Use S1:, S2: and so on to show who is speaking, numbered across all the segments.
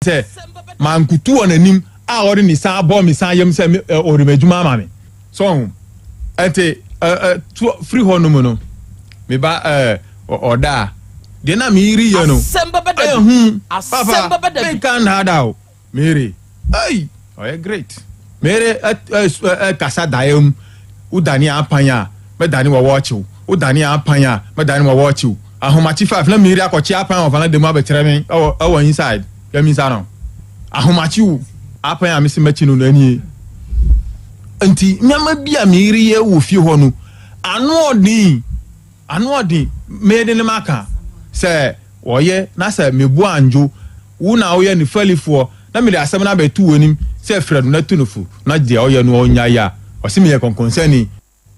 S1: Sɛ mankotu wɔ n'anim a ɔde ne nsa abɔ me nsa yam sɛ ɔde m'adwuma ama me so ɔho ɛnti to firi hɔ nom no me ba ɔda a deɛ na meyere yɛ no ɛyɛ hu papa menka nnaada o meyere ei ɔyɛ great meyere kasa daeɛ mu wodane apan a mɛdane wɔ wɔɔkyew wodane apan a mɛdane wɔ wɔɔkyew Ahomakye 5 na Miri akɔkye apan wɔ valanda mu abɛkyerɛ me ɛwɔ ɛwɔ inside yɛ me nsa no ahomakye o apan a mese mɛkye no no anie nti nneɛma bi a Miri yɛ wɔ fie hɔ no ano ɔden ano ɔden mede ne maka sɛ wɔyɛ na sɛ mebo andwo wo na woyɛ ne falifoɔ na mede asɛm no abɛto w'anim sɛ frɛ no na tu no fo na deɛ ɔyɛ no ɔnyae a ɔse meyɛ kɔnkɔnsani.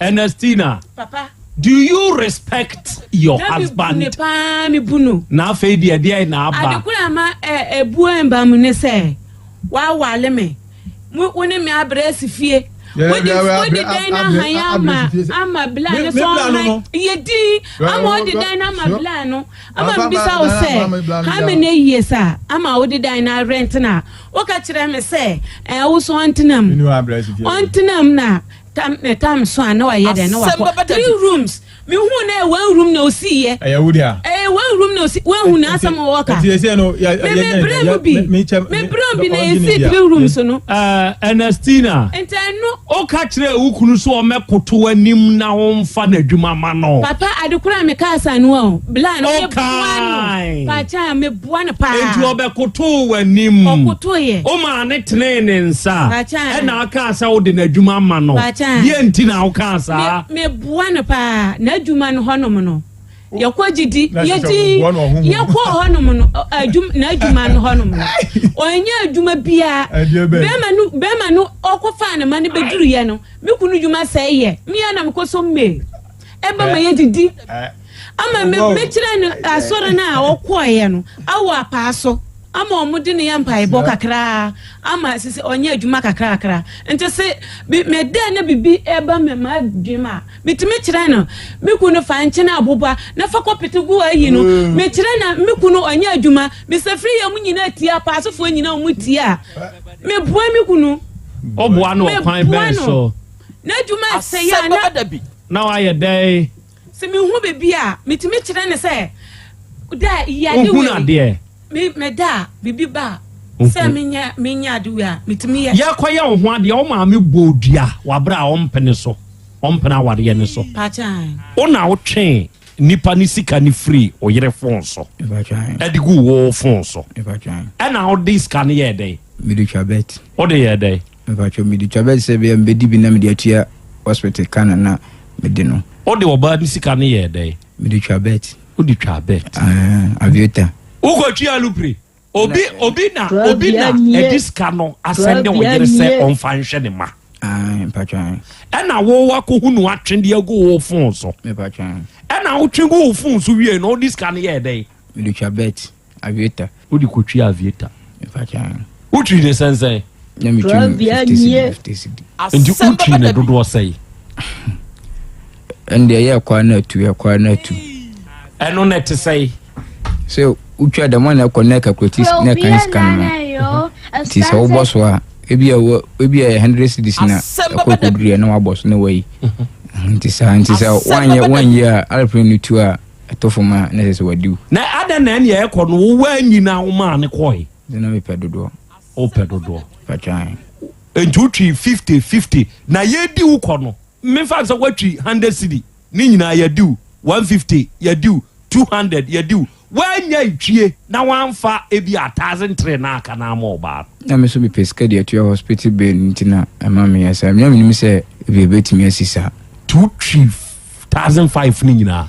S2: Ernestina,
S3: Papa.
S2: do you respect your
S3: Na me bu
S2: husband?
S3: ne paa, me bu no.
S2: Na afei deɛ deɛn na aba?
S3: Ade koro a ma ɛ ebuo mba mu ne sɛ wawale me. Mo wo ne me abrɛ asi fie. Wode wode dan no ahan ama ama bla no so ɔhan yɛ din ama ɔde dan no ama bla no ama mbisa wo sɛ how many years a ama wode dan no arɛnt na woka kyerɛ me sɛ ɛ wo so ɔntena mu ɔntena mu na Tam ne tam so a na wayɛ dɛ na wakɔ three rooms mi hu na yɛ one room na osi yɛ.
S1: Ɛyɛ wo dea.
S3: Ɛyɛ one room na osi wɔn hu na asɛm wɔ ka.
S1: Nti ese no yɛ
S3: yɛ mi brɛ mu bi mi brɛ mu bi na esi three rooms no.
S2: Ɛɛ Ernestina.
S3: Nti ɛno.
S2: O ka kyerɛ wo kunu so ɔmɛkoto anim na ɔnfa n'adwuma ma no.
S3: Papa ade koro a mi kaa sa no o bla no mi boa no paakyɛ mi boa no paa.
S2: Nti ɔbɛkoto w'anim.
S3: Ɔkoto yɛ.
S2: O maa ne tenee ne nsa.
S3: Paakyɛ.
S2: Ɛna ɔkaa sɛ wode n'adwuma ama no.
S3: Paakyɛ.
S2: Deɛ nti na wokaa saa?
S3: Me meboa no paa. N'adwuma no hɔnom no, yɛkɔ gyidi, yɛdi, yɛkɔ hɔnom no, adwuma, n'adwuma no hɔnom no. Ɔnyɛ adwuma biara. Bɛrima no, bɛrima no ɔkɔfaa ne ma no bɛduruyɛ no, me kunu dwuma sɛe yɛ. Me ara na mekɔ so mail. Ɛba ma yɛdidi. Ama me mekyerɛ no asɔre no a ɔkɔeɛ no, awɔ apaa so. Ama wɔn de no yɛ mpaebɔ kakraa ama sisi ɔnyɛ adwuma kakrakra nti se bi meda na bibi ɛba me ma dwem a metumi kyerɛ no me kunu fa nkyene aboba na fa kɔpete gu ayi no mm. mekyerɛ na me kunu ɔnyɛ adwuma mesafiri yɛ mu nyinaa tia apaasofoɔ nyinaa wɔn tia meboa me kunu.
S2: Ɔboa no ɔkwan bɛn so?
S3: N'adwuma ɛsɛ yɛ na.
S2: Na wayɛ dɛn?
S3: Sɛ mehu biribi a, metumi kyerɛ no sɛ, da yi ade
S2: Wohunu
S3: wei.
S2: adeɛ.
S3: Me meda a, biribi ba a, sɛ menyɛ menyɛ ade wei a, metumi yɛ.
S2: Yɛrekɔyɛ wo ho adeɛ, wo maame bɔɔ dua wɔ aberɛ a ɔmpene so, ɔmpene awareɛ no so.
S3: Pakyɛ ae.
S2: Wo na wotwee nipa no sika no firii wo yere fon so de guu wo fon so. Ɛna wode sika no yɛɛ dɛn?
S4: Mede twa bet.
S2: Wode yɛɛ dɛn?
S4: Mpakyɛw mede twa bɛt sɛ ebia mebɛdi bi na mede atua hospital ka na na mede no.
S2: Wode ɔbaa no sika no yɛɛ dɛn?
S4: Mede twa bɛt.
S2: Wode twaa bɛt.
S4: Ah, aviator.
S2: Wokɔtwi alupre. Obi obi na obi na ɛde sika no asɛnde wo yere sɛ ɔmfa nhwɛ ne ma.
S4: Ah, mpakyɛw.
S2: Ɛna wo wakɔhu no atwe de agu wo fon so.
S4: Mpakyɛw.
S2: Ɛna wotwe gu wo fon so wie no wode sika no yɛɛ dɛn?
S4: Mede twa bɛt. Aviator.
S2: Wode kɔtwi aviator. Wotwi ne sɛnsɛn?
S4: Na metwi no 50 cedi 50 cedi.
S2: Nti wotwi ne dodoɔ sɛn?
S4: Ɛnde ɛyɛ ɛkɔ a na atu ɛkɔ a na atu.
S2: Ɛno na ɛte sɛn?
S4: Sɛ wotwa dɛm a na ɛkɔ na ɛkakulati na ɛkan sika no ma. Nti sɛ wobɔ so a ebi a wɔ ebi a 100 cedis na ɛkɔ kɔduru yɛ na wabɔ so na wayi. Nti saa nti sɛ wanyɛ wanyɛ a aeroplane no tu a Ɛtɔ fam a, na ɛsɛ sɛ wadi wo.
S2: Na adɛn na ɛnea ɛkɔ no wo woanyi na womaa no kɔe?
S4: Sɛ na mepɛ dodoɔ.
S2: Wopɛ dodoɔ.
S4: Patwan.
S2: Nti wotwi 50 50 na yɛdi wo kɔ no memfa sɛ woatwi 100 cedi ne nyinaa yɛdi wo 150 yɛdi wo 200 yɛdi wo woanya twie na woamfa ebi a 1003 na aka na ama ɔbaa no.
S4: Na me nso mepɛ sika de atua hospital bill nti na ɛma meyɛ saa. Na menim sɛ ebi ebetumi asi saa.
S2: Nti wotwi 1005 no nyinaa.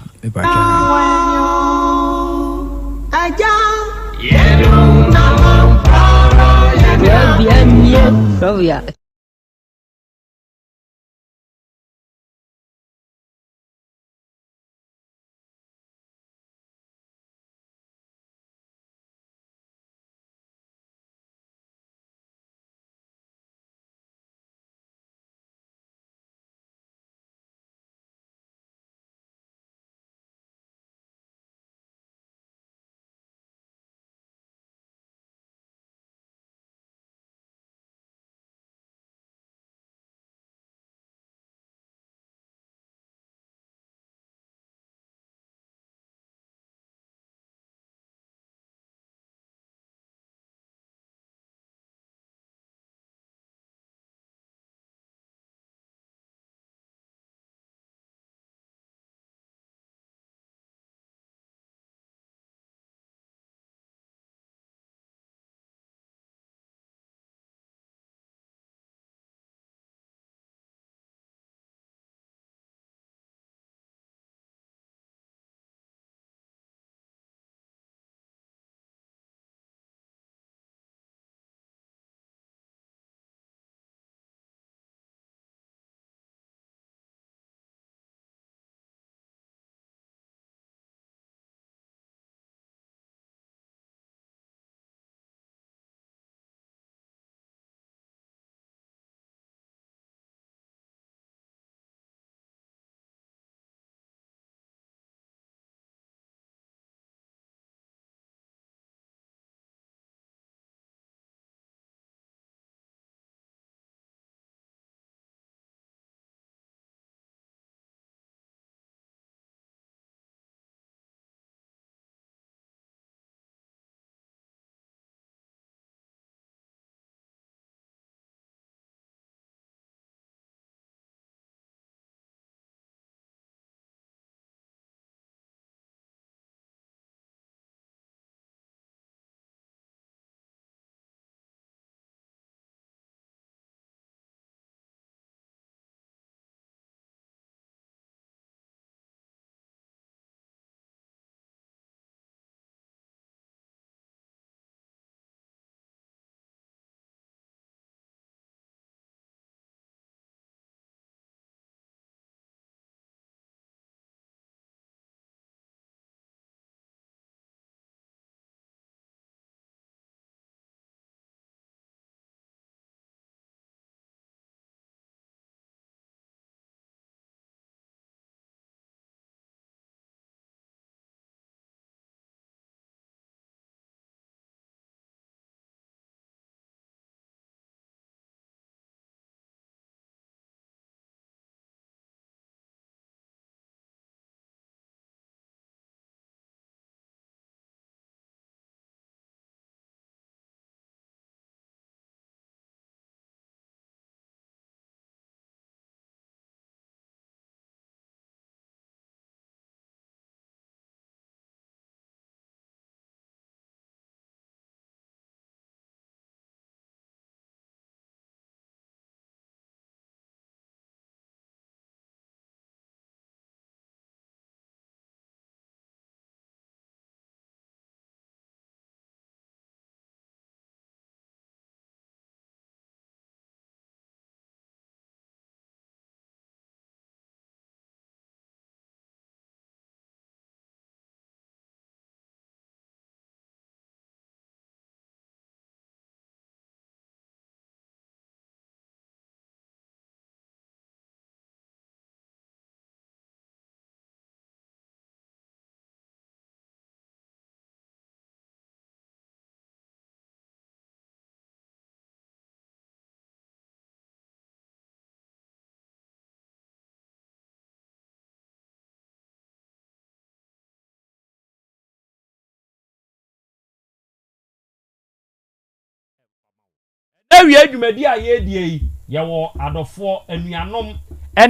S2: Awia dwumadi a yɛredie yi, yɛwɔ adɔfoɔ, anuanom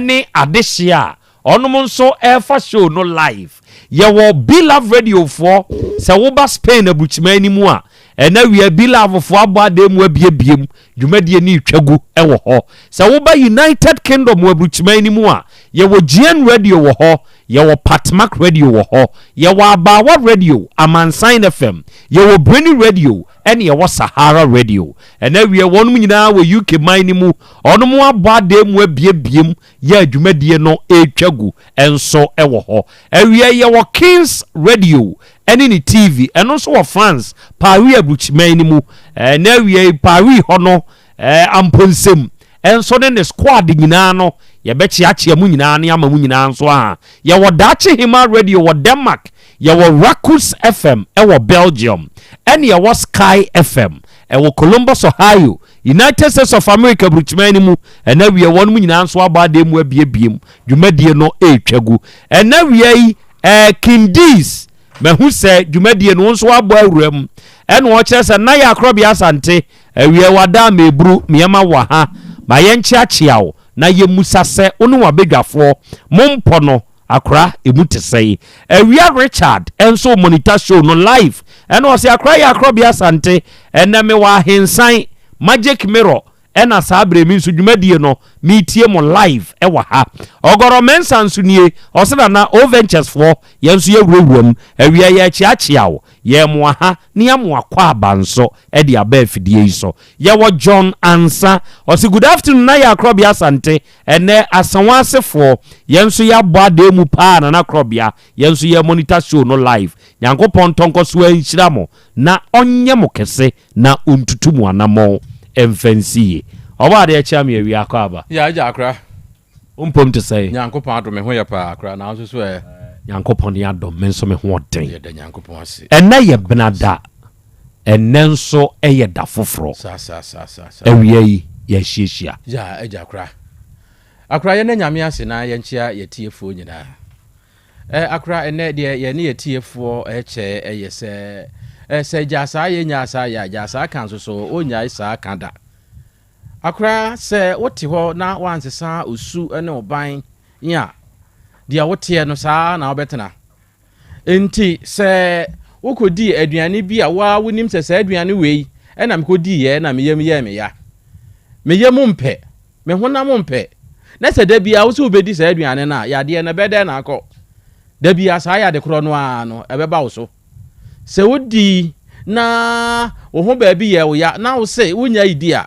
S2: ne adehyeɛ a ɔnom nso ɛrefa show no live. Yɛwɔ Be-Love Radio foɔ, sɛ woba Spain aburukyiman no mu a, ɛna awia Be-Love foɔ abɔ adan mu abiebie mu, dwumadie no retwa gu wɔ hɔ. Sɛ woba United Kingdom wɔ aburukyiman no mu a, yɛwɔ GN Radio wɔ hɔ, yɛwɔ Patmak Radio wɔ hɔ, yɛwɔ Abaawa Radio, Amansan FM, yɛwɔ Breni Radio, ɛne ɛwɔ Sahara Radio. Ɛna awie wɔnom nyinaa wɔ UK man no mu, wɔnom abɔ adan mu abiebie mu yɛ a dwumadie no retwa gu nso wɔ hɔ. Awie yɛwɔ Kings Radio ɛne ne TV, ɛno nso wɔ France, Paris aburukyiman no mu. Ɛna awie Paris hɔ no, Amponsem nso ne ne squad nyinaa no, yɛbɛkyeakyea mu nyinaa ne ama mu nyinaa nso a. Yɛwɔ Daakye Hema Radio wɔ Denmark, yɛwɔ Rakus FM ɛwɔ Belgium, ɛne yɛwɔ Sky FM ɛwɔ Columbus, Ohio, United States of America burukyiman no mu. Ɛna wie wɔn nyinaa nso abɔ adeɛ mu abiebie mu, dwumadie no ɛretwa gu. Ɛna wie yi, Kindies, mahu sɛ dwumadie no nso abɔ awura mu, ɛna ɔkyerɛ sɛ na yɛ Akorɔbea Asante awie wada meburu mmiɛma wɔ ha ma yɛnkyeakyea wo na yɛmmusa sɛ wo ne wabadwafoɔ mo mpɔ no akora emu te sɛe. Awia Richard nso monitor show no live, ɛna ɔsɛ akora yɛ Akorɔbea Asante, ɛnɛ mewɔ ahensan Magic Mirror, ɛna saa berɛ mi nso dwumadie no metie mo live ɛwɔ ha. Ɔgɔrɔ Mɛnsa nso nie, ɔsɛ Nana O Ventures foɔ, yɛn nso yɛwurawura mu awia, yɛakyeakyea wo, yɛn ha ne yɛmoa kɔ aba nso ɛde aba afidie yi so. Yɛwɔ John Ansa, ɔsɛ good afternoon na yɛ Akorɔbea Asante, ɛnɛ Asawa asefoɔ yɛn nso yɛabɔ adan mu paa. Nana Korɔbea, yɛn nso yɛ monitor show no live. Nyankopɔn ntɔnkɔ so anhyira mo na ɔnyɛ mo kɛse na ɔntutu mu anammɔn ɛmfa nsi yie. Ɔbɔ adeɛ kyea me awia akɔ aba.
S5: Ya agya akora.
S2: Wompom te sɛ?
S5: Nyankopɔn adom, me ho yɛ paa akora, na nso so ɛ?
S2: Nyankopɔn ne adom, me nso me ho ɔden.
S5: Yɛda Nyankopɔn ase.
S2: Ɛnɛ yɛ benada, ɛnɛ nso ɛyɛ da foforɔ.
S5: Saa saa saa saa saa.
S2: Awia yi yɛahyiahyia.
S5: Ya agya akora, akora, yɛne Nyame ase na yɛnkyea yɛtiefoɔ nyinaa. Akora, ɛnɛ deɛ yɛne yɛtiefoɔ ɛkyɛ ɛyɛ sɛ sɛ gya saa yɛ nya saa yɛ a gya saa ka nso so ɔnyae saa ka da. Akora, sɛ wote hɔ na wansesa osu ne ɔban a, deɛ woteɛ no saa na wobɛtena. Nti sɛ wokɔdii aduane bi a woa wonim sɛ saa aduane wei ɛna mekɔdiiɛ na meyam yɛɛ me ya, meyam mpɛ, me honam mpɛ, na sɛ da bia wo sɛ wobɛdi saa aduane no a, yadeɛ no ɛbɛdɛn na akɔ? Da bia saa yade korɔ no ara no ɛbɛba wo so. Sɛ wodi na wo ho baabi yɛ wo ya na wo se wonya yi di a,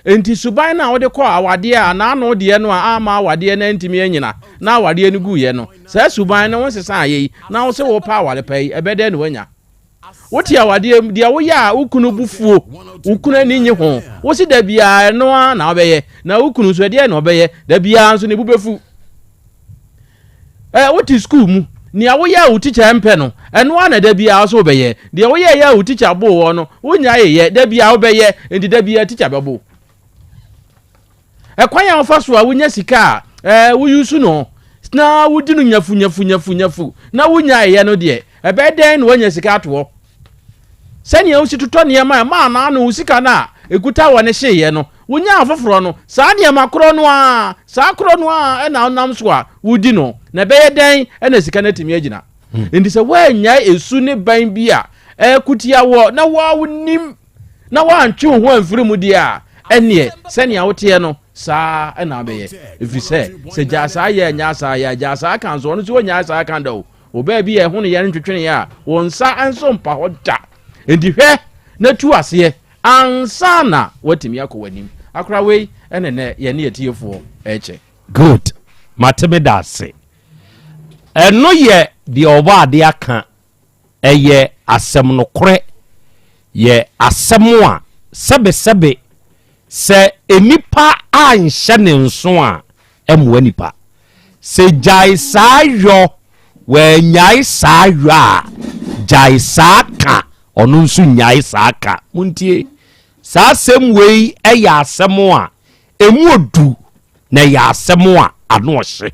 S5: nti suban no a wode kɔ awadeɛ a n'ano deɛ no a ama awadeɛ no antumi anyina na awadeɛ no guiɛ no, saa suban no wo nsesa ayɛ yi na wo se wopɛ aware pa yi, ɛbɛdɛn na woanya? Wote awadeɛ mu, deɛ woyɛ a wo kunu bu fuo, wo kunu ani nye ho, wo se da biara ɛno ara na wobɛyɛ, na wo kunu nso ɛdeɛ na ɔbɛyɛ da biara nso ne bu bɛfu. Wote sukuu mu, nea woyɛ a wo tikya mpɛ no, ɛno ara na da biara nso wobɛyɛ. Deɛ woyɛ yɛ a wo tikya boo wɔ no, wonyae yɛ, da biara wobɛyɛ, nti da biara tikya bɛbo. Ɛkwan a wofa so a wonya sika a woyusu no na wodi no nyafu nyafu nyafu nyafu na wonyae yɛ no deɛ, ɛbɛyɛ dɛn na woanya sika ato hɔ? Sɛnea wosi totɔ nneɛma a ɛma anaano wo sika no a ɛkuta wɔ ne hyeeɛ no, wonya afoforɔ no, saa nneɛma korɔ no ara, saa korɔ no ara ɛna wonam so a wodi no, na ɛbɛyɛ dɛn ɛna sika no atumi agyina? Nti sɛ woannyae esu ne ban bi a ɛkutia wɔ na woa wonim na woantwe wo ho amfiri mu deɛ a, ɛneɛ sɛnea woteɛ no saa ɛna wobɛyɛ. Ɛfiri sɛ sɛ gyaa saa yɛ nyaa saa yɛ gyaa saa ka nso, ɔno nso wɔnyaa saa ka da o. Wɔ baabi a ɛho no yɛ ntwetweneɛ a, wo nsa nso mpa hɔ da. Enti hwɛ na tu aseɛ ansa na woatumi akɔ w'anim. Akora wei ɛne nɛ yɛne yɛtiefoɔ ɛkyɛ.
S2: Good, mate, me da ase. Ɛno yɛ deɛ ɔbɔ ade aka, ɛyɛ asɛm nokorɛ, yɛ asɛm a sɛbesɛbe sɛ nipa anhyɛ ne nso a ɛmmoa nipa. Sɛ gyae saa yɔ, wɔanyae saa yɔ a, gyae saa ka, ɔno nso nyae saa ka. Montie, saa asɛm wei ɛyɛ asɛm a ɛmu odu na ɛyɛ asɛm a ano ɔhye.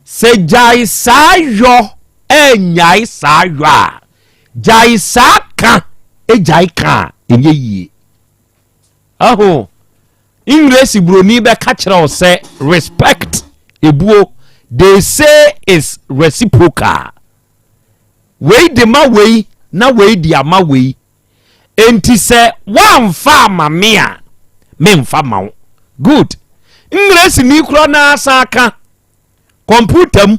S2: Sɛ gyae saa yɔ, ɛnyae saa yɔ a, gyae saa ka, ɛgyae ka a ɛnyɛ yie. Aho, Englesi buroni bɛka kyerɛ wo sɛ respect, ebuo, they say is reciprocal. Wei de ma wei na wei de ama wei. Enti sɛ woamfa ama me a, memfa ma wo. Good. Englesi ni korɔ no asan ka kɔmputa mu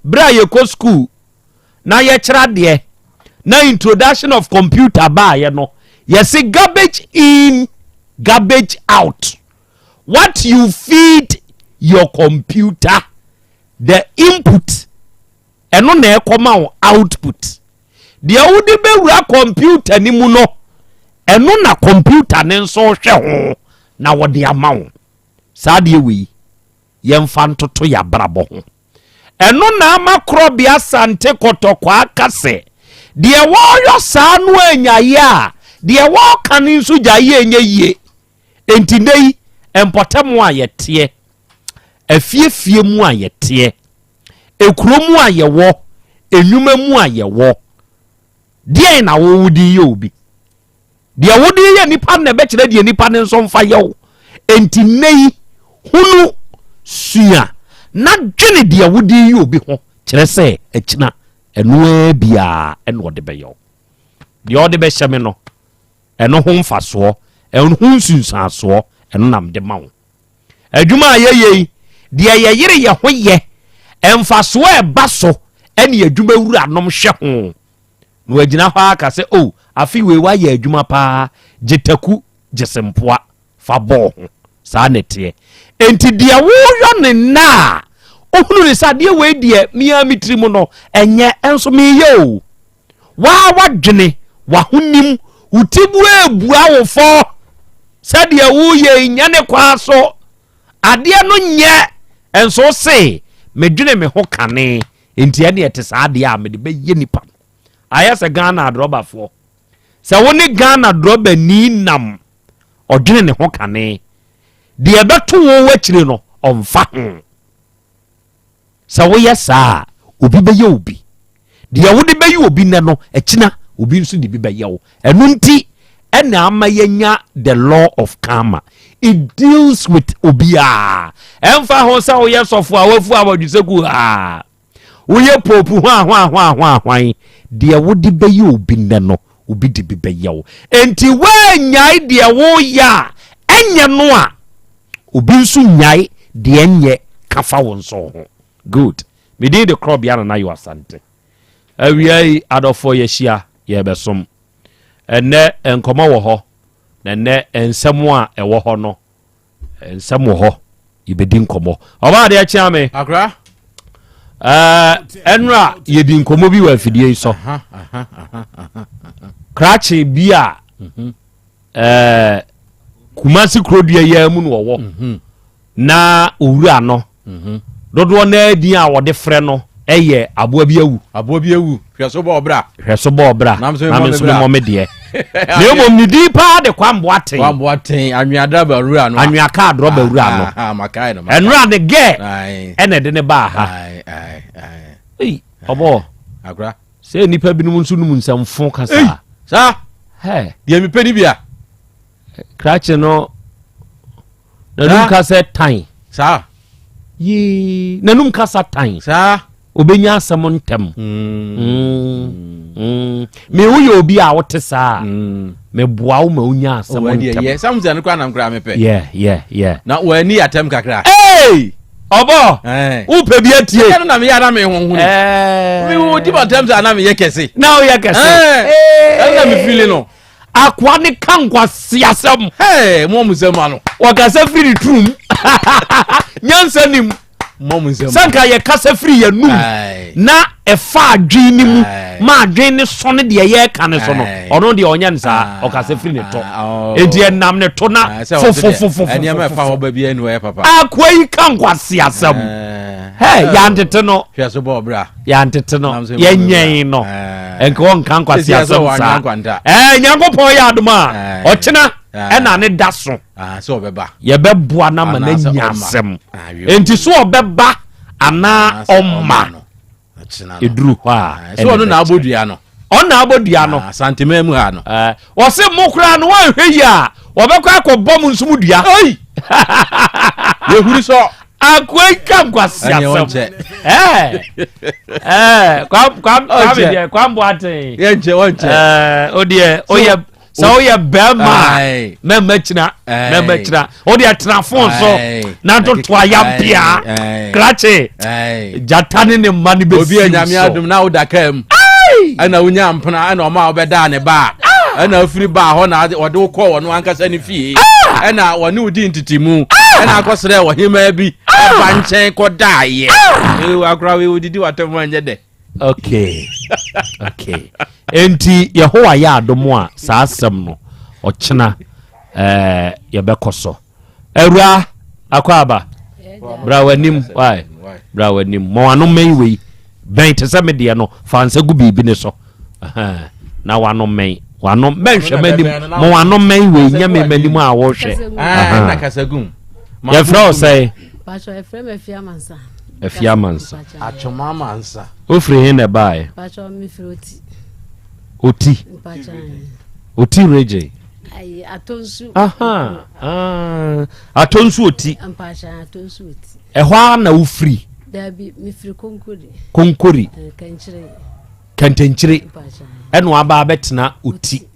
S2: berɛ a yɛkɔ school na yɛkyerɛ adeɛ na introduction of computer baayɛ no, yɛse garbage in, garbage out. What you feed your computer, the input, ɛno na ɛkɔma wo output. Deɛ wode bɛwura computer ni mu no, ɛno na computer ne nso hwɛ ho na wɔde ama wo. Saa deɛ wei yɛmfa ntoto yɛ abrabɔ ho. Ɛno na ama Korɔbea Asante Kɔtɔkɔ aka sɛ deɛ wɔreyɔ saa no anyaeɛ a, deɛ wɔreka no nso gyaeɛ ɛnyɛ yie. Enti nnɛ yi, mpɔtam a yɛteɛ, afiefie mu a yɛteɛ, ekuro mu a yɛwɔ, enwuma mu a yɛwɔ, deɛn na wo wode yɛ obi? Deɛ wode yɛ nipa na ɛbɛkyerɛ deɛ nipa no nso mfa yɛ wo. Enti nnɛ yi, hunu, sua na dwene deɛ wode yɛ obi ho, kyerɛ sɛ akyina ɛno ara biara ɛna ɔde bɛyɛ wo. Deɛ ɔde bɛhyɛ me no, ɛno ho mfasoɔ, ɛno ho nsunsuansoɔ, ɛno na mede ma wo. Adwuma a yɛyɛ yi, deɛ yɛyere yɛ ho yɛ, mfasoɔ a ɛba so ɛne adwuma wuranom hwɛ ho. Na wagyina hɔ aka sɛ, o, afe wei wayɛ adwuma paa, gye taku, gye sempoa, fa bɔɔ ho. Saa na ɛteɛ. Enti deɛ woyɔ ne nna a, wohunu ne sɛ adeɛ wei deɛ mea me tiri mu no, ɛnyɛ, ɛnso meyɛ o. Waa wadwene, w'ahonim, wo ti bu ebua wo fɔ sɛdeɛ woyɛ yi nyɛ ne kwan so. Adeɛ no nyɛ, ɛnso se medwene me ho kane, enti ɛne ɛte saa adeɛ a mede bɛyɛ nipa no. Ayɛ sɛ Ghana adrɔbafoɔ. Sɛ wo ne Ghana drɔbani nam, ɔdwene ne ho kane. Deɛ ɛbɛto wo akyire no, ɔmfa ho. Sɛ woyɛ saa a, obi bɛyɛ obi. Deɛ wode bɛyɛ obi nnɛ no, akyina obi nso de bi bɛyɛ wo. Ɛno nti ɛna ama yɛnya the law of karma. It deals with obiara. Ɛmfa ho sɛ woyɛ sɔfo a wafu abɔdwesɛku a, woyɛ pope ho ahwan, deɛ wode bɛyɛ obi nnɛ no, obi de bi bɛyɛ wo. Enti woannyae deɛ woyɛ a ɛnyɛ no a, obi nso nyae deɛ ɛnyɛ ka fa wo nso ho. Good. Me din de Korɔbea Nana Yaw Asante. Awia yi adɔfoɔ yɛahyia yɛrebɛsom. Ɛnnɛ nkɔmmɔ wɔ hɔ, na ɛnnɛ nsɛm a ɛwɔ hɔ no, nsɛm wɔ hɔ, yɛbɛdi nkɔmmɔ. Ɔbaa adeɛ kyea me.
S5: Akora.
S2: Ɛnora yɛdi nkɔmmɔ bi wɔ afidie yi so. Krakye bi a Kumasi kurodua yi mu na ɔwɔ. Na owura no dodoɔ no adi a wɔde frɛ no ɛyɛ aboa bi awu.
S5: Aboa bi awu. Hwɛ so bɔ ɔbra.
S2: Hwɛ so bɔ ɔbra. Na me nso memmɔ me deɛ. Na mmom ne din paa de Kwamboa Ten.
S5: Kwamboa Ten, anwea drɔba wura no.
S2: Anwea kaa drɔba wura no. Ɛnora ne gɛ ɛna ɛde ne baa ha. Ei, ɔbɔ.
S5: Akora.
S2: Sɛ nnipa binom nso num nsɛmfo kasa.
S5: Saa.
S2: Hɛ.
S5: Deɛ mepɛ ni bia.
S2: Krakye no n'anum kasa tan.
S5: Saa.
S2: Yee, n'anum kasa tan.
S5: Saa.
S2: Obenya asɛm ntɛm. Me woyɛ obi a wote saa. Meboa wo ma wonya asɛm ntɛm.
S5: Yɛ samson no koraa nam koraa mepɛ.
S2: Yeah, yeah, yeah.
S5: Na w'ani yɛ atɛm kakra.
S2: Hey! Ɔbɔ! Wopɛ bi atie.
S5: Ɛyɛ no na meyɛ na me honhoni. Me wo di ma tɛm sɛ na meyɛ kɛse.
S2: Na woyɛ kɛse.
S5: Ɛna na me fili no.
S2: Akoa ne ka nkwaseasɛm.
S5: Hey, mo mo nsɛm ano.
S2: Wɔkasa firi ne turum. Nyansa nim.
S5: Mo mo nsɛm.
S2: Sɛ nka yɛkasa firi yɛn num na ɛfa adwene ne mu ma adwene ne sɔ ne deɛ yɛreka ne so no, ɔno deɛ ɔnyɛ no saa, ɔkasa firi ne tɔ.
S5: Oh.
S2: Enti ɛnam ne to na fofofofofo.
S5: Nneɛma ɛfa hɔ ba bi ɛnu ɛyɛ papa.
S2: Akoa yi ka nkwaseasɛm. Hey, yɛantete no.
S5: Hwɛ so bɔ ɔbra.
S2: Yɛantete no. Yɛnyɛn no. Nka ɔnka nkwaseasɛm saa. Ɛɛ Nyankopɔn yɛ adom a ɔkyena ɛna ne da so.
S5: Sɛ ɔbɛba.
S2: Yɛbɛboa no ama no anya asɛm. Enti so ɔbɛba anaa ɔmma. Ɛduru hɔ a.
S5: Sɛ ɔno na abɔ dua no.
S2: Ɔno na abɔ dua no.
S5: Asantema mu ha no.
S2: Ɔse mo koraa no wɔnhwɛ yi a. Wɔbɛkɔ akɔbɔ mo nso mu dua.
S5: Ei! Yɛhuri sɔ.
S2: Akoa yi ka nkwaseasɛm. Ɛɛ ɛɛ kwam kwam kwam deɛ kwam boaten.
S5: Yɛnkyɛ wɔnkyɛ.
S2: Ɛɛ o deɛ o yɛ sɛ o yɛ bɛrima a mɛmɛ kyina mɛmɛ kyina o deɛ tena fon so na toto ayampia krakye gyata ne ne mma ne bɛ si
S5: so. Obi a nyame adum na o da kaa mu. Ɛna wonya mpena ɛna ɔma a wobɛdaa ne ba a ɛna afiri baa hɔ na ɔde wo kɔɔ ɔno ankasa ne fie ɛna wɔne wo di ntetimu ɛna akɔsrɛ ɔhemaa bi ɛba nkyɛn kɔdaeɛ akora wei wodidi watɛm anyɛ dɛ.
S2: Okay, okay. Enti Yehowa yɛ adom a saa asɛm no ɔkyena ɛɛ yɛbɛkɔ so. Awura akɔ aba bra w'anim why bra w'anim ma w'ano mmɛn wei bɛn te sɛ me deɛ no fa nsa gu biribi ne so na w'ano mmɛn w'ano mɛnhwɛ m'anim ma w'ano mmɛn wei nyɛ me m'anim a wɔhwɛ yɛfrɛ wo sɛ afia mansa wofiri he na ɛbaeɛ oti oti region
S6: Ayi Atonsu.
S2: Aha, ah, Atonsu Oti.
S6: Mpakyɛ Atonsu Oti.
S2: Ɛhɔ ara na wofiri.
S6: Dabi, mefiri Konkori.
S2: Konkori.
S6: Eh, Kankyire.
S2: Kantankyire. Ɛna waba abɛtena Oti.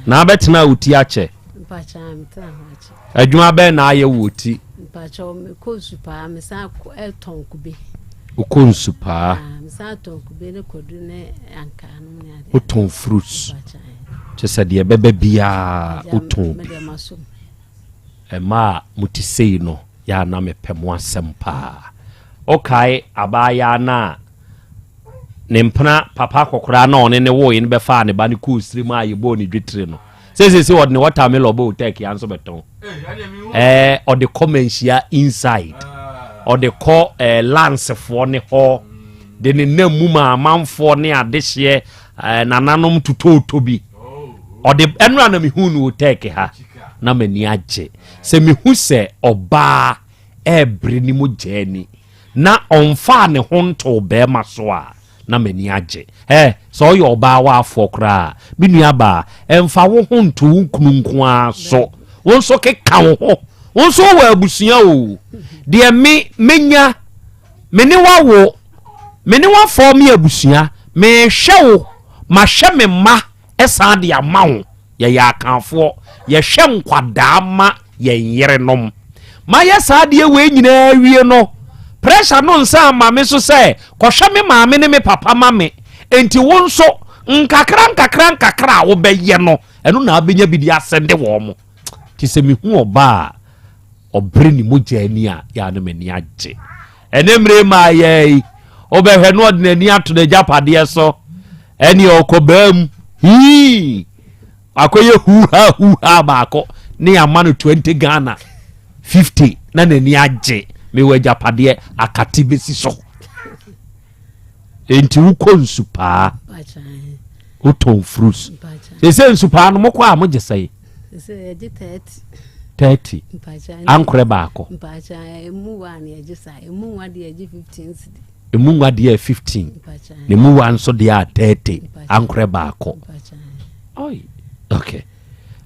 S2: Na abɛtena Oti akyɛ.
S6: Mpakyɛ metena hɔ akyɛ.
S2: Adwuma bɛn na ayɛ wɔ Oti?
S6: Mpakyɛ mekɔ nsu paa, mesan tɔn kube.
S2: Wokɔ nsu paa.
S6: Ah, mesan tɔn kube ne kwadu ne ankaa nom ne ade.
S2: Wotɔn fruits. Kyɛ sɛ deɛ ɛbɛba biara wotɔn bi. Mmaa a mote sei no yɛ a na mepɛ mo asɛm paa. Wokae abaayaa no a ne mpena papa akɔkoraa na ɔne ne woe no bɛfaa ne ba no kɔɔ sirem a yɛbɔɔ ne dwetire no. Seesei ɔde ne watermelon bɔ hotel kia nso bɛtɔn. Ɛɛ ɔde kɔ manhyia inside. Ɔde kɔ ɛɛ lansefoɔ ne hɔ. De ne nam mu ma amanfoɔ ne adehyeɛ ɛɛ nananom totɔɔtɔ bi. Ɔde ɛnora na mehu no hotel ha na m'ani agye. Sɛ mehu sɛ ɔbaa ɛɛbere ne mogya ani na ɔmfaa ne ho ntoo bɛrima so a na m'ani agye. Ɛ, sɛ ɔyɛ ɔbaa waafoɔ koraa a, me nuabaa, mfa wo ho nto wo kunu nko ara so. Wo nso keka wo ho. Wo nso wowɔ abusua o. Deɛ me, menya, me ne wawo, me ne wafɔɔ me abusua, mehwɛ wo, mahwɛ me mma san de ama wo. Yɛyɛ Akanfoɔ, yɛhwɛ nkwadaa ma yɛn yerenom. Mayɛ saa adeɛ wei nyinaa awie no, pressure no nsan mma me so sɛ kɔhwɛ me maame ne me papa ma me. Enti wo nso, nkakra nkakra nkakra a wobɛyɛ no, ɛno na abɛnya bi de asɛnde wɔn. Nti sɛ mehu ɔbaa a ɔbrɛ ne mogya ani a, yɛ a na m'ani agye. Ɛne mmere maa yɛ yi, wobɛhwɛ na ɔde n'ani ato n'agyapadeɛ so, ɛne ɔkɔ baa mu hii akɔyɛ huha huha baako ne ama no 20 Ghana 50 na n'ani agye mewɔ agyapadeɛ akate bɛsi so. Enti wokɔ nsupaa wotɔn fruits sɛ nsupaa no mokɔ a mogye sɛe 30 ankorɛ baako emu nwa deɛ 15 na emu wa nso deɛ a 30 ankorɛ baako okay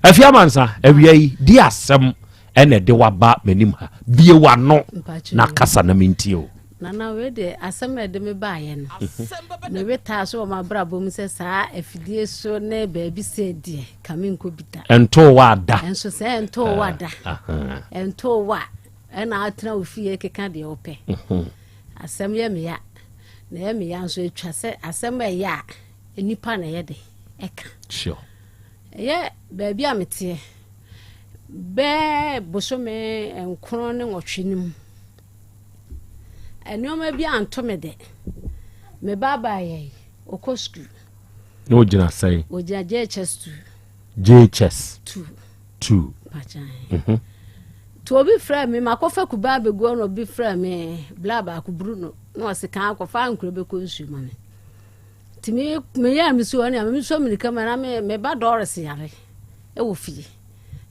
S2: afi amansa awia yi di asɛm ɛna ɛde waba m'anim ha bie w'ano na kasa na mentie o
S6: Nana wei deɛ asɛm a ɛde me baeɛ no mewe taa so wɔ m'abrabɔ mu sɛ saa afidie so ne baabi sɛ deɛ ka menkɔ bi da
S2: ɛntoo wa da
S6: ɛnso sɛ ɛntoo wa da ɛntoo wa ɛna atena wo fie keka deɛ wopɛ mhm. asɛm yɛ meya na ɛyɛ meya nso atwa sɛ asɛm ɛyɛ a nnipa na ɛyɛ de ɛka
S2: sure.
S6: ɛyɛ baabi a meteɛ bɛɛ bosome nkron ne nwɔtwe no mu Nneɛma bi anto me de. Me ba baeɛ yi, ɔkɔ sukuu.
S2: Na ɔgyina sɛn?
S6: Ɔgyina JHS 2.
S2: JHS
S6: 2.
S2: 2.
S6: Mhm. Nti obi frɛ me makɔfa kube abɛgu hɔ na obi frɛ me bla baako buru no na ɔse kan akɔfa nkuro bɛkɔ nsuo ma me. Nti me meyɛɛ me suo ne me nso mirika ma na me me ba Doris yare ɛwɔ fie.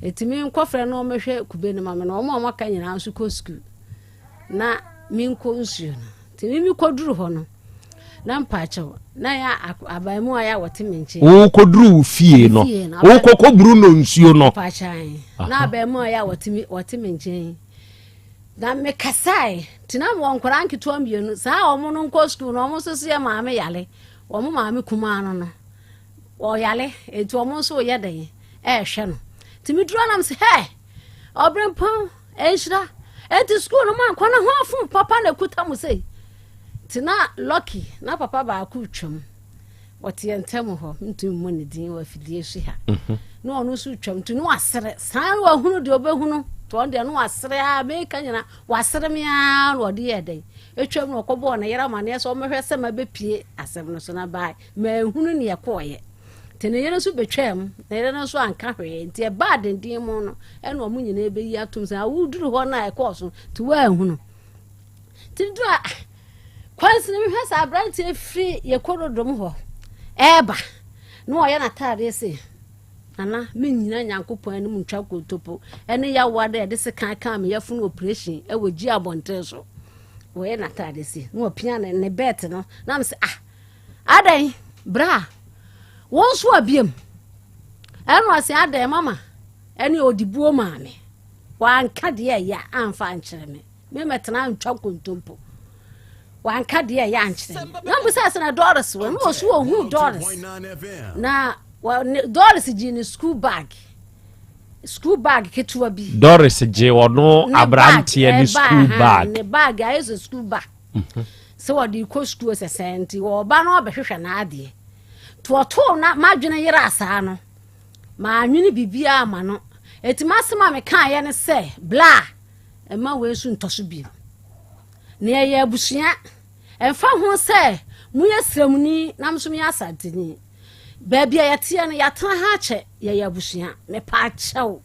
S6: Nti me nkɔfrɛ no ɔmɛhwɛ kube no ma me na wɔn a wɔaka nyinaa nso kɔ sukuu. na menkɔ nsuo no. Nti me mekɔduru hɔ no, Na mpakyɛw, na yɛ abaamua yɛ a wɔte me nkyɛn.
S2: Wokɔduru wo fie no, wokɔkɔburu no nsuo no.
S6: Mpakyɛw, na abaamua yɛ a wɔte me nkyɛn. Na mekasae, nti na mewɔ nkwadaa nketewa mmienu, saa a wɔn no nkɔ sukuu no, wɔn nso so yɛ maame yale, wɔn maame kumaa no no, wɔyale, nti wɔn nso yɛ dɛn ɛrehwɛ no. Nti meduru anam sɛ, hɛ, ɔbrempɔn, nhyira, nti sukuu no mankɔ no ho afo papa na ekuta mo sei. Nti na Lucky, na papa baako retwam. Wɔte yɛn ntam hɔ, mentumi mmɔ ne din wɔ afidie so ha. Mhm. Na ɔno nso retwam, nti na wasere. Saa na wahunu deɛ ɔbɛhunu. Nti ɔno deɛ na wasere a meka nyina, wasere me ara na ɔde yɛɛ dɛn. Ɛtwam na ɔkɔbɔɔ ne yere amaneɛ sɛ ɔmmɛhwɛ sɛ mabɛpie asɛm no so na baa manhunu neɛ ɛkɔɔyɛ. Nti ne yere nso bɛtwaam, ne yere no nso anka hwee. Nti ɛbaa denden mu no, ɛna ɔmo nyinaa bɛyi atom sɛ woduru hɔ no a ɛkɔɔ so, nti woanhunu. Nti duru a kwansin mehwɛ sɛ aberanteɛ firi yɛ korodom hɔ ɛreba na ɔyɛ n'ataadeɛ se nana mennyina nyankopɔn anim ntwa kontopo ɛne yawoa dɛ ɛde sekan kaa me yafunu operation ɛwɔ gyi abɔnten so wɔyɛ n'ataadeɛ se na ɔpia ne ne bɛɛt no na me sɛ ah adɛn bra wɔn nso abiam ɛna ɔse adɛn mama ɛne ɔde buo maa me wanka deɛ ɛyɛ amfa ankyerɛ me Me mɛtena ntwa nkontompo. Wanka deɛ ɛyɛ ankyerɛ me. Na mbisa sɛ na Doris wɔ na ɔso ɔhu Doris. Na Doris gyee ne school bag. School bag ketewa bi.
S2: Doris gye ɔno aberanteɛ ne school bag.
S6: Ne bag ayɛ sɛ school bag. Mhm. Sɛ wɔde kɔ school sɛ sɛ nti ɔba no ɔbɛhwehwɛ n'adeɛ. Nti ɔtoo na madwene yera saa no. Manwene biribiara ma no. Eti m'asɛm a mekaeɛ ne sɛ bla. Mma wei nso ntɔ so bio. Na yɛyɛ abusua. Ɛmfa ho sɛ moyɛ Sremuni na me nso meyɛ Asanteni. Baabi a yɛteɛ no, yɛatena ha akyɛ, yɛyɛ abusua. Mepa kyɛw.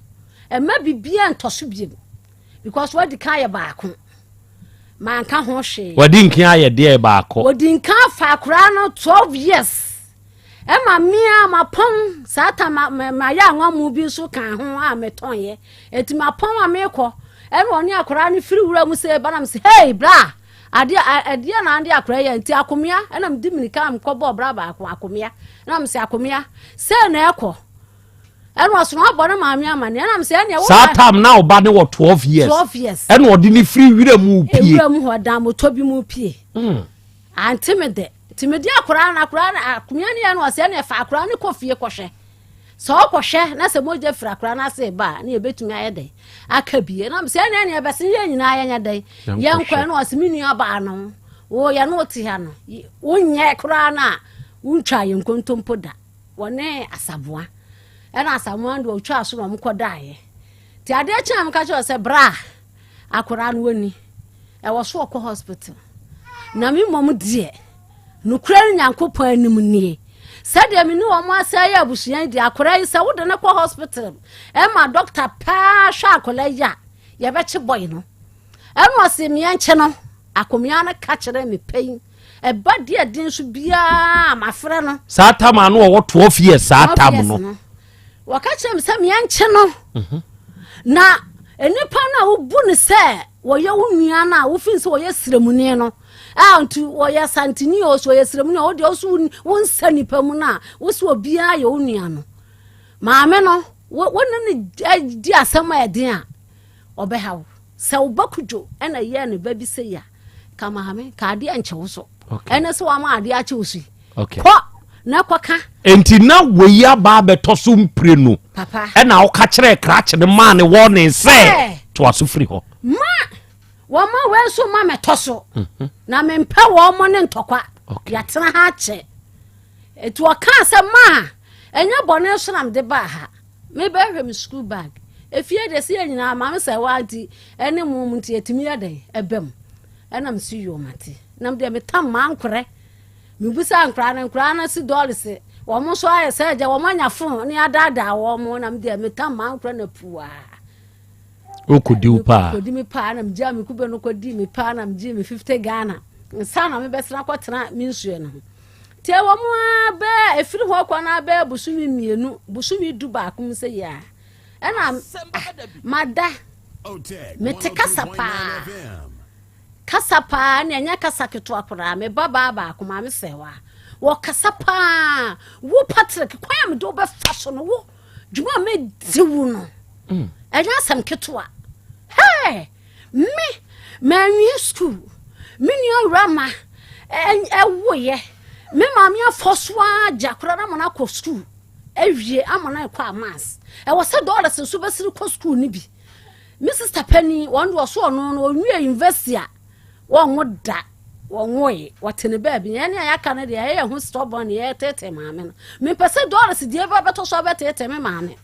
S6: Mma biribiara ntɔ so bio. Because wadi kan ayɛ baako. Manka ho hwee.
S2: Wadi nkan ayɛ deɛ baako.
S6: Wadi nkan afa akwaraa no 12 years. Ɛma me a mapɔn saa ta ma mayɛ anwammo bi nso ka ho a metɔnyɛ. Eti mapɔn a mekɔ ɛna ɔne akwaraa no firi wura mu sɛ ba na mesɛ hei bra adeɛ adeɛ na ade akwaraa yɛ nti akomea ɛna medi mirika mekɔ bɔɔ bra baako akomea ɛna mesɛ akomea sɛ na ɛkɔ ɛna ɔsono abɔ ne maame amaneɛ ɛna mesɛ ɛnea wo
S2: saa tam na ɔba ne wɔ 12 years
S6: 12 years
S2: ɛna ɔde ne firi wura mu pie
S6: wura mu hɔ dan motɔ bi mu pie mm. Ante me dɛ. Nti mede akwaraa no, akwaraa no, akomea no yɛ no ɔsɛ ɛna ɛfa akwaraa no kɔ fie kɔhwɛ. Sɛ ɔkɔhwɛ na sɛ mogya firi akwaraa no ase ba a, na yɛbɛtumi ayɛ dɛn aka bi. Ɛna sɛ ɛna ɛna ɛbɛsɛ yɛn nyinaa yɛnyɛ dɛn yɛnkɔ ɛna ɔsɛ me nua baa no wo yɛ no wote ha no wonyɛ koraa no a wontwa yɛn nkontompo da wɔne asaboa ɛna asaboa no deɛ ɔtwa so na wɔn kɔdaeɛ nti adeɛ kyɛn a meka kyerɛ sɛ bra Akwadaa no wani, ɛwɔ so ɔkɔ hospital. Na me mmom deɛ, nokorɛ no Nyankopɔn anim nie. Sɛdeɛ me ne wɔn asɛ yɛ abusua yi deɛ, akwadaa yi sɛ wode no kɔ hospital ɛma dɔkta paa hwɛ akwadaa yi a, yɛbɛkye bɔyi no. Ɛna ɔse meɛnkye no, akomea no ka kyerɛ me pɛyi. Ɛba deɛ den so biara mafrɛ no.
S2: Saa tam ano ɔwɔ 12 years saa tam no.
S6: Wɔka kyerɛ me sɛ meɛnkye no. Mhm. Na nnipa no a wobu no sɛ wɔyɛ wo nua no a wofin sɛ wɔyɛ sremuni no a nti wɔyɛ santini o so wɔyɛ sremuni a wodeɛ wo wonsa nipa mu no a wo sɛ obiara yɛ wo nua no maame no wo ne no di asɛm a ɛden a ɔbɛha wo Sɛ wo ba kudwo na ɛyɛɛ ne ba bi sei a, ka maame, ka adeɛ nkye wo so. Ɛne sɛ wama adeɛ akye wo so yi. Kɔ na kɔka.
S2: Enti na wei aba abɛtɔ so mprenu.
S6: Papa.
S2: Ɛna woka kyerɛɛ krakye no maa ne wɔne sɛ toa so firi hɔ.
S6: Ma wɔma wei nso ma mɛtɔ so. Mhm. Na mempɛ wɔn mo ne ntɔkwa. Yɛatena ha akyɛ. Eti ɔkaa sɛ maa ɛnyɛ bɔne so na mede baa ha. Me bɛ hwɛ me school bag. Efie de se yɛ nyinaa maame sɛ wa nti ɛne mo mu nti yɛtumi yɛ dɛn ɛbɛ mu. Ɛna me si yoo mate. Na me deɛ me tam maa nkorɛ. Me busa nkoraa no nkoraa no si dɔɔle se wɔn nso ayɛ sɛ agya wɔn anya fon ne adaadaa wɔn mo na me deɛ me tam maa nkorɛ na puaa.
S2: Okodi wo paa.
S6: Okodi me paa na me gya me kube no kodi me paa na me gye me 50 Ghana. Nsa na me bɛsena kɔtena me nsuo no ho. Nti ɛwɔ mu ara bɛɛ ɛfiri hɔ kɔ no bɛɛ bosome mmienu bosome du baako mu sɛ yia ɛna ah, mada mete kasa paa. Kasa paa ne ɛnyɛ kasa ketewa koraa. Me ba baa baako maame sɛwa. Wɔkasa paa. Wo Patrick kwan a mede wo bɛfa so no wo dwuma a medi wo no. Mm. Ɛnyɛ asɛm ketewa. Hey! Me manwie school. Me nua wura ma ɛwoyɛ. Me maame afɔ so ara gya koraa na ma no akɔ school. Awie ama no akɔ amas. Ɛwɔ sɛ dollars nso bɛsiri kɔ school no bi. Me sista panin, wɔn de ɔso ɔno no ɔnwie university a wɔnwo da wɔnwoe wɔte ne baabi yɛn a yɛaka no deɛ ɛyɛ ho stubborn yɛtetee maame no mepɛ sɛ Doris deɛ ba bɛtɔ so abɛtetee me maame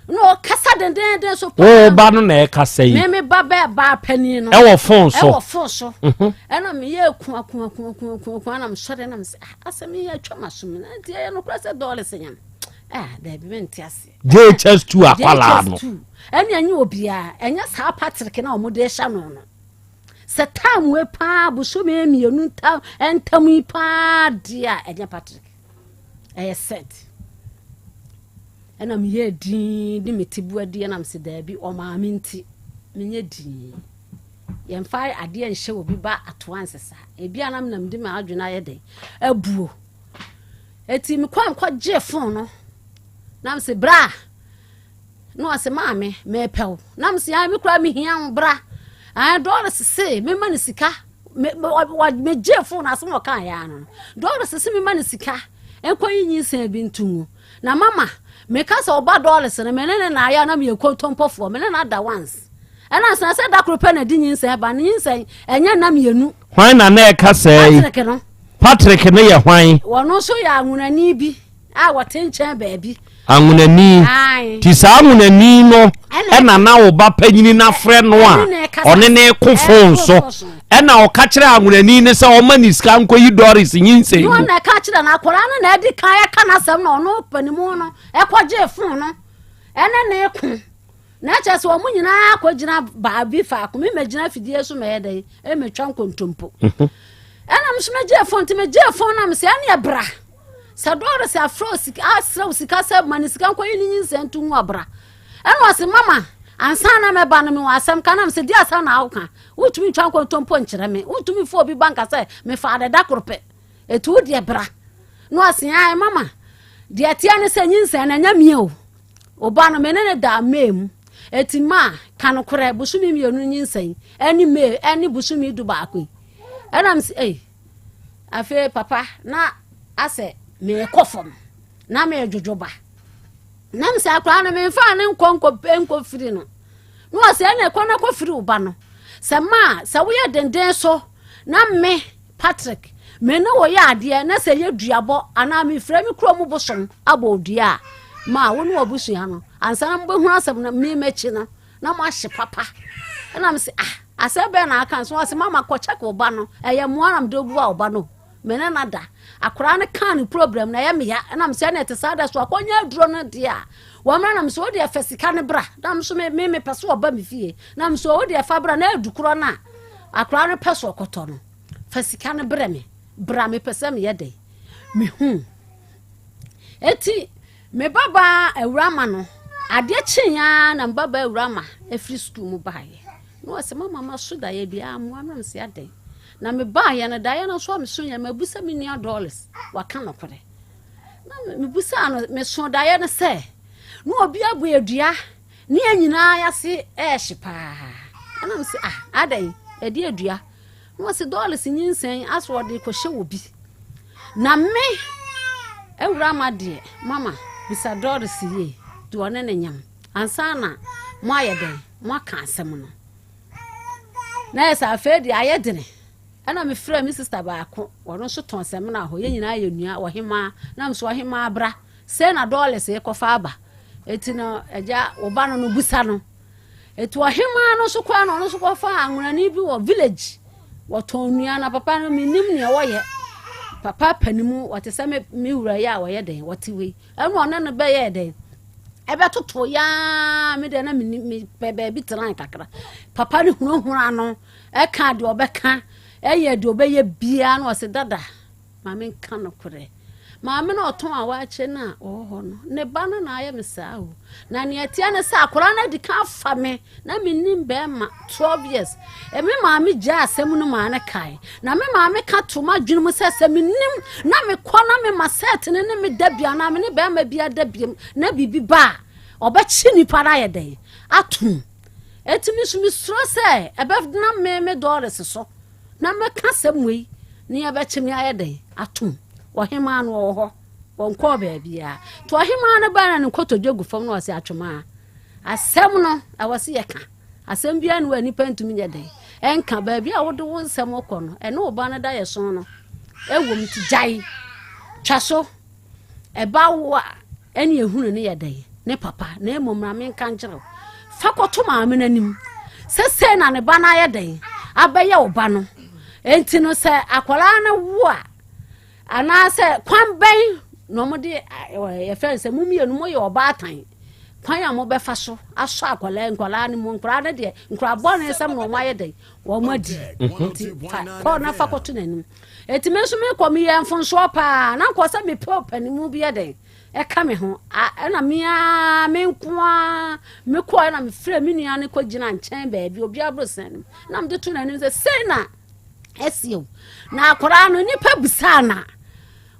S6: na ɔkasa dendenden so
S2: paa wo ba no na ɛkasa yi
S6: me me ba bɛɛ baa panin no
S2: ɛwɔ fon so
S6: ɛwɔ fon so mhm. ɛna meyɛ kua kua kua kua kua kua na mesɔre na mesɛ ah, asɛm yi atwa m'asom na nti ɛyɛ nokorɛ sɛ Doris nyam ah daabi mente aseɛ
S2: JHS2 akwalaa no.
S6: JHS2 ɛne ɛnyɛ obiara ɛnyɛ saa Patrick na wɔn de hyɛ no no sɛ time wei paa bosome mmienu ntam ntam yi paa deɛ a ɛnyɛ Patrick ɛyɛ set ɛna meyɛ din de me ti bu adi ɛna mesɛ daabi ɔmaame nti menyɛ din yɛmfa adeɛ nhyɛ obi ba atoa nsesa ebi anam nam de ma adwene ayɛ den abuo eti mekɔ nkɔgye fon no Na mese bra na ɔse maame mepɛ wo na mese ae me koraa mehia wo bra ae Doris se mema no sika megyee fon no asɛm ɔka yɛ ano no Doris se mema no sika nkɔ yi nyinsɛn bi nto mu na mama meka sɛ ɔba Doris no me ne ne na ayɛ na meyɛ kontompɔfoɔ me ne no ada once ɛna nsena sɛ da koro pɛ na di nyinsɛn ba ne nyinsɛn ɛnyɛ nna mmienu.
S2: Hwan na na ɛka sɛɛ yi?
S6: Patrick no.
S2: Patrick no yɛ hwan?
S6: Wɔno nso yɛ anwonani bi. A wɔte nkyɛn baabi.
S2: Anwonani. Ti saa anwonani no ɛna na wo ba panyini no afrɛ no a ɔne ne ko fon so. Ɛna ɔka kyerɛ anwonani no sɛ ɔma ne sika nkɔyi Doris nyinsɛn mu.
S6: Na ɛka kyerɛ no akwadaa no na ɛdi kan ɛka n'asɛm na ɔno panimu no ɛkɔgye fon no ɛne ne ko. Na kyerɛ sɛ wɔn nyinaa akɔgyina baabi faako me mɛgyina afidie so mɛyɛ dɛn ɛmɛtwa nkontompo mhm. ɛna me so mɛgye fon nti mɛgye fon na mesɛ ɛne ɛbra sɛ dɔɔre sɛ afrɛ sika asrɛ wo sika sɛ ma ne sika nkɔyɛ ne nyinsɛn nto mu abra ɛna ɔse mama ansa na mɛba no mewɔ asɛm ka na mesɛ di asɛm na awoka wotumi ntwa nkontompo nkyerɛ me wotumi fo obi ba nka sɛ mefa adeda koro pɛ ɛti wo deɛ bra na ɔse ae mama deɛ teɛ ne sɛ nyinsɛn na ɛnyɛ mie o Wo ba no, me ne no daa May mu. Eti ma, ka nokorɛ, bosome mmienu nyinsɛn, ɛne May, ɛne bosome du baako yi. Ɛna mese, ei, afei papa, na asɛ meekɔ fam, na meedwodwo ba. Na mese, akwaraa no, memfaa ne nkɔ nkɔ nkɔ firi no. Na ɔsɛ ɛna ɛkɔ na kɔ firi wo ba no. Sɛ ma, sɛ woyɛ denden so, na me, Patrick, me ne wo yɛ adeɛ na sɛ ɛyɛ duabɔ anaa mefrɛ me kurom bosom abɔ dua a, ma wo ne w'abusua no ansa na mobɛhunu asɛm no me m'akyi no na moahye papa. Ɛna me sɛ ah asɛm bɛn na aka nso ɔsɛ mama kɔ check wo ba no ɛyɛ mmoa na mede bua wo ba no me ne no da akwaraa no kaa ne problem na ɛyɛ meya ɛna me sɛ ɛna ɛte saa da so akɔnya aduro no deɛ a wɔmmra na me sɛ wo deɛ fa sika no bra na me so me mepɛ so ɔba me fie na me sɛ wo deɛ fa bra na adu korɔ no a Akwadaa no pɛ so ɔkɔtɔ no, fa sika no brɛ me. Bra mepɛ sɛ meyɛ dɛn? Mehu. Eti me babaa awurama no, adeɛ kyeeɛ ara na me babaa awurama afiri sukuu mu baeɛ. Na ɔsɛ mama maso daeɛ bi amoa me sɛ adɛn. Na mebaeɛ no daeɛ no nso a meso yɛ mabusa me nua Doris waka nokorɛ. Na mebusaa no meso daeɛ no sɛ na obi abɔ adua Ne yɛn nyinaa yɛase ɛɛhye paa. Ɛna me se ah adɛn ɛde adua. Na wɔse Doris nyinsɛn aso ɔde kɔhyɛ wɔ bi. Na me awura ma deɛ mama bisa Doris yie deɛ ɔne ne nyam ansa na mo ayɛ dɛn mo aka asɛm no. Na yɛ sɛ afei deɛ ayɛ dene. Ɛna mefrɛ me sista baako ɔno nso tɔn sɛmina hɔ yɛn nyinaa yɛ nua ɔhemaa na me so ɔhemaa bra. Sei na Doris rekɔfa aba. Eti no, agya, wo ba no no busa no. Eti ɔhemaa no nso kɔɛ na ɔno nso kɔfa anwonani bi wɔ village. Wɔtɔn nnua na papa no menim nea wɔyɛ. Papa panimu wɔte sɛ me me wura yi a wɔyɛ dɛn wɔte wei. Ɛna ɔne no bɛyɛɛ dɛn ɛbɛtoto yaa me deɛ na mepɛ baabi tenan kakra. Papa no hunahuna no ɛka deɛ ɔbɛka ɛyɛ deɛ ɔbɛyɛ biara na ɔse dada. Ma menka nokorɛ. Maame no a ɔtɔn awaakye no a ɔwɔ hɔ no, ne ba no na ayɛ me saa o. Na nea ɛteɛ ne sɛ akwadaa no adi kan afa me na mennim bɛrima 12 years. E me maame gyaa asɛm no maa no kae. Na me maame ka to m'adwene mu sɛ sɛ mennim na mekɔ na mema sɛt no ne me da bi anaa me ne bɛrima bi ada biam na biribi ba a, ɔbɛkye nipa no ayɛ dɛn atom. Eti me nso mesuro sɛ ɛbɛnam me me Doris so na mɛka asɛm wei na yɛbɛkye me ayɛ dɛn atom. Ɔhemaa no ɔwɔ hɔ, wɔnkɔɔ baabiara. Nti ɔhemaa no baa na ne nkotodwe gu fam na ɔse atwemaa. Asɛm no ɛwɔ se yɛka. Asɛm biara ni wɔ a nipa ntumi nyɛ dɛn ɛnka. Baabi a wode wo nsɛm kɔ no, ɛne wo ba no da yɛ so no ɛwom nti gyae twa so. Ɛba wo a, ɛne ehunu no yɛ dɛn? Ne papa. Na mmom ma menka nkyerɛ wo, fa kɔto maame no anim sɛ sei na ne ba no ayɛ dɛn abɛyɛ wo ba no. Enti no sɛ akwadaa no wo a, anaasɛ kwan bɛn na wɔde yɛfrɛ no sɛ mo mmienu moyɛ ɔbaatan kwan a mobɛfa so asɔ akwadaa nkwadaa no mu nkwadaa no deɛ nkwadaa bɔne nsɛm na wɔn ayɛ dɛn wɔn adi nti fa kɔ na fa kɔto n'anim. Enti me nso mekɔ meyɛ mfonsoɔ paa na nkɔ sɛ mepɛ ɔpanimu bi yɛ dɛn ɛka me ho ɛna me ara me nko ara mekɔɛ na mefrɛ me nua no kɔgyina nkyɛn baabi obi aborosan no na mede to n'anim sɛ sei na ɛsi o na akwaraa no nipa bisaa na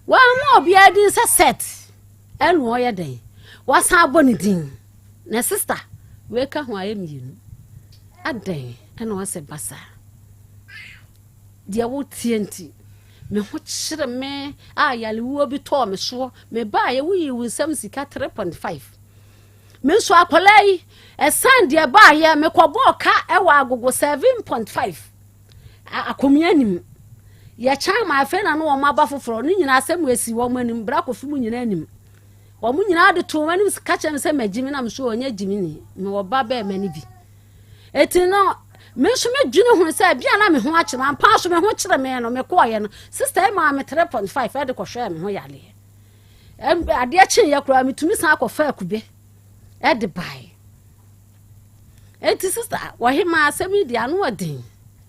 S6: wɔn mu obiara din sɛ set ɛna ɔyɛ dɛn wasan abɔ ne din na sista wei ka ho ayɛ mmienu adɛn ɛna ɔsɛ basaa Deɛ woteɛ nti, me ho kyere me a yarewuo bi tɔɔ me soɔ. Mebaeɛ, woyii wo nsam sika 3.5. Me nso akwadaa yi, ɛsan deɛ baeɛ, mekɔbɔɔ ka wɔ agogo 7.5 akomea anim. Yɛkyan ma afei na no wɔn aba foforɔ. Ne nyinaa asɛm asi wɔn anim, bra kofi mu nyinaa anim. Wɔn nyinaa de too wɔn anim ka kyerɛ me sɛ magyi me nam so ɔnyɛ gyimini. Mewɔ ba bɛrima no bi. Eti no, me nso medwene ho sɛ bia na me ho akyere me. Ampa so me ho kyere me no, mekɔɔyɛ no, sista yi maa me 3.5 ɛde kɔhwɛɛ me ho yareɛ. Adeɛ kyeeɛ koraa metumi san kɔfa akube ɛde bae. Eti sista wɔhemaa asɛm yi deɛ ano ɔden.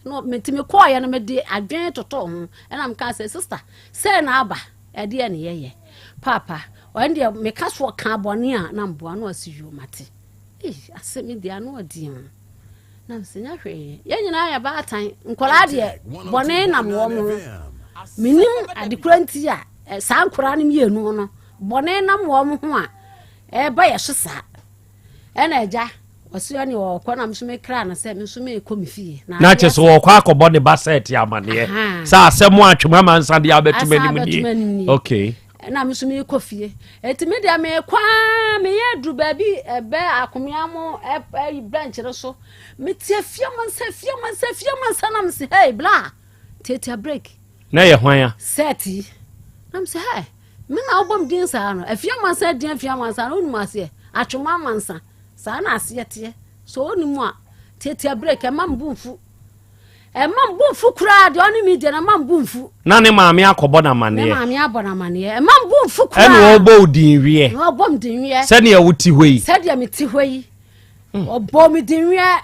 S6: No, meti mekɔɔyɛ no mede adwene totoo ho ɛna meka sɛ sista sɛ na aba ɛdeɛ ne yɛyɛ. Paapa, ɔno deɛ meka so ɔka bɔne a na mboa no ɔse yoo mate. Ei, asɛm yi deɛ ano ɔden o. Na mesɛ nyɛ hwee. Yɛn nyinaa yɛ baatan. Nkwadaa deɛ bɔne nam wɔn ho. Menim adekora nti a eh, saa nkwadaa no mmienu no bɔne nam wɔn ho a ɛreba yɛ so saa. Ɛna agya ɔsi ɔne ɔkɔ na nso mekra no sɛ nso mekɔ me fie.
S2: Na kyɛ sɛ ɔkɔ akɔbɔ ne ba sɛ ɛte amaneɛ sɛ asɛm a atwem amansa de abɛtum anim nie. Okay.
S6: Ɛna me nso merekɔ fie. Eti me deɛ merekɔ ara meyɛ aduru baabi ɛbɛ akomea mo ɛyi bench no so. Mete afie mo nsa afie mo nsa afie mo nsa na mese hey bla tiatia break.
S2: Na yɛ hwan a?
S6: Set yi. Na mese hey me na wobɔ me din saa no afie mo nsa din afie mo nsa no wonim aseɛ atwoma amansa saa na aseɛ teɛ so wonim a tiatia break ɛma mbu mfu. Ɛma mbo mfu koraa deɛ ɔne me deɛ na ɛma mbo mfu.
S2: Na ne maame akɔbɔ no amaneɛ.
S6: Ne maame abɔ no amaneɛ. Ɛma mbo mfu koraa.
S2: Ɛna ɔbɔ wo din wiɛ.
S6: Na ɔbɔ me din wiɛ.
S2: Sɛdeɛ wote hɔ yi.
S6: Sɛdeɛ mete hɔ yi. Hmm. Ɔbɔ me din wiɛ.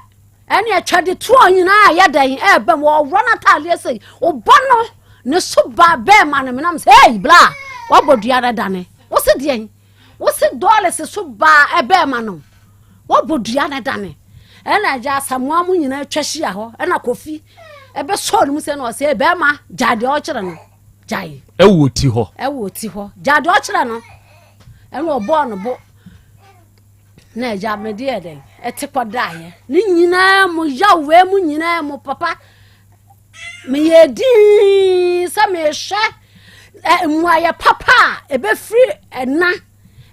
S6: Ɛne atwa de toɔ nyinaa yɛ dɛn ɛɛbɛm wɔworɔ no ataadeɛ sɛ ɔbɔ no ne so ba bɛɛma no menam sɛ ei bla wabɔ dua no dane wo se deɛn Wose dɔɔlese so baa ɛbɛɛma no wɔbɔ dua na dane ɛna agya asamoa mu nyinaa atwa hyia hɔ ɛna kofi ɛbɛsɔɔ no mu sɛ na ɔsɛ bɛɛma gya deɛ ɔkyerɛ no gyae
S2: ɛwɔ ti hɔ
S6: ɛwɔ ti hɔ gya deɛ ɔkyerɛ no ɛna ɔbɔɔ no bo na agya mede yɛ dɛn ɛte kɔ daeɛ ne nyinaa mu yaw wei mu nyinaa mu papa Meyɛɛ dinn sɛ mehwɛ mmuaeɛ papa a ɛbɛfiri ɛna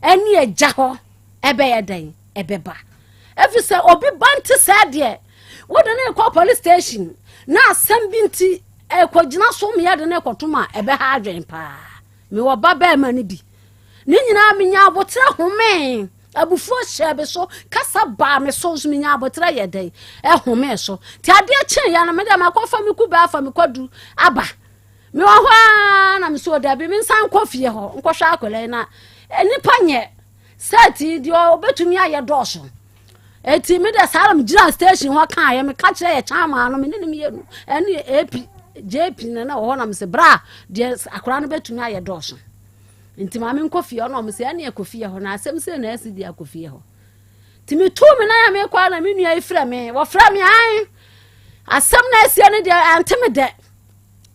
S6: ɛne agya hɔ ɛbɛyɛ dɛn ɛbɛba ɛfiri sɛ obi ba nte sɛ deɛ wode ne kɔ police station na asɛm bi nti ɛkɔgyina so meyɛ de ne kɔtom a ɛbɛha adwene paa mewɔ ba bɛrima no bi ne nyinaa menya aboterɛ homee Abufuo hyɛɛ me so, kasa baa me so, nso menya aboterɛ yɛ dɛn ɛhomee so. Nti adeɛ kyeeɛ no, mede makɔfa me kube afa me kwadu aba. Mewɔ hɔ ara na mesɛ dabi mensan nkɔ fie hɔ nkɔhwɛ akwadaa yi na nnipa nyɛ sɛɛti deɛ ɔbɛtumi ayɛ dɔɔso. Eti me deɛ saa na megyina station hɔ kaeɛ meka kyerɛ yɛ kyan no me ne no mmienu ɛne AP JP na na wɔ hɔ na mesɛ bra deɛ akwadaa no bɛtumi ayɛ dɔɔso. Nti ma menkɔ fie hɔ na ɔmo sɛ ɛne ɛkɔ fie hɔ na asɛm sɛ na asi di akɔ fie hɔ. Nti metuu me nan a mekɔ a na me nua yi frɛ me wɔfrɛ me an asɛm na asie no deɛ ante me dɛ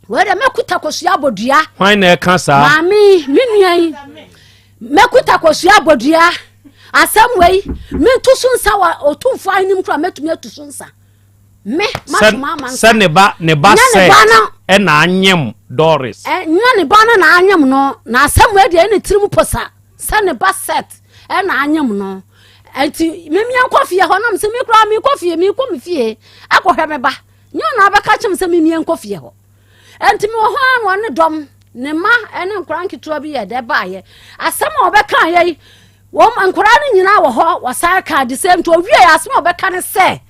S6: wei deɛ mɛkuta kosua abɔdua.
S2: Hwan na ɛka saa?
S6: Maame me nua yi mɛkuta kosua abɔdua asɛm wei mentu so nsa wɔ ɔtumfoɔ ahenim kora mɛtumi atu so nsa. Me masoma ama
S2: nsa. Sɛ ne ba ne ba sɛ ɛna anyem Doris.
S6: Nyɛ ne ba no na anyem no na asɛm wei deɛ ɛne tirim posa sɛ ne ba set ɛna anyem no nti memia nkɔ fie hɔ nam sɛ me koraa mekɔ fie mekɔ me fie akɔhwɛ me ba nyɛ ɔna abɛka kyɛm sɛ memia nkɔ fie hɔ nti mewɔ hɔ a na ɔne dɔm ne ma ɛne nkora nketewa bi yɛ dɛ baayɛ asɛm a ɔbɛka yɛ yi Wɔn nkwadaa no nyinaa wɔ hɔ, wɔsan ka the same nti owie asɛm a ɔbɛka ne sɛ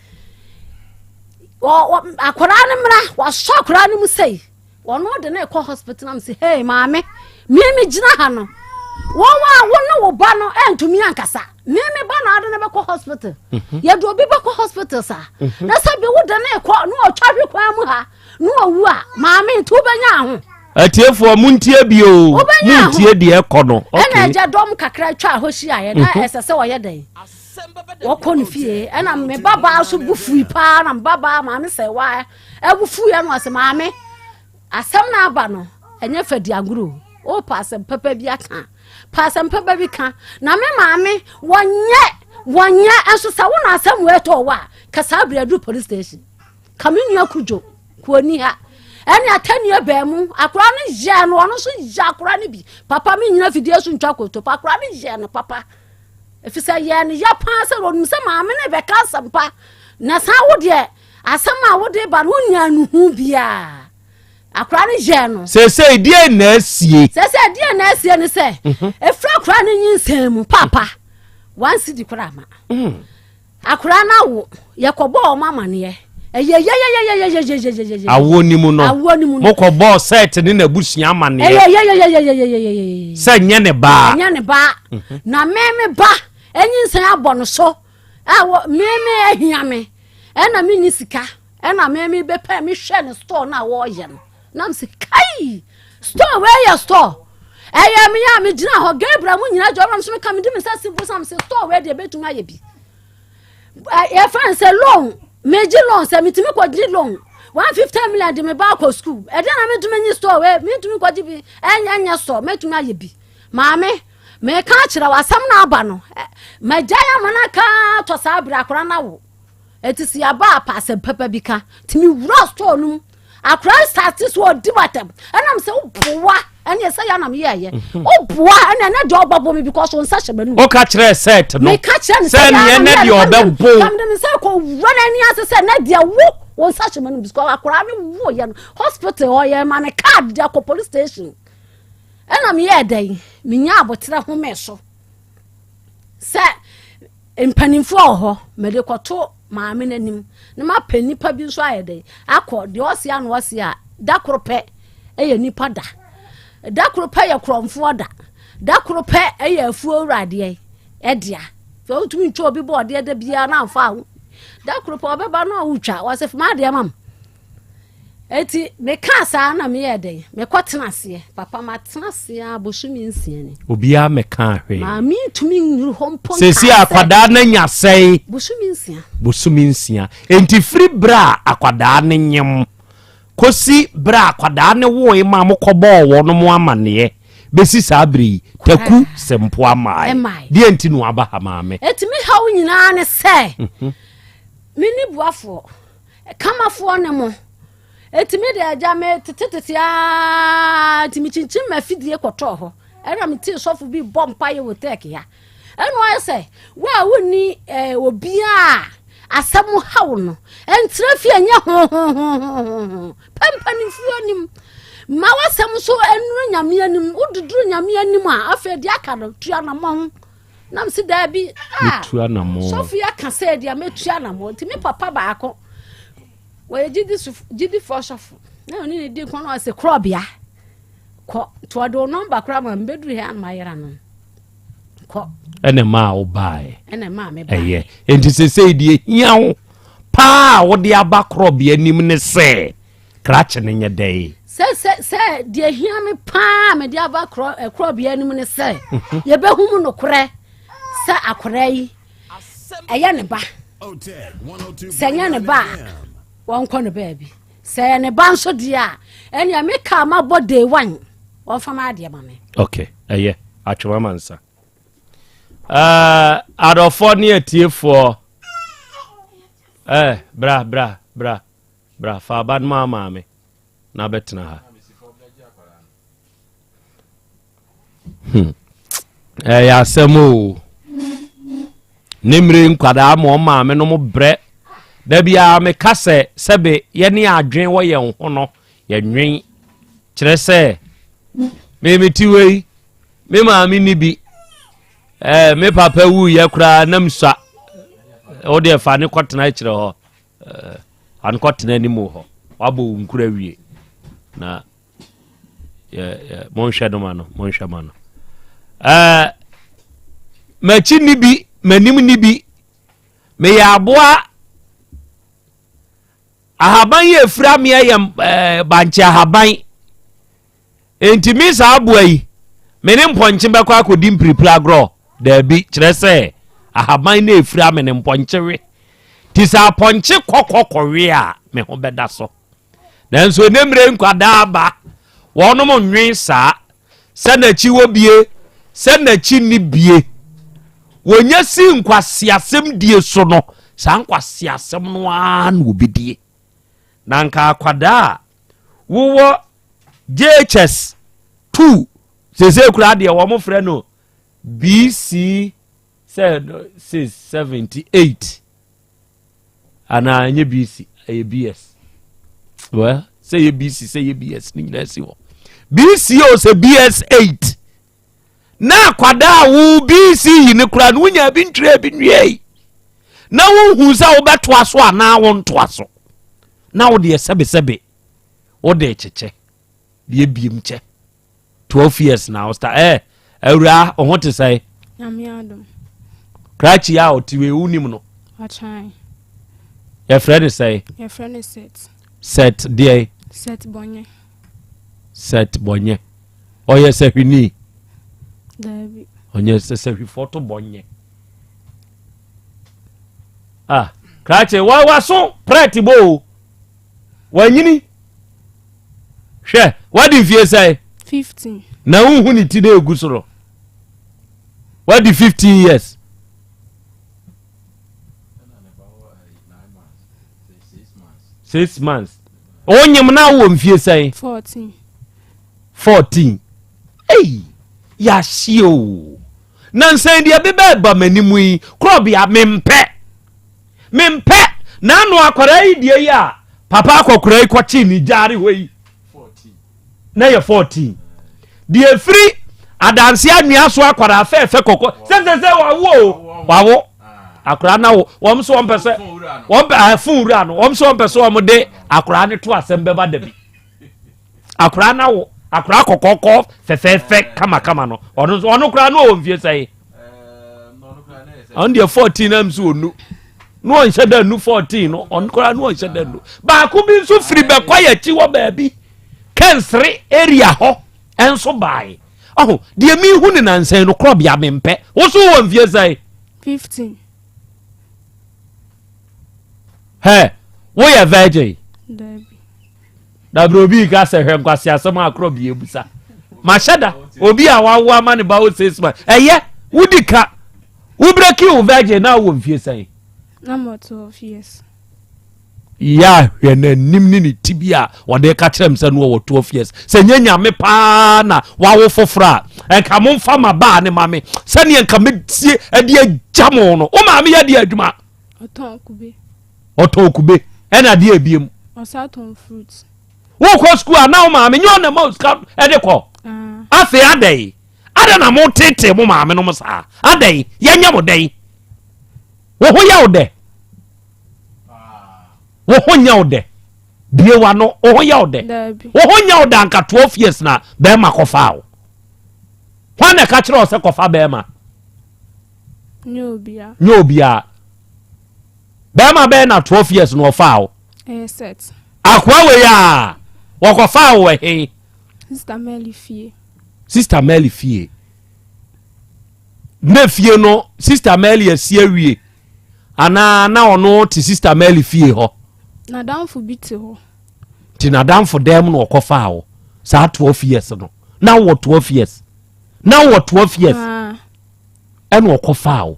S6: akwadaa no mmra, wasɔ akwadaa no mu sei, wɔn de no rekɔ hospital nam sɛ hey maame, me me gyina ha no, wɔn a wo ne wo ba no ntumi ankasa, me me ba na ade no bɛkɔ hospital, mhm. yɛde obi bɛkɔ hospital saa, mhm. na sɛ bi wo de no rekɔ na ɔtwa hwe kwan mu ha, na ɔwu a maame nti wobɛnya ho.
S2: Atiefoɔ montie bi o montie deɛ ɛkɔ no.
S6: Ɛna agya dɔm kakra twa hɔ hyiaeɛ na mhm. ɛsɛ sɛ ɔyɛ dɛn wɔkɔ no fie ɛna me babaa nso bu fui paa na me babaa maame sɛ wa ɛbu fuiɛ no ɔsɛ maame asɛm no aba no ɛnyɛ fɛ di agorɔ o wopɛ asɛm papa bi aka pɛ asɛm papa bi ka na me maame wɔnyɛ wɔnyɛ nso sɛ wo na asɛm wɔ ɛtɔ wɔ a kasa abiri aduru police station Ka me nua Kudwo, kuoni ha. Ɛne atɛnniɛ baa mu. Akora no yɛɛ no, ɔno nso yɛ akora no bi. Papa me nyina fidie so ntwa koto. Pa akora no yɛɛ no papa. Ɛfiri sɛ yɛɛ no ya paa sɛ ɔnim sɛ maame no bɛka asɛmpa. Na saa wo deɛ, asɛm a wode ba no wonya nuhu biara. Akora no yɛɛ no.
S2: Seesei deɛ na asie.
S6: Seesei deɛ na asie ne sɛ, ɛfiri akora no nyinsɛn mu, papa, one cedi koraa ma. Mm. Akwadaa no awo, yɛkɔbɔɔ wɔn amaneɛ. Ɛyɛ yɛyɛyɛyɛyɛyɛyɛyɛyɛ.
S2: Awoɔ ni mu no.
S6: Awoɔ ni mu no.
S2: Mokɔbɔɔ Sɛt ne n'abusua amaneɛ.
S6: Ɛyɛ yɛyɛyɛyɛyɛyɛyɛyɛ.
S2: Sɛ nyɛ ne ba.
S6: Nyɛ ne ba. Mhm. Na me me ba enyinsɛn abɔ no so. Ɛwɔ me me ahia me. Ɛna me ni sika. Ɛna me me bɛpɛ me hwɛ ne store na wɔreyɛ no. Nam sɛ kai store wei yɛ store. Ɛyɛ me a megyina hɔ Gabriel mu nyinaa gyina hɔ so meka mede me nsa si bo sam sɛ store wei deɛ bɛtumi ayɛ bi. Yɛfrɛ no sɛ loan megye loan sɛ metumi kɔgye loan 150 million de me ba akɔ school ɛdeɛ na mentumi nye store wei mentumi kɔgye bi ɛnyɛ nyɛ store mɛtumi ayɛ bi maame meka akyerɛ wɔ asɛm no aba no magyae ama no aka tɔ saa berɛ akora no awo ɛti sɛ yɛaba apa asɛm papa bi ka nti mewura store no mu akora starte so ɔdi matam ɛnam sɛ woboa ɛne ɛsɛ yɛ anam yɛɛyɛ mhm. woboa ɛne ɛnɛ deɛ ɔbɛbɔ me because wo nsa hyɛ m'anum
S2: woka kyerɛ sɛt no
S6: meka kyerɛ no
S2: sɛ neɛ nɛ deɛ ɔbɛbo
S6: kamde me sɛ kɔ wura no ani ase sɛ nɛ deɛ wo wo nsa hyɛ m'anum because akora no woyɛ no hospital ɔyɛ ma ne card de akɔ police station ɛna meyɛɛ dɛn menya aboterɛ home so sɛ Mpanimfoɔ wɔ hɔ, mede kɔto maame no anim na mapɛ nnipa bi nso ayɛ dɛn akɔ deɛ ɔse ano ɔse a da koro pɛ ɛyɛ nipa da da koro pɛ yɛ korɔmfoɔ da da koro pɛ ɛyɛ afuo wuradeɛ ɛdea sɛ wotumi ntwa obi bɔ ɔdeɛ da biara na amfa ho da koro pɛ ɔbɛba na ɔwotwa wɔsɛ fama adeɛ mam Eti mekaa saa na meyɛɛ dɛn? Mekɔtena aseɛ. Papa matena aseɛ ara bosome nsia ni.
S2: Obiara mmɛkaa hwee.
S6: Maame ntumi nnuru hɔ mpo nkaa
S2: Seesei
S6: sɛ.
S2: akwadaa no anya sɛe?
S6: Bosome nsia.
S2: Bosome nsia. Enti firi berɛ a akwadaa no nyem kɔsi berɛ a akwadaa no woe maa mokɔbɔɔ wɔnom amaneɛ bɛsi saa berɛ yi, Taku Sempoa mmae.
S6: Ɛmmae.
S2: Deɛn nti na waba ha maame?
S6: Eti me haw nyinaa ne sɛ, menni boafoɔ. Kamafoɔ ne mo. Enti me deɛ agya me tetetete aa nti mekyinkyim m'afidie kɔtɔɔ hɔ. Ɛna metee sɔfo bi bɔ mpaeɛ wɔ tɛk ya. Ɛna ɔyɛ sɛ wo a wonni eh, obiara a asɛm haw no ɛntena fie nyɛ hohohohoho pɛ mpanimfoɔ anim ma w'asɛm nso ɛnuru nyame anim woduduru nyame anim a afei deɛ aka no tua namɔn na mese daabi ah,
S2: Metu anammɔn.
S6: sɔfo yi aka sɛ deɛ mɛtu anammɔn nti me papa baako wɔyɛ gyidifoɔ sɔfo na ɔne ne di nkɔn na ɔse korɔbea kɔ nti ɔde wo nɔmba koraa ma mbɛduru ha na mayera no kɔ
S2: ɛna maa wo baeɛ
S6: ɛna maa me baeɛ
S2: ɛyɛ nti sesei deɛ hia wo paa a wode aba korɔbea anim ne sɛ krakye no nyɛ dɛn?
S6: Sɛ sɛ sɛ deɛ hia me paa mede aba korɔ ɛkorɔbea no mu ne sɛ yɛbɛhu mu nokorɛ sɛ akwadaa yi ɛyɛ ne ba sɛ ɛnyɛ ne ba a wɔnkɔ no baabi sɛ ɛyɛ ne ba nso deɛ a ɛnea me kaa mabɔ day one wɔmfa ma adeɛ ma me.
S2: Ok ɛyɛ atwema ma nsa. Uh, adɔfoɔ ne atiefoɔ eh, bra bra bra Bra, fa aba no ma maame na bɛtena ha. Hmm. Ɛyɛ asɛm o. Ne mmere nkwadaa ma wɔn maame no mo brɛ. Da biara meka sɛ sɛbe yɛne adwen wɔ yɛn ho no yɛnwen. Kyerɛ sɛ me mete wei me maame ni bi ɛɛ me papa wuyɛ koraa nam sua. Wo deɛ fa ne kɔtena akyerɛ hɔ. Eh, ankɔtena anim hɔ wabɔ wo nkura wie na monhwɛ no ma no monhwɛ ma no eh, m'akyi ni bi m'anim ni bi meyɛ aboa ahaban yi efura meɛ yɛ eh, bankye ahaban Enti me saa aboa yi, me ne mpɔnkye bɛkɔ akɔdi mpiripiri agorɔ? Daabi, kyerɛ sɛ ahaban no ɛfiri ame ne mpɔnkye we. Nti sɛ apɔnkye kɔkɔ kɔwe a, me ho bɛda so. Nanso ɛnɛ mmerɛ nkwadaa aba, wɔnom nwen saa, sɛ n'akyi wɔ bie, sɛ n'akyi nni bie. Wɔnya si nkwaseasɛm die so no, saa nkwaseasɛm no ara na wɔbɛdie. Na nka akwadaa a wowɔ JHS 2 sese koraa deɛ wɔn frɛ no BC sɛ 6 7 8 anaa ɛnyɛ BC ɛyɛ BS well sɛ yɛ BC sɛ yɛ BS ne nyinaa si hɔ BC o sɛ BS 8 na akwadaa a wo BC yi ne koraa no wonya bi ntwerɛ bi nwiei na wohu sɛ wobɛtoa so anaa wontoa so na wo deɛ sɛbesɛbe wode kyekyɛ deɛ biem kyɛ 12 years na wo star eh awura wo ho te sɛe krakye a ɔte wei wonim no yɛfrɛ ne sɛe
S7: yɛfrɛ ne set
S2: set deɛ
S7: set bɔnyɛ
S2: set bɔnyɛ ɔyɛ sɛhwini
S7: daabi
S2: ɔnyɛ sɛ sɛhwifoɔ to bɔnyɛ ah krakye wa waso prɛte bɔ o wanyini hwɛ wadi mfie sɛe
S7: 15
S2: na wohu ne ti dɛ egu soro wadi 15 years six months wonyim na wowɔ mfie sɛn
S7: 14
S2: 14 ei yɛahye o Na nsɛn deɛ bi bɛɛba m'anim yi korɔbea mempɛ mempɛ n'ano akwadaa yi deɛ yi a papa akɔkora yi kɔkye ne gyaare hɔ yi na yɛ 14 deɛ efiri adanse anwea so akwadaa fɛɛfɛ kɔkɔ sɛsɛsɛ wawo o wawo akwadaa na wo wɔn nso wɔn pɛ sɛ wɔn pɛ afun wura no wɔn nso wɔn pɛ sɛ wɔn de akwadaa no to asɛm bɛba dabi. Akwaraa no awo akwaraa kɔkɔɔkɔ fɛfɛɛfɛ kamakama no ɔno nso ɔno koraa no ɔwɔ mfie sɛe ɔno deɛ 14 nam so ɔnu na ɔnhyɛ da nu 14 no ɔno koraa na ɔnhyɛ da nu baako bi nso firi bɛkɔ yɛ akyi hɔ baabi kɛnsere area hɔ ɛnso bae ɔho deɛ mehu ne nansɛn no korɔbea mempɛ wo so wɔ mfie sɛe
S7: 15
S2: hɛ woyɛ virgin
S7: Dabi.
S2: Na berɛ obi reka sɛ hwɛ nkwaseasɛm a korɔ bie busa. Mahyɛ da obi a wawo ama ne ba wo six months. Ɛyɛ wodi ka wo breki wo virgin na wowɔ mfie sɛn?
S7: Na mɔ 12 years.
S2: Yɛ ahwɛ n'anim ne ne ti bi a wɔde ka kyerɛ m sɛ no wɔwɔ 12 years. Sɛ nyɛ nyame paa na wawo foforɔ a ɛnka momfa ma baa ne ma me sɛdeɛ nka mɛtie ɛde agya mo no. Wo maame yɛ deɛ adwuma.
S7: Ɔtɔn kube.
S2: Ɔtɔn kube ɛna adeɛ ebiem.
S7: Ɔsan tɔn fruit.
S2: Wokɔ sukuu a na wo maame nyɛ ɔna ma sika ɛde kɔ.
S7: Ah.
S2: Afei adɛn? Adɛn na mo tete mo maame nom saa? Adɛn? Yɛnyɛ mo dɛn? Wo ho yɛ wo dɛ? Wo ho nyɛ wo dɛ? Bie w'ano, wo ho yɛ wo dɛ? Wo ho nyɛ wo dɛ anka 12 years na bɛrima kɔfaa wo. Hwan na ɛka kyerɛ wo sɛ kɔfa bɛrima?
S7: Nyɛ obiara.
S2: Nyɛ obiara. Bɛrima bɛyɛ na 12 years na ɔfaa wo.
S7: Ɛyɛ set.
S2: Akoa wei a. Wɔkɔfaa wo wɔ he?
S7: Sister Mary fie.
S2: Sister Mary fie. Na fie no Sister Mary asi awie anaa na ɔno te Sister Mary fie hɔ?
S7: N'adamfo bi te hɔ.
S2: Nti n'adamfo dan mu na ɔkɔfaa wo saa 12 years no. Na wɔ 12 years. Na wɔ 12 years.
S7: Ah.
S2: Ɛna ɔkɔfaa wo.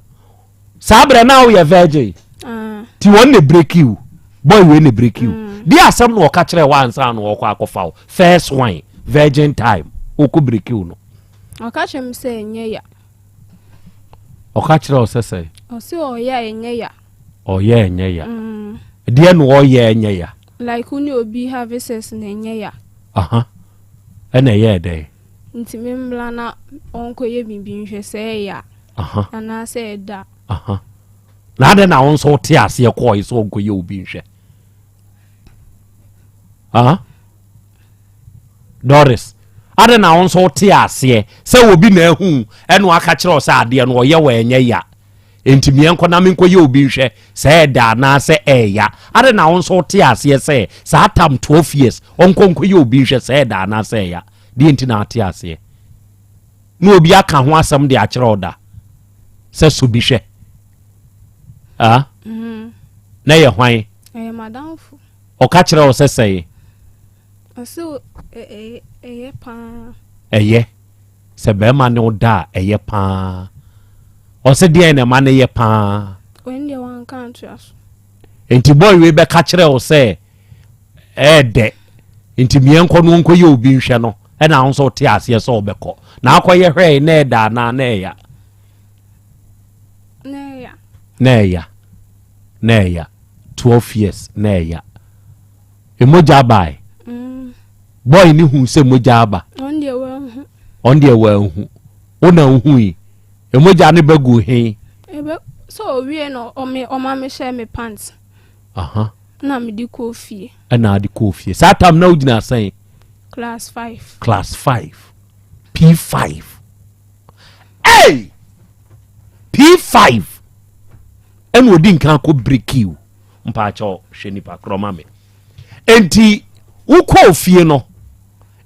S2: Saa berɛ na woyɛ virgin.
S7: Ah.
S2: Ti wɔn na breaki wo. Boy wei na breaki wo. Mm. Di asɛm na ɔka kyerɛ wo ansa na ɔkɔ akɔfa wo. First one virgin time ɔkɔ breaki wo no.
S7: Ɔka kyerɛ me sɛ ɛnyɛ ya.
S2: Ɔka kyerɛ wo sɛ sɛ?
S7: Ɔse ɔyɛ a ɛnyɛ ya.
S2: Ɔyɛ ɛnyɛ ya.
S7: Mm.
S2: Deɛ na ɔyɛ ɛnyɛ ya.
S7: Like wo ne obi have sex na ɛnyɛ ya.
S2: Aha. Ɛna ɛyɛɛ dɛn?
S7: Nti me mmla na ɔnkɔyɛ biribi nhwɛ sɛ ɛyɛ a.
S2: Aha.
S7: Anaasɛ ɛda.
S2: Aha. Na adɛn na wo nso wote aseɛ kɔɔe sɛ ɔnkɔyɛ obi nhwɛ? Aha. Doris, adɛn na wo nso wote aseɛ sɛ obi na ahu ɛna waka kyerɛ wo sɛ adeɛ no ɔyɛ wɔ ɛnyɛ ya nti meɛnkɔ na menkɔyɛ obi nhwɛ sɛ ɛda anaasɛ ɛɛya adɛn na wo nso wote aseɛ sɛ saa tam 12 years ɔnkɔ nkɔyɛ obi nhwɛ sɛ ɛda anaasɛ ɛya deɛ nti na ate aseɛ na obi aka ho asɛm de akyerɛ wo da sɛ so bi hwɛ ah?
S7: mm.
S2: na yɛ hwan
S7: ɛyɛ madamfo
S2: Ɔka kyerɛ wo sɛ sɛn?
S7: Ɔse ɛyɛ paa.
S2: Ɛyɛ. Sɛ bɛrima ne wo da a, ɛyɛ paa. Ɔse deɛn na ɛma no yɛ paa?
S7: Wei deɛ wanka antoa so.
S2: Nti boy wei bɛka kyerɛ wo sɛ ɛɛdɛ nti meɛnkɔ no ɔnkɔyɛ obi nhwɛ no ɛna wo nso wote aseɛ sɛ ɔbɛkɔ na akɔyɛ hwɛe na ɛda anaa na ɛya?
S7: Na ɛya.
S2: Na ɛya. Na ɛya. 12 years na ɛya mogya abae
S7: mm.
S2: boy ne hu sɛ mogya aba ɔn deɛ wanhu wo na wohu yi mogya ne bɛgu he
S7: sɛ owie na ɔma me hyɛ me pants
S2: aha
S7: na mede kɔɔ fie
S2: ɛna ade kɔɔ fie saa tam na wogyina sɛn
S7: class 5
S2: class 5 p5 hey! p5 ɛna ɔdi nkan akɔ brekiw mpaakyɛw hwɛ nipa korɔ ma me enti wokɔɔ fie no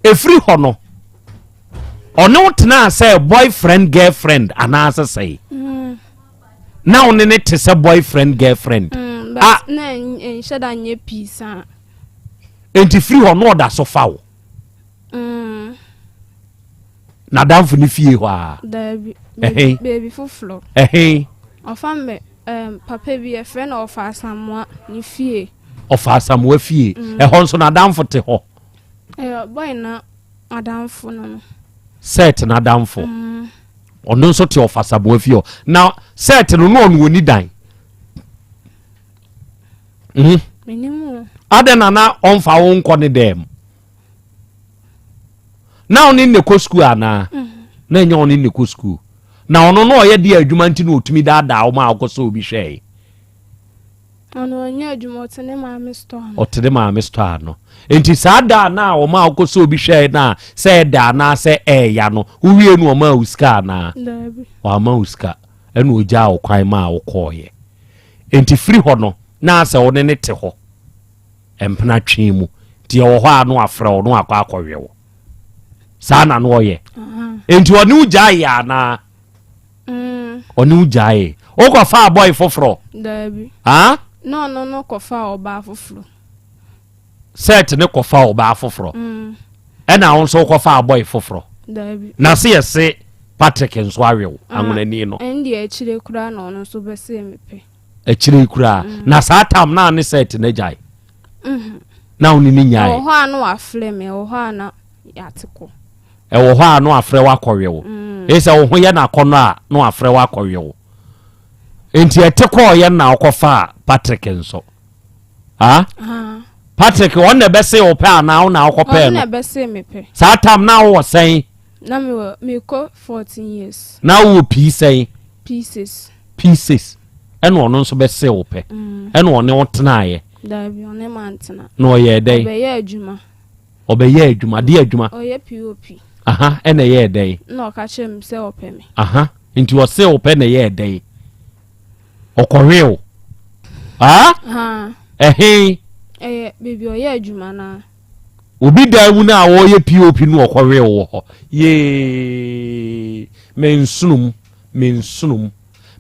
S2: ɛfiri hɔ no ɔne wo tenaa sɛ boyfriend girlfriend anaasɛ sɛe
S7: mm.
S2: na wo ne ne te sɛ boyfriend girlfriend
S7: mm, ah. na nhyɛ da nyɛ pii saa
S2: enti firi hɔ no ɔda so fa wo
S7: Mm.
S2: N'adamfo ne fie hɔ a.
S7: Daabi.
S2: Ɛhe?
S7: Baabi foforɔ.
S2: Ɛhe?
S7: Ɔfa mbɛ um, papa bi yɛfrɛ no Ɔfa Asamoa ne fie.
S2: Ɔfa Asamoa fie.
S7: Mm.
S2: Ɛhɔ nso n'adamfo te hɔ.
S7: Ɛyɛ bɔy na adamfo no no.
S2: Sɛt n'adamfo.
S7: Mm.
S2: Ɔno nso te Ɔfa Asamoa fie hɔ. Na sɛt no no ɔno ɔni dan. Mm.
S7: Menim o.
S2: Adɛn na na ɔmfa wo nkɔ ne dɛm? Na ɔne ne kɔ sukuu anaa?
S7: Mm.
S2: Na ɛnyɛ ɔne ne kɔ sukuu. Na ɔno na ɔyɛ deɛ adwuma nti na ɔtumi daadaa wo ma wokɔ sɛ obi hwɛe.
S7: Ɔno ɔnyɛ adwuma ɔte ne maame store ano.
S2: Ɔte ne maame store ano. Nti saa daa no a ɔma wokɔ sɛ obi hwɛe no a sɛ ɛda anaa sɛ ɛɛya no wowie no ɔma wo sika anaa?
S7: Daabi.
S2: Wamma wo sika ɛna ɔgyaa wo kwan maa wokɔɔeɛ. Enti firi hɔ no, na asɛ wo ne no te hɔ mpena twe mu. Nti ɛwɔ hɔ a na wafrɛ wo na wakɔ akɔhwɛ wo. Saa na na ɔyɛ. Enti ɔne wo gyaeɛ anaa?
S7: Mm.
S2: Ɔne wo gyaeɛ. Wokɔfaa bɔe foforɔ?
S7: Daabi.
S2: Ha?
S7: Na ɔno no kɔfaa ɔbaa foforɔ.
S2: Sɛt ne kɔfa ɔbaa foforɔ.
S7: Mm.
S2: Ɛna wo nso wokɔfaa bɔe foforɔ.
S7: Daabi.
S2: Na se yɛse Patrick nso awe wo,
S7: Ah,
S2: anwonani no.
S7: ɛndeɛ akyire koraa na ɔno nso bɛsee me pɛ.
S2: Akyire yi koraa.
S7: Mm.
S2: Na saa tam na ne sɛt no agyae.
S7: Mm.
S2: Na wo ne ne nyae.
S7: Ɛwɔ hɔ a na wafrɛ me, ɛwɔ hɔ a na yɛate kɔ.
S2: Ɛwɔ hɔ a na wafrɛ wo akɔwe wo.
S7: Mm.
S2: Ɛsɛ wo ho yɛ n'akɔnnɔ a na wafrɛ wo akɔwe wo. Enti ɛte kɔɔyɛ no na wokɔfaa Patrick nso. Ah?
S7: Ah.
S2: Patrick, ɔno na ɛbɛsee wo pɛ anaa wo na wokɔpɛɛ
S7: Ɔno
S2: no?
S7: na ɛbɛsee me pɛ.
S2: Saa tam na wowɔ sɛn?
S7: Na mewɔ mekɔ 14 years.
S2: Na wowɔ pii sɛn?
S7: P6.
S2: P6. Ɛna ɔno nso bɛsee wo pɛ.
S7: Mm.
S2: Ɛna ɔne wo tenaeɛ.
S7: Daabi, ɔne mantena.
S2: Na ɔyɛɛ dɛn?
S7: Ɔbɛyɛ adwuma.
S2: Ɔbɛyɛ adwuma. Deɛ adwuma?
S7: Ɔyɛ POP.
S2: Aha, ɛna ɛyɛɛ dɛn?
S7: Na ɔka kyerɛ me sɛ ɔpɛ me.
S2: Aha, nti ɔsee wo pɛ na ɛyɛɛ dɛn? Ɔkɔhwee wo. Ah?
S7: Haa.
S2: Ɛhe?
S7: Ɛyɛ baabi ɔyɛ adwuma no a.
S2: Obi dan mu no a wɔreyɛ POP no ɔkɔwee wo wɔ hɔ. Yee! Me nsono mu, me nsono mu.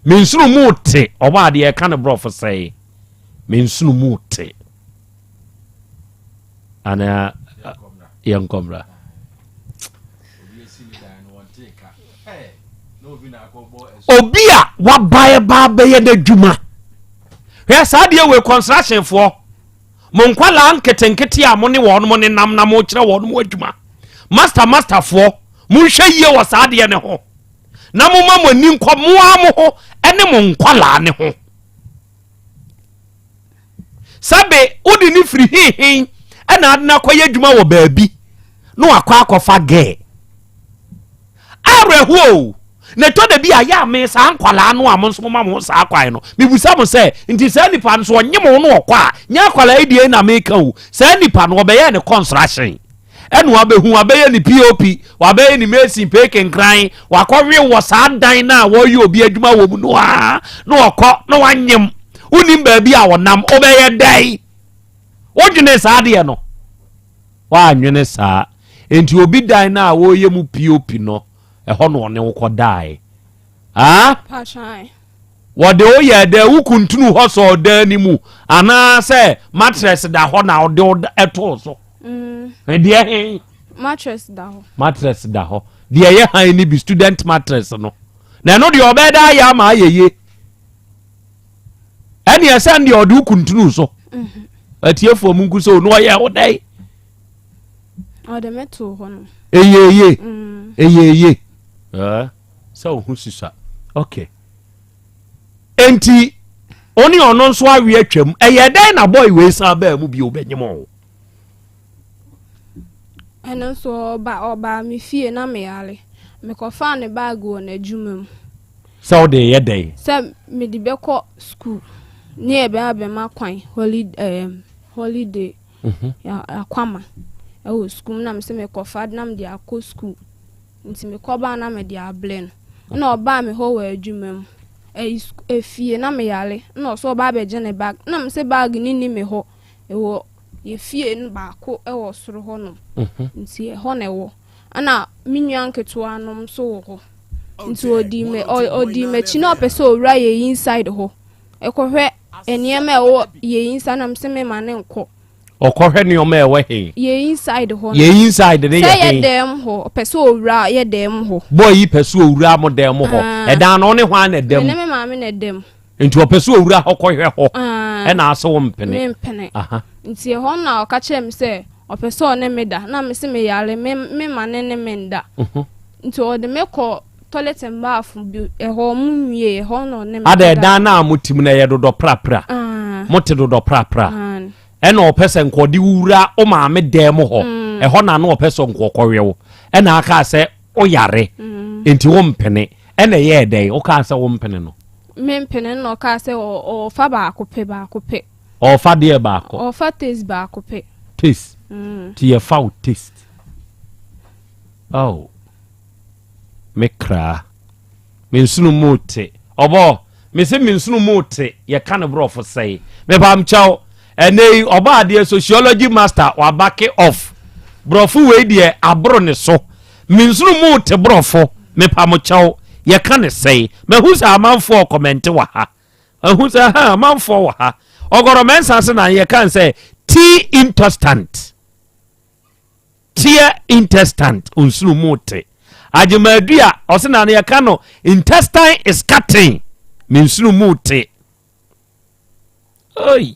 S2: Me nsono mu te. Ɔbɔ adeɛ ɛka no borɔfo sɛe. Me nsono mu te. Anaa yɛnkɔ mmra. Obi a wabae ba abɛyɛ n'adwuma. Hwɛ saa deɛ wei construction foɔ. Mo nkwadaa nketenkete a mo ne wɔn mo nenam na mo kyerɛ wɔn mo adwuma. Master master foɔ, monhwɛ yie wɔ saa adeɛ no ho. Na mo ma mo ani nkɔ mo ara mo ho ne mo nkwadaa ne ho. Sɛbe wode ne firi hehe ɛna ade no akɔyɛ adwuma wɔ baabi na wakɔ akɔfa gɛɛ. Awerɛhoɔ o! Na ɛtɔ da bi a yɛ a me saa nkwadaa no a mo nso moma mo ho saa kwan no, mebisa mo sɛ, nti saa nipa no so ɔnye mo no ɔkɔ a, nyɛ akwadaa yi deɛ na meka o, saa nipa no ɔbɛyɛ ne construction, ɛna wabɛhu, wabɛyɛ ne POP, wabɛyɛ ne mason, pekenkran, wakɔwe wɔ saa dan no a wɔyɛ obi adwuma wɔ mu no a, na ɔkɔ na wanyem, wonim baabi a ɔnam, wobɛyɛ dɛn? Wodwene saa adeɛ no? Woannwene saa. Enti obi dan no a wɔreyɛ mu POP no, ɛhɔ na ɔne wo kɔdae. Ah?
S7: Pakyɛw.
S2: Wɔde wo yɛɛ dɛn? Wo kuntunu hɔ sɔɔ dan no mu anaasɛ mattress da hɔ na ɔde wo too so?
S7: Mm.
S2: Deɛ he?
S7: Mattress da hɔ.
S2: Mattress da hɔ. Deɛ ɛyɛ han no bi, student mattress no. Na ɛno deɛ ɔbɛyɛ dɛ ayɛ ama ayɛ yie. Ɛne ɛsɛn deɛ ɔde wo kuntunu so.
S7: Mhm.
S2: Atiefoɔ mu nku sɛ ɔno ɔyɛ wo dɛn?
S7: Ɔde me too hɔ no.
S2: Eye eye.
S7: Mm.
S2: Eye eye. Eh, sɛ wo ho susua. Okay. Enti ɔne ɔno nso awe atwam. Ɛyɛ dɛn na boy wei san baa mu bio bɛnyem o?
S7: Ɛno nso ɔba ɔbaa me fie na meyare. Mekɔfaa ne bag wɔ n'adwuma mu.
S2: Sɛ wode yɛ dɛn?
S7: Sɛ mede bɛkɔ sukuu ne ɛbɛn abɛma kwan holiday um, holiday mhm. akwama ɛwɔ sukuu mu na mesɛ mekɔfa na mede akɔ sukuu nti mekɔbaa na mede ablɛ no ɛna ɔbaa me hɔ wɔ adwuma mu ɛyi efie na meyare ɛna ɔsɛ ɔba abɛgye ne bag na mesɛ bag ne ni me hɔ ɛwɔ yɛ fie no baako ɛwɔ soro hɔ nom mhm. nti ɛhɔ na ɛwɔ Ɛna me nua nketewa nom nso wɔ hɔ. Nti ɔdii me ɔdii m'akyi na ɔpɛ sɛ owura yɛ inside hɔ. Ɛkɔhwɛ nneɛma a ɛwɔ yɛ inside na mesɛ mema ne nkɔ.
S2: Ɔkɔhwɛ nneɛma a ɛwɔ he?
S7: Yɛ inside hɔ no.
S2: Yɛ inside ne yɛ he?
S7: Sɛ yɛ dɛm hɔ, ɔpɛ sɛ owura yɛ dɛm hɔ.
S2: Boy yi pɛ sɛ owura mo dɛm hɔ. Ah. Ɛdan no ɔne hwan na ɛdam?
S7: Me ne me maame na ɛdam.
S2: Nti ɔpɛ sɛ owura hɔ kɔhwɛ hɔ. Ah. Ɛna ase wo mpene.
S7: Me mpene. Nti ɛhɔ na ɔka kyerɛ me sɛ ɔpɛ sɛ ɔne me da na mese meyare me me ma ne ne me nda mhm. nti ɔde me kɔ toilet and bath bi ɛhɔ ɔmo nwie ɛhɔ na ɔne me
S2: ada ɛdan na a mo tim na ɛyɛ dodɔ prapra
S7: ah.
S2: mo te dodɔ prapra
S7: ah.
S2: ɛna ɔpɛ sɛ nka ɔde wura o maame dan mu hɔ mm. ɛhɔ na na ɔpɛ sɛ nka ɔkɔwe wo ɛna aka sɛ ɔyare mm. nti wo mpene ɛna ɛyɛ ɛdɛn ɔkaa sɛ wo mpene no
S7: me mpene na ɔkaa sɛ ɔfa baako pɛ baako pɛ
S2: Ɔfa deɛ baako.
S7: Ɔfa taste baako pɛ.
S2: Taste. Mm. Ti yɛ fa wo taste. Oh. Me kra. Me nsono mu te. Ɔbɔ. Me se me nsono mu te. Yɛ ka ne borɔfo sɛe. Me pam kyɛw. Ɛnɛ yi ɔbɔ adeɛ sociology master wabake off. Borɔfo wei deɛ aboro ne so. Me nsono mu te borɔfo. Me pam kyɛw. Yɛ ka ne sɛe. Mahu sɛ amanfoɔ kɔmɛnte wɔ ha. Ahu sɛ ha amanfoɔ wɔ ha. Ɔgɔrɔ mɛnsa ase na yɛ kan sɛ tea intestant. Tear intestant onsunu mu te. Agyemadua ɔse na yɛ ka no intestine is cutting. Me nsunu mu te. Oi.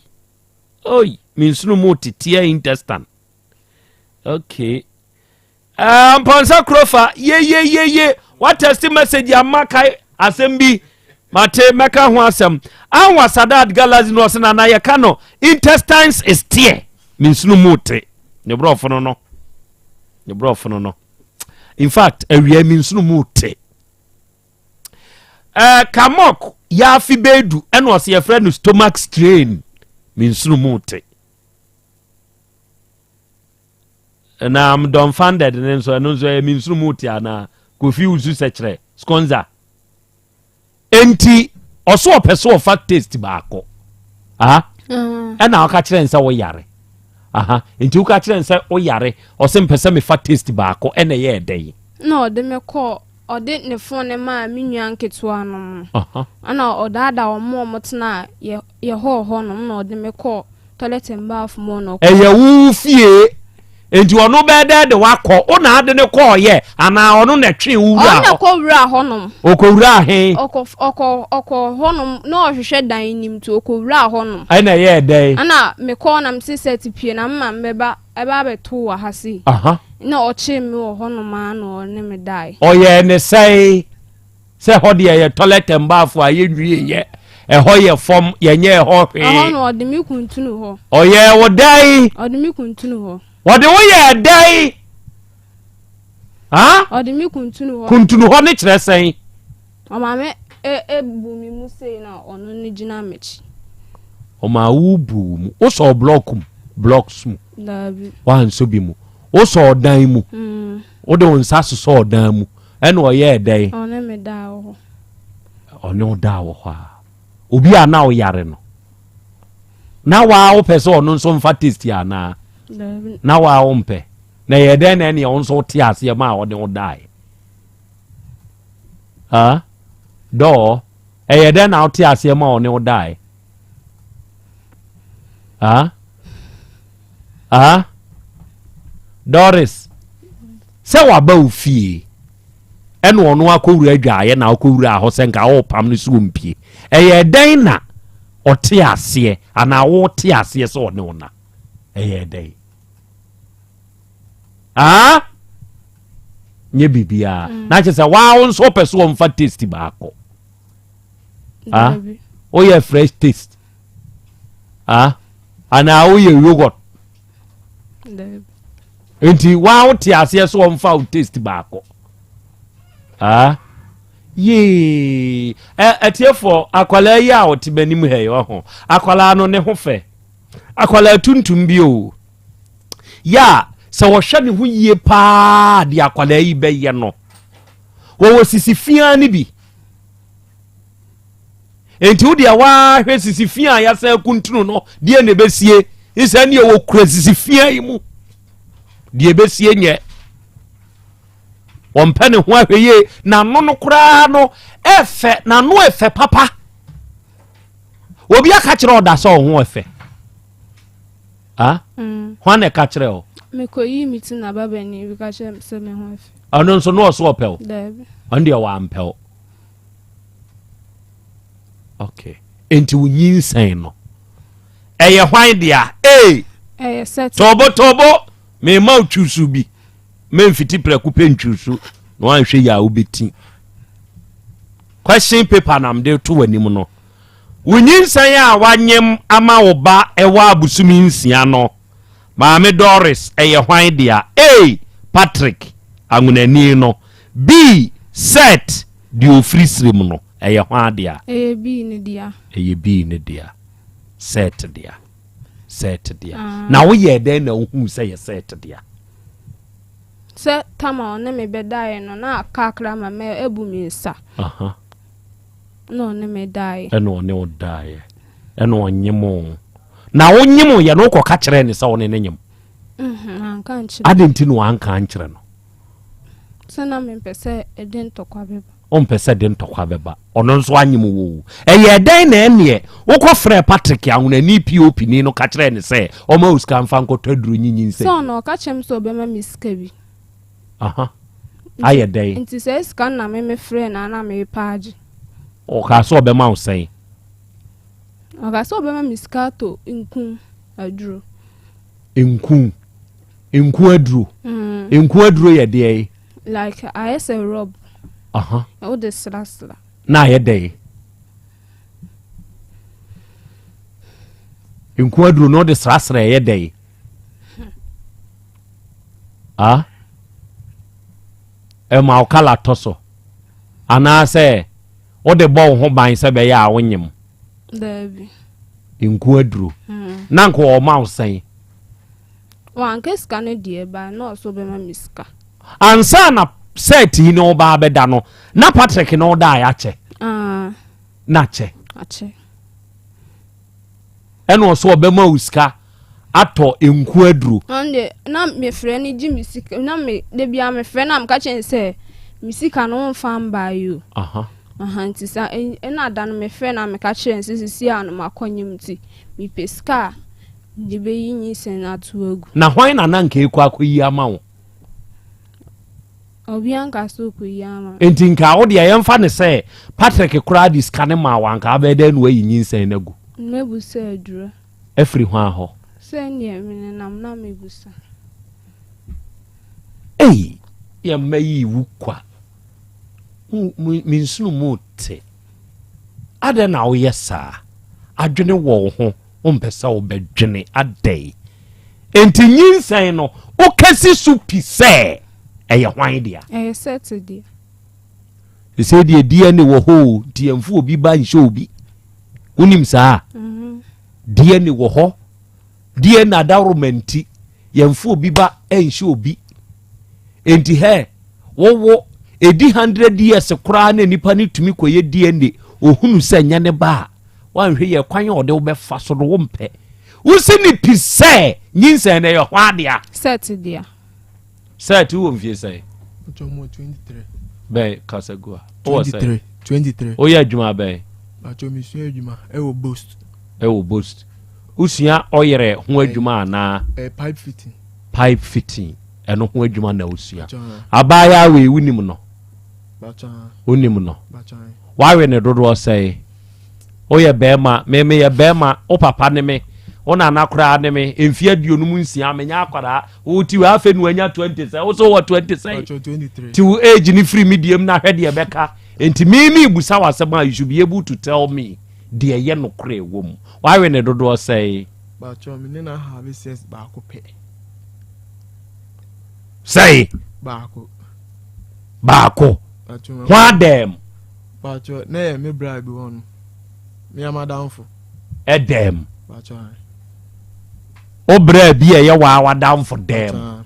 S2: Oi, me nsunu mu te tear intestine. Okay. Eh, Mpɔnsa Kurofa, yeyeyeye, watɛste message ama kae asɛm bi, mate mɛka ho asɛm. Anwa Sadat Galaxy no ɔse nana yɛka no intestines is tear, ne nsono mu te, ne borɔfo no no, ne borɔfo no no. In fact, awia mi nsono mu te. Eh, Kamok yaafi bedu ɛna ɔse yɛfrɛ no stomach strain, me nsono mu te. Na I'm dumbfounded ne nso ɛno nso ɛyɛ me nsuru mu te anaa kofi wusu sɛkyerɛ sconza enti ɔso ɔpɛ so ɔfa taste baako ah mm. ɛna ɔka kyerɛ nsɛ woyare. Aha, nti woka kyerɛ no sɛ woyare, ɔse mpɛ sɛ mefa taste baako, ɛna ɛyɛɛ dɛn?
S7: Na ɔde me kɔɔ, ɔde ne phone no maa me nua nketewa nom no. Ɛna ɔdaadaa wɔn a wɔtenaa yɛ yɛ hall hɔ nom na ɔde me kɔɔ toilet and bath mu na ɔkɔ.
S2: Ɛyɛ wo fie, nti ɔno bɛyɛ dɛn de wakɔ? Wo na ade ne kɔɔyɛ anaa ɔno na ɛtwee wo wura hɔ?
S7: Ɔno na ɛkɔ wura hɔ nom.
S2: Ɔkɔ wura he?
S7: Ɔkɔ ɔkɔ ɔkɔ hɔ nom na ɔhwehwɛ dan nim nti ɔkɔ wura hɔ nom.
S2: Ɛna ɛyɛɛ dɛn?
S7: Ɛna mekɔɔ na mese sɛ pie na mema mbɛba ɛba abɛto wɔ ha sei. Na ɔkyee me wɔ hɔ nom ara na ɔne me dae.
S2: Ɔyɛɛ ne sɛn? Sɛ ɛhɔ deɛ yɛ toilet and bath a yɛnwieɛ, ɛhɔ yɛ fam, yɛnyɛɛ hɔ hwee.
S7: Ɛhɔ no ɔde me kuntunu hɔ.
S2: Ɔyɛɛ wo dɛn?
S7: Ɔde me kuntunu hɔ.
S2: Ɔde wo yɛɛ dɛn? Ha?
S7: Ɔde me kuntunu hɔ.
S2: Kuntunu hɔ ne kyerɛ sɛn?
S7: Ɔma me e, e bu me mu sei na ɔno ne gyina m'akyi.
S2: Ɔma wo bu wo mu. Wosɔɔ blɔk mu, blocks mu.
S7: Daabi.
S2: Wansɔ bi mu. Wosɔɔ dan mu.
S7: Mm.
S2: Wode wo nsa sosɔɔ dan mu. Ɛna ɔyɛɛ dɛn?
S7: Ɔne me daa wɔ hɔ.
S2: Ɔne wo daa wɔ hɔ a. Obi a na ɔyare no. Na waa wopɛ sɛ ɔno nso mfa taste anaa? Na waa wompɛ. Na ɛyɛ dɛn na ɛneɛ wo nso wote aseɛ ma a ɔne wo daeɛ? Ha? Dɔɔ, ɛyɛ dɛn na wote aseɛ ma ɔne wo daeɛ? Ha? Ha? Doris, sɛ waba wo fie ɛna ɔno akɔwura adwaeɛ na akɔwura hɔ sɛ nka ɔrepam no so ɔmpie ɛyɛ dɛn na ɔte aseɛ anaa wote aseɛ sɛ ɔne wo na ɛyɛ dɛn aa nyɛ biribiara mm. na kyerɛ sɛ waa wo nso wopɛ so ɔmfa taste baako ah woyɛ fresh taste ah anaa woyɛ yogurt nti waa wote aseɛ sɛ ɔmfa wo taste baako ah yee ɛtiefoɔ akwadaa yi a ɔte m'anim ha yi ɔho akwadaa no ne ho fɛ akwadaa tuntum bi o yɛ a sɛ wɔhwɛ ne ho yie paa de akwadaa yi bɛyɛ no wɔwɔ sisi fiaa no bi Enti wo deɛ woahwɛ sisi fi a yɛasan akuntunu no deɛ na ɛbɛsie sɛ neɛ wɔkura sisi fia yi mu deɛ ɛbɛsie nyɛ wɔmpɛ ne ho ahwɛ yie n'ano no koraa no ɛfɛ n'ano ɛfɛ papa obi aka kyerɛ ɔda sɛ ɔho ɛfɛ ah mm. hwan na ɛka kyerɛ o
S7: mekɔyii me ti na babani bi ka kyerɛ me sɛ me ho ɛfɛ
S2: ɔno nso na ɔso ɔpɛ o ɔno deɛ wampɛ o okay nti wo nyinsɛn no ɛyɛ hwan dea ee
S7: ɛyɛ sɛ
S2: tɔbo tɔbo mema wo twusu bi memfiti prɛko pɛ ntwusu na wanhwɛ yi a wobɛti question paper na mede to w'anim no wo nyinsɛn a wanyem ama wo ba ɛwɔ abosome nsia no Maame Doris, ɛyɛ hwan dea? A. Patrick, anwonani no. B. Seth, deɛ ɔfiri serem no, ɛyɛ hwan dea?
S7: Ɛyɛ B no dea.
S2: Ɛyɛ B no dea. Seth dea. Seth dea. Ah. Na woyɛɛ dɛn na wohuu sɛ yɛ Seth dea?
S7: Sɛ tama ɔne me bɛdaeɛ no, na aka akra ma mɛ abu me nsa.
S2: Aha.
S7: Ɛna ɔne me daeɛ.
S2: Ɛna ɔne wo daeɛ. Ɛna ɔnyem wo. Na wo nyem yɛ no wokɔka kyerɛɛ ne sɛ wo ne ne nyem?
S7: Mhm, anka nkyerɛ.
S2: Adɛn nti na wanka ankyerɛ no?
S7: Sɛ na mempɛ sɛ ɛde ntɔkwa bɛba.
S2: Wompɛ sɛ ɛde ntɔkwa bɛba. Ɔno nso anyem wo. Ɛyɛɛ dɛn na ɛneɛ wokɔ frɛɛ Patrick ahonani POP ni no ka kyerɛɛ ne sɛ ɔma wo sika mfa nkɔtɔ aduro nyinyinsɛn?
S7: Sɛ ɔno ɔka kyerɛ me sɛ ɔbɛma me sika bi.
S2: Aha. Ayɛ dɛn?
S7: Nti saa sika no na me mefrɛɛ no a na merepɛ agye.
S2: Ɔkaa sɛ ɔbɛma wo sɛn?
S7: Ɔkaa sɛ ɔbɛma me sika atɔ nku aduro.
S2: Nku? Nku aduro?
S7: Mm.
S2: Nku aduro yɛ deɛ?
S7: Like ayɛ sɛ rub.
S2: Aha.
S7: Wode srasra.
S2: Na ayɛ dɛn? Nku aduro no wode srasra ɛyɛ dɛn? Ah? Ɛma wo kala tɔ so anaasɛ wode bɔ wo ho ban sɛ bɛyɛ a wonyem?
S7: Daabi.
S2: Nku aduro.
S7: Hmm.
S2: Na nka ɔma wo sɛn?
S7: Wanka sika no deɛ ba na ɔso bɛma me sika.
S2: Ansa na sɛɛt yi ne wo ba abɛda no, na Patrick ne wo da a akyɛ.
S7: Ah.
S2: Na akyɛ.
S7: Akyɛ.
S2: Ɛna ɔso ɔbɛma wo sika. atɔ nku aduro.
S7: Ɔno deɛ na mefrɛ no gye me sika na me da biara mefrɛ no a meka kyerɛ no sɛ me sika no womfa mmaa yi o.
S2: Aha.
S7: Aha nti sa ɛna da no mefrɛ no a meka kyerɛ no sɛ sisi a no makɔ nyem nti mepɛ sika a mede bɛyi nyinsɛn no ato agu.
S2: Na hwan na na nka ekɔ akɔyi ama wo?
S7: Obi anka sɛ ɔkɔyi ama me.
S2: Nti nka wo deɛ yɛmfa no sɛ Patrick koraa de sika no maa wo anka wobɛyɛ dɛn na wayi nyinsɛn no agu?
S7: Mɛbu sɛ aduro.
S2: Afiri hwan hɔ?
S7: Sɛ neɛ menenam na mebusa.
S2: Ei yɛn mma yi wu kwa. Me nsono mu te. Adɛn na woyɛ saa? Adwene wɔ wo ho, wompɛ sɛ wobɛdwene adɛn? Enti nyinsɛn no, wokasi so pi sɛ ɛyɛ hwan dea?
S7: Ɛyɛ Seth dea.
S2: Sɛ deɛ DNA wɔ hɔ o, nti yɛmfa obi ba nhyɛ obi. Wonim saa?
S7: Mm-hmm.
S2: DNA wɔ hɔ. DNA adaworoma nti, yɛmfa obi ba nhyɛ obi. Enti hɛ, wowo, ɛdi 100 years koraa na nipa no tumi kɔyɛ DNA, ohunu sɛ nyɛ ne ba a, wanhwɛ yɛ kwan a ɔde wobɛfa so no wompɛ. Wosi ne pi sɛ nyinsɛn no ɛyɛ hɔ adea.
S7: Seth dea.
S2: Seth wowɔ mfie sɛn? Bɛn kasa gu a. Wowɔ sɛn?
S8: 23.
S2: Woyɛ adwuma bɛn?
S8: Bàtò mesua adwuma ɛwɔ Bost.
S2: Ɛwɔ Bost. Wosua ɔyerɛ ho adwuma anaa?
S8: Ɛyɛ pipe fitting.
S2: Pipe fitting ɛno ho adwuma na wosua. Abaayaa wei wonim no? Wonim no? Wawe ne dodoɔ sɛe? Woyɛ bɛrima, me meyɛ bɛrima, wo papa ne me, wo nana koraa ne me, mfeɛ 56 menyɛ akwadaa, wo ti wɔ afei na wanya 20 sɛ, wo so wɔ 20 sɛ, ti wo age ne firi me deɛm na hwɛ deɛ bɛka, nti me me busa w'asɛm a you should be able to tell me deɛ ɛyɛ nokorɛ wɔ mu. Wawe ne dodoɔ sɛe?
S8: Bàtchɔ me ne na have sex baako pɛ.
S2: Sɛe?
S8: Baako.
S2: Baako.
S8: Bàtchɔ.
S2: Ho adɛm.
S8: Bàtchɔ na yɛ me bra bi hɔ no. Me amadamfo.
S2: Ɛdɛm.
S8: Bàtchɔ ayi.
S2: Wo bra bi a ɛyɛ waa wadamfo dɛm.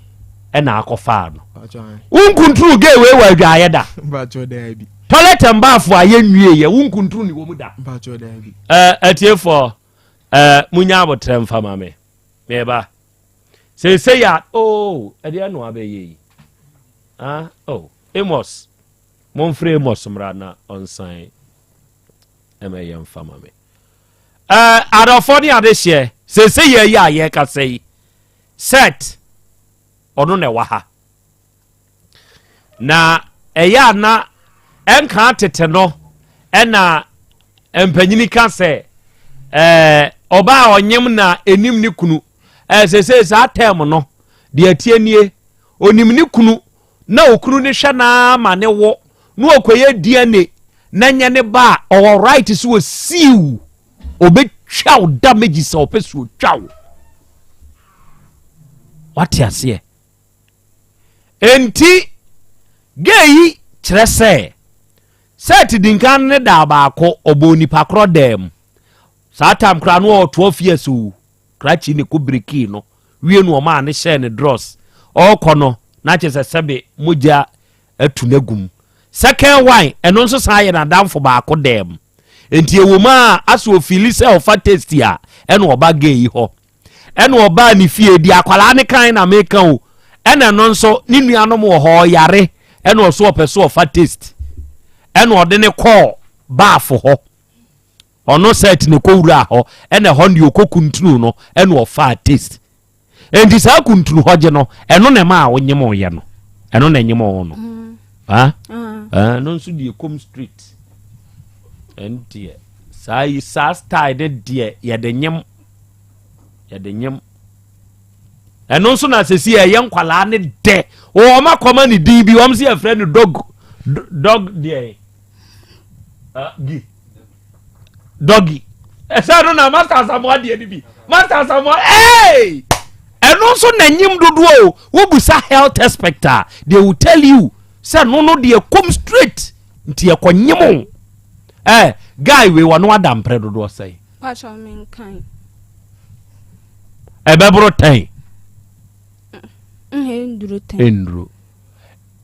S2: Ɛna akɔfaa no.
S8: Bàtchɔ ayi.
S2: Wonkunturu gay wei wɔ adwaayɛ da.
S8: Bàtchɔ daabi.
S2: Toilet and bath a yɛnwie yɛ wonkunturu ne wɔ mu da.
S8: Bàtchɔ daabi.
S2: Ɛɛ atiefoɔ ɛɛ munya abotrɛ mfa ma me. Meba. Seesei a oo ɛdeɛ no abɛyɛ yi. Ah oh Amos. Momfrɛ Amos mmra na ɔnsan ɛmɛyɛ mfa ma me. Ɛɛ adɔfoɔ ne adehyeɛ seesei yɛ yi a yɛrekasa yi set ɔno na ɛwɔ ha. Na ɛyɛ a na ɛnka tete no ɛna mpanyini ka sɛ ɛɛ ɔbaa a ɔnyem na enim ne kunu ɛɛ seesei saa tɛm no deɛ ɛteɛ nie onim ne kunu na okunu no hwɛ no ara ma ne wo na ɔkɔyɛ DNA na nyɛ ne ba a ɔwɔ right sɛ ɔsiw ɔbɛtwa wo damage sɛ ɔpɛ sɛ ɔtwa wo wate aseɛ enti gay yi kyerɛ sɛ sɛ ti di nkan ne daa baako ɔbɔ onipa korɔ dɛm saa tam koraa no ɔwɔ 12 years o Krakye ne kɔ brekii no wie no ɔmaa no hyɛɛ ne drɔs ɔɔkɔ no na kyerɛ sɛ sɛbe mogya atu no agu mu. Second one ɛno nso san yɛ n'adamfo baako dɛm nti ɛwɔ mu a asɛ ofili sɛ ɔfa taste a ɛna ɔba gay yi hɔ ɛna ɔbaa ne fie di akwadaa ne kan na meka o ɛna ɛno nso ne nuanom wɔ hɔ ɔyare ɛna ɔso ɔpɛ so ɔfa taste ɛna ɔde ne kɔɔ baafo hɔ Ɔno Seth na ɛkɔwuraa hɔ, ɛna ɛhɔ no deɛ ɔkɔkuntunu no ɛna ɔfaa taste. Enti saa kuntunu hɔ gye no, ɛno na ɛmaa wonyemoeɛ no. Ɛno na ɛnyemoo no.
S7: Mm.
S2: Ah?
S7: Ah.
S2: Ɛno nso deɛ kɔm street. Ɛno deɛ, saa yi saa style ne deɛ yɛde nyem. Yɛde nyem. Ɛno nso na sɛsi ɛyɛ nkwalaa ne dɛ. Wɔn akɔma ne din bi, wɔn sɛ yɛfrɛ no dog, dog deɛ. Ah, gi. dɔgi ɛsɛ no na master asamoa deɛ no bi master asamoa hey! ɛno nso na nyim dodoɔ o wobusa health expert a they will tell you sɛ no no deɛ kom straight nti ɛkɔ nyim o eh, guy wei wɔn ada mprɛ dodoɔ sɛn
S7: Pacho menkan.
S2: ɛbɛboro tɛn
S7: Nduru tɛn.
S2: Nduru.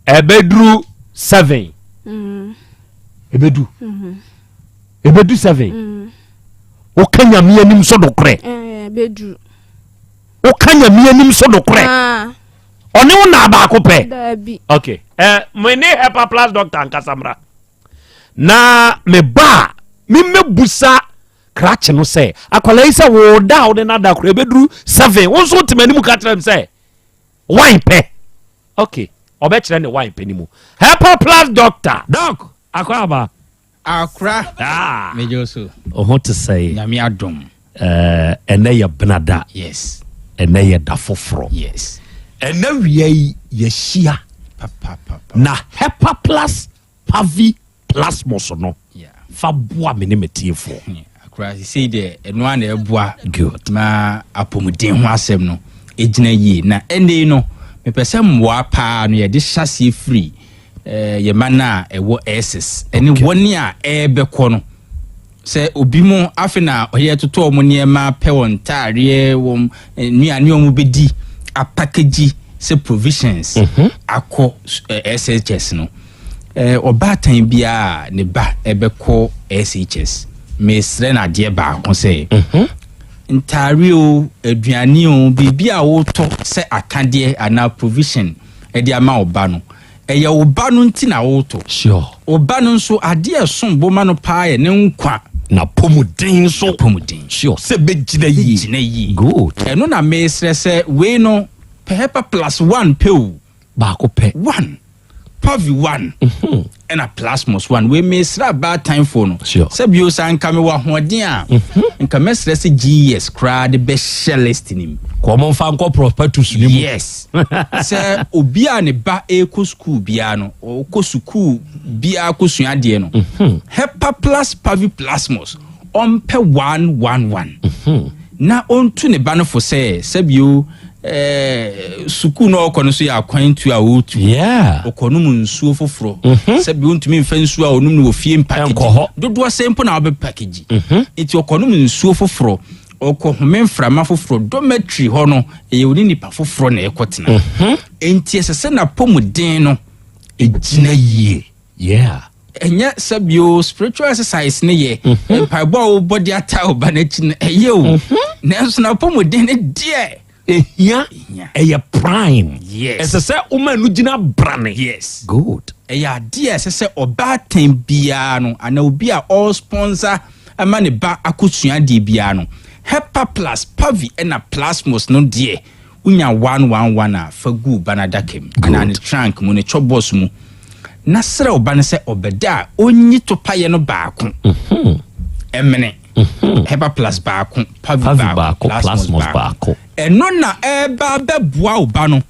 S2: Ɛbɛduru seven.
S7: Mm.
S2: Ɛbɛdu.
S7: Mm-hmm.
S2: Ɛbɛdu seven.
S7: Mm.
S2: Woka nyame anim so nokorɛ.
S7: Ɛbɛduru.
S2: Woka Nyame anim so nokorɛ?
S7: Ah.
S2: Ɔne wo naa baako pɛ?
S7: Daabi.
S2: Ok. Eh, me ne Hepa Plus doctor nkasa mmra. Na me ba a, me mmɛbusa krakye no sɛ, akwadaa yi sɛ wo da a wo ne no ada koraa ɛbɛduru 7, wo nso wote m'anim ka kyerɛ me sɛ, wine pɛ. Ok, ɔbɛkyerɛ ne wine pɛ no mu. Hepa Plus doctor. Doc, akɔ aba.
S4: Akora.
S2: Ah.
S4: Megye wo so.
S2: Wo ho te sɛn?
S4: Nyame adom.
S2: Eh, ɛnɛ yɛ benada.
S4: Yes.
S2: Ɛnɛ yɛ da foforɔ.
S4: Yes.
S2: Ɛnɛ wia yi yɛhyia.
S4: Papa papa.
S2: Na Hepa Plus Pavi Plasmos no.
S4: Yeah.
S2: Fa boa me ne me tiefoɔ.
S4: Hmm, akora sesei deɛ ɛno ara na ɛboa.
S2: Good.
S4: Ma apɔmuden ho asɛm no ɛgyina yie na ɛnɛ yi no mepɛ sɛ mmoa paa no yɛde hyɛ aseɛ firi eh, yɛn mma no a ɛwɔ SS ɛne wɔn a ɛrebɛkɔ no sɛ obi mu afe na ɔyɛ totɔ wɔn nneɛma pɛ wɔn ntaareɛ wɔn eh, nnuane wɔn bɛdi apakagyi sɛ provisions mhm. akɔ eh, SHS no eh, ɔbaatan biara ne ba ɛbɛkɔ SHS mesrɛ no adeɛ baako sɛ mhm. ntaare o aduane o biribi a wotɔ sɛ akadeɛ anaa provision ɛde ama wo ba no Ɛyɛ wo ba no nti na woreto.
S2: Sure.
S4: Wo ba no nso, adeɛ a ɛsom bo ma no paa yɛ ne nkwa.
S2: N'apɔmuden nso.
S4: N'apɔmuden.
S2: Sure, sɛ ɛbɛgyina yie.
S4: Ɛbɛgyina yie.
S2: Good.
S4: Ɛno na meresrɛ sɛ wei no, pɛ Hepa plus one pɛ o.
S2: Baako pɛ.
S4: One. Pavi one. Ɛna Plasmos one. Wei mesrɛ abaatanfoɔ no.
S2: Sure.
S4: Sɛ bio sɛ anka mewɔ ahoɔden a, nka mɛsrɛ sɛ GES koraa de bɛhyɛ list no mu.
S2: Kɔ ɔmo nfa nkɔ prospectus no mu.
S4: Yes. Sɛ obi a ne ba ɛrekɔ sukuu biara no, ɔkɔ sukuu biara kɔsua adeɛ no, mhm. Hepa plus Paviplasmos, ɔmpɛ 111 mhm. na ɔntu ne ba no fo sɛ sɛbio eh, sukuu no ɔkɔ no so yɛ akwantu a ɔretu ɔkɔ nom nsuo foforɔ mhm. sɛbi ɔntumi mfa nsuo a ɔnom no wɔ fie mpakegyi dodoɔ sɛ mpo na wabɛpakegyi nti ɔkɔ nom nsuo foforɔ Ɔkɔhome mframa foforɔ. Dormitory hɔ no, ɛyɛ wo ne nipa foforɔ na ɛkɔtena. Mhm. Enti ɛsɛ sɛ n'apɔmuden no
S2: ɛgyina yie. Yeah.
S4: Ɛnyɛ sɛ bio spiritual exercise ne yɛ mhm. mpaebɔ a wobɔ de ata wo ba n'akyi no ɛyɛ o. Mhm. Nanso n'apɔmuden no deɛ
S2: Ehia. Ɛyɛ prime.
S4: Yes.
S2: Ɛsɛ sɛ woma ɛno gyina brane.
S4: Yes.
S2: Good.
S4: Ɛyɛ adeɛ a ɛsɛ sɛ ɔbaatan biara no anaa obi a ɔresponsor ama ne ba akɔsua adeɛ biara no, Hepa Plus, Pavi ɛna Plasmos no deɛ, wonya one one one a, fa gu wo ba no adaka mu anaa ne trunk mu, ne chɔbɔs mu, na srɛ wo ba no sɛ ɔbɛda a ɔnyi topaeɛ no baako mmene. Hepa Plus baako, Pavi baako, Plasmos baako. Ɛno na ɛreba abɛboa wo ba no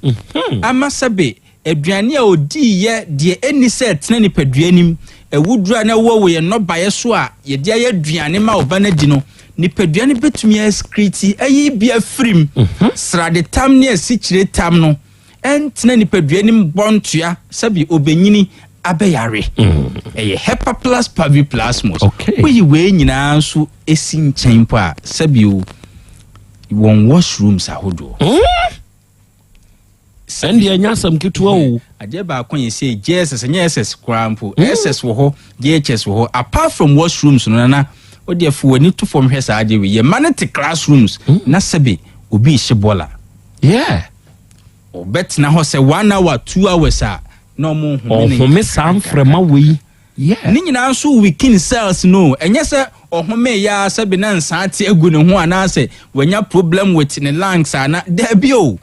S4: ama sɛbe aduane a ɔdiiɛ, deɛ ɛnni sɛ ɛtena nipadua anim, awuduro a na ɛwɔ wɔ yɛn nnɔbaeɛ so a yɛde ayɛ aduane ma wo ba no adi no, nipadua no bɛtumi askriti ayi bi afiri mu. Sradetam ne asikyire tam no ɛntena nipadua anim bɔ ntoa sɛbe ɔbɛnyini abɛyare. Ɛyɛ Hepaplus parviplasmus.
S2: Okay.
S4: Woyi wei nyinaa nso si nkyɛn mpo a, sɛbe o, wɔn washrooms ahodoɔ.
S2: Ɛndeɛ ɛnyɛ asɛm ketewa o.
S4: Adeɛ baako yɛ sɛ JSS, ɛnyɛ SS koraa mpo. SS wɔ hɔ, JHS wɔ hɔ. Apart from washrooms no, nana, wodeɛ fo w'ani to fam hwɛ saa adeɛ wei. Yɛ mma no te classrooms na sɛbe obi rehye bɔɔla.
S2: Yeah.
S4: Ɔbɛtena hɔ sɛ one hour, 2 hours a na ɔmo nhome ne
S2: Ɔhome saa mframa wei. Yeah.
S4: Ne nyinaa nso weaken cells no. Ɛnyɛ sɛ ɔhome yɛ ara sɛbe na nsaa te agu ne ho anaasɛ wanya problem with ne lungs ana, daabi o.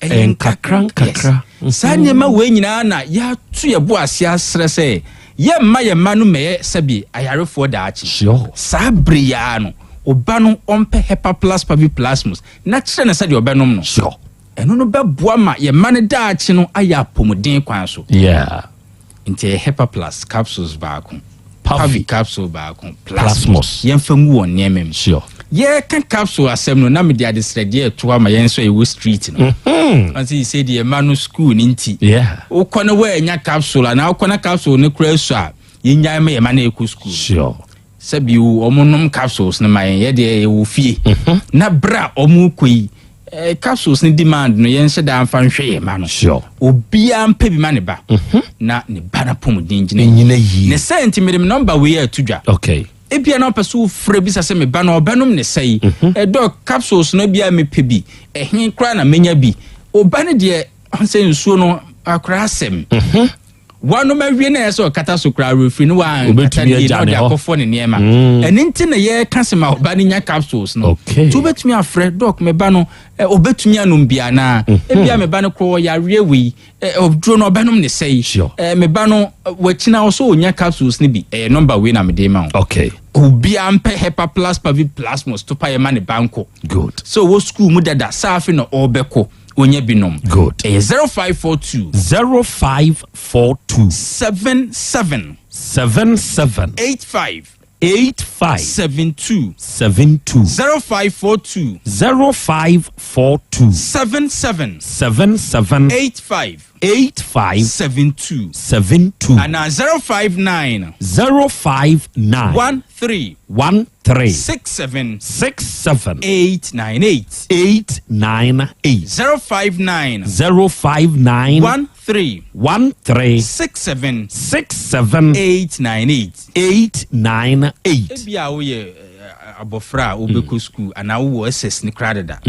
S2: Ɛyɛ nkakra nkakra.
S4: Yes. Saa nneɛma wei nyinaa na yɛato yɛn bo ase asrɛ sɛ yɛmma yɛn mma no mmɛyɛ sɛbe ayarefoɔ daakye.
S2: Sure.
S4: Saa bere yi ara no, wo ba no ɔmpɛ Hepaplus parviplasmus na kyerɛ no sɛdeɛ ɔbɛnom no.
S2: Sure.
S4: Ɛno no bɛboa ma yɛn mma no daakye no ayɛ apɔmuden kwan so.
S2: Yeah.
S4: Nti ɛyɛ Hepaplus capsules baako,
S2: Pavi
S4: Pavi capsule baako,
S2: Plasmos.
S4: Plasmos. Yɛmfa ngu wɔn nneɛma mu.
S2: Sure.
S4: Yɛreka capsule asɛm no, na mede adesrɛdeɛ reto ama yɛn nso a yɛwɔ street no. Ɔse sɛ deɛ mma no school no nti,
S2: Yeah.
S4: wokɔ na woannya capsule anaa wokɔ na capsule no koraa su a, yɛnnyae ma yɛn mma no ɛkɔ school.
S2: Sure.
S4: Sɛbi wɔn nom capsules no ma yɛn, yɛ deɛ yɛwɔ fie. Na berɛ a wɔn rekɔ yi, eh, capsules no demand no yɛn hyɛ da nfa nhwɛ yɛn ma no.
S2: Sure.
S4: Obiara mpɛ bi ma ne ba. Na ne ba no apɔmuden gyina
S2: yie.
S4: Ne sɛ nti mede me nɔmba wei ato dwa.
S2: Okay.
S4: Ebia na wopɛ sɛ wofrɛ bisa sɛ me ba no ɔbɛnom ne sɛe. Doc, capsules no ebia mepɛ bi. Ɛhe koraa na menya bi? Wo ba no deɛ sɛ nsuo no akora asɛm. Wanom awie na ɛyɛ sɛ ɔkata so koraa refiri no wankata ne yie na ɔde akɔfɔ ne nneɛma. Ɛno nti na yɛka sɛ ma ɔba no nya capsules no. Nti wobɛtumi afrɛ doc me ba no ɔbɛtumi anom bi anaa? Ebia me ba no korɔ ɔyareɛ wei ɔduro no ɔbɛnom ne sɛe. Me ba no wakyina ɔsɛ ɔnya capsules no bi. Ɛyɛ number wei na mede ma wo. Obiara mpɛ Hepa Plus Pavi Plasmos to pa yɛ ma ne ba nkɔ. Sɛ ɔwɔ sukuu mu dada saa afe na ɔrebɛkɔ onya bi nom. Ɛyɛ 0542.
S2: 0542.
S4: 77.
S2: 77.
S4: 85.
S2: 85.
S4: 72.
S2: 72.
S4: 0542.
S2: 0542.
S4: 77.
S2: 77.
S4: 85.
S2: 85.
S4: 72.
S2: 72.
S4: Anaa 059.
S2: 059.
S4: 13.
S2: 13.
S4: 67.
S2: 67.
S4: 898.
S2: 898.
S4: 059.
S2: 059.
S4: 13.
S2: 13.
S4: 67.
S2: 67.
S4: 898.
S2: 898.
S4: Ebia woyɛ abɔfra a wobɛkɔ sukuu anaa wowɔ SS ne koraa deda.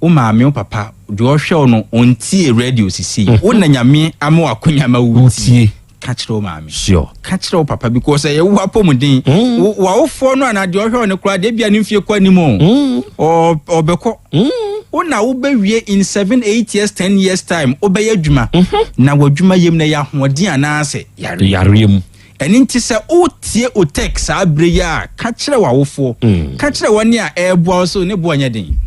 S4: Wo maame wo papa deɛ ɔhwɛ wo no ɔntie radio sisi. Wo na Nyame ama w'akonya ma wotie. Ka kyerɛ wo maame.
S2: Sure.
S4: Ka kyerɛ wo papa because ɛyɛ wo apɔmuden. W'awofoɔ no anaa deɛ ɔhwɛ wo no koraa deɛ ebia ne mfie kɔ anim o. Ɔbɛkɔ. Wo na wobɛwie in 7, 8 years, 10 years time wobɛyɛ adwuma. Na w'adwuma yam na ɛyɛ ahoɔden anaasɛ yareɛ.
S2: Yareɛ mu.
S4: Ɛno nti sɛ wotie Otek saa berɛ yi a, ka kyerɛ w'awofoɔ. Ka kyerɛ wɔn a ɛreboa wo sɛ ne boɔ nyɛ den.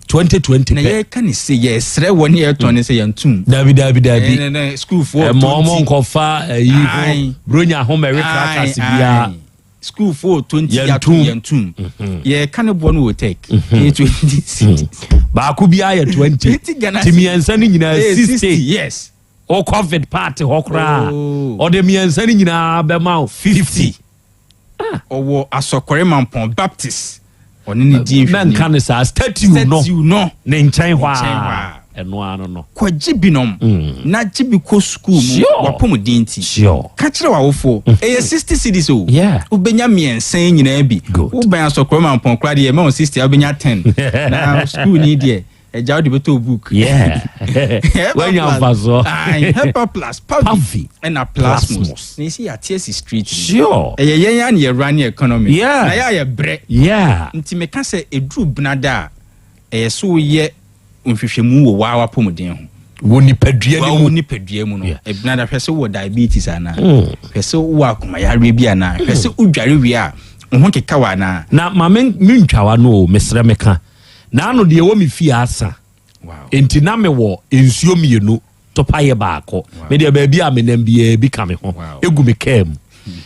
S2: 2020
S4: Na yɛreka ne se yɛsrɛ wɔn a yɛtɔn ne sɛ yɛntum.
S2: Dabi dabi dabi.
S4: Sukuufoɔ
S2: Ɛma wɔn nkɔfa ayi ho bronya ho mɛwe krakas biara.
S4: Sukuufoɔ 20 yɛatom yɛntum. Yɛreka ne boɔ no wɔ Otek. 20 cedis.
S2: Baako biara yɛ 20.
S4: 20 Ghana
S2: Ti mmiɛnsa no nyinaa 60.
S4: Yes.
S2: O covid party hɔ koraa ɔde mmiɛnsa no nyinaa bɛma wo 50.
S4: Ɔwɔ Asɔkɔre Mampɔn Baptist ɔne ne di nhwɛnim.
S2: Mɛnka ne saa statue no
S4: statue no
S2: ne nkyɛn hɔ a ɛno ano no.
S4: Kɔgye binom na gye bi kɔ sukuu mu wapɔmuden nti. Ka kyerɛ w'awofoɔ ɛyɛ 60 cedis o. Wobɛnya mmiɛnsa nyinaa bi. Wobɛn Asɔkɔre Mampɔn koraa deɛ ɛma wo 60 a wobɛnya 10 na sukuu ni deɛ. Ɛgya wode bɛtɔ book.
S2: Yeah. Wanya mfasoɔ.
S4: Hepa Plus, Pavi, ɛna Plasmos. Na esi yɛate asi street.
S2: Sure.
S4: Ɛyɛ yɛn a na yɛwura ne economy.
S2: Yeah.
S4: Na yɛ a yɛbrɛ.
S2: Yeah.
S4: Nti meka sɛ ɛduru benada a, ɛyɛ so woyɛ nhwehwɛmu wɔ waa w'apɔmuden ho.
S2: Wɔ nipadua no mu.
S4: Wɔ nipadua mu no. Benada hwɛ sɛ wowɔ diabetes anaa. Hwɛ sɛ wowɔ akomayareɛ bi anaa. Hwɛ sɛ wodware wie a, wo ho keka wo anaa.
S2: Na ma mentwa w'ano o, mesrɛ meka. Naano deɛ ɛwɔ me fie asa. Enti na mewɔ nsuo mmienu, topaeɛ baako. Me deɛ baabi a menam biara bi ka me ho. Egu me kaa mu.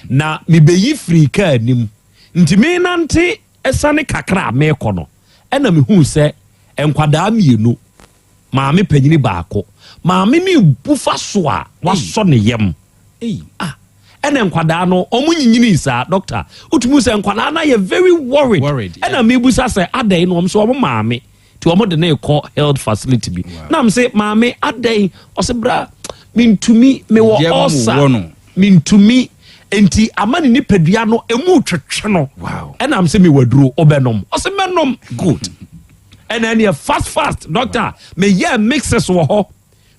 S2: Na mebɛyi firii kaa anim. Nti menante sane kakra a merekɔ no, ɛna mehuu sɛ nkwadaa mmienu, maame panyini baako. Maame no rebu fa so a wasɔ ne yam. Ah, ɛna nkwadaa no wɔn nyinyini saa doctor. Wotumi sɛ nkwadaa no ayɛ very worried. Ɛna mebusa sɛ adɛn no wɔn sɛ wɔn maame nti wɔn de ne kɔ health facility bi. Na m sɛ maame adɛn ɔsɛ bra mentumi mewɔ ɔsa mentumi nti ama ne nipadua no emu twetwe no. Ɛna m sɛ mewɔ aduro ɔbɛnom ɔsɛ mɛnom good. Ɛna ɛneɛ fast fast doctor meyɛ mixes wɔ hɔ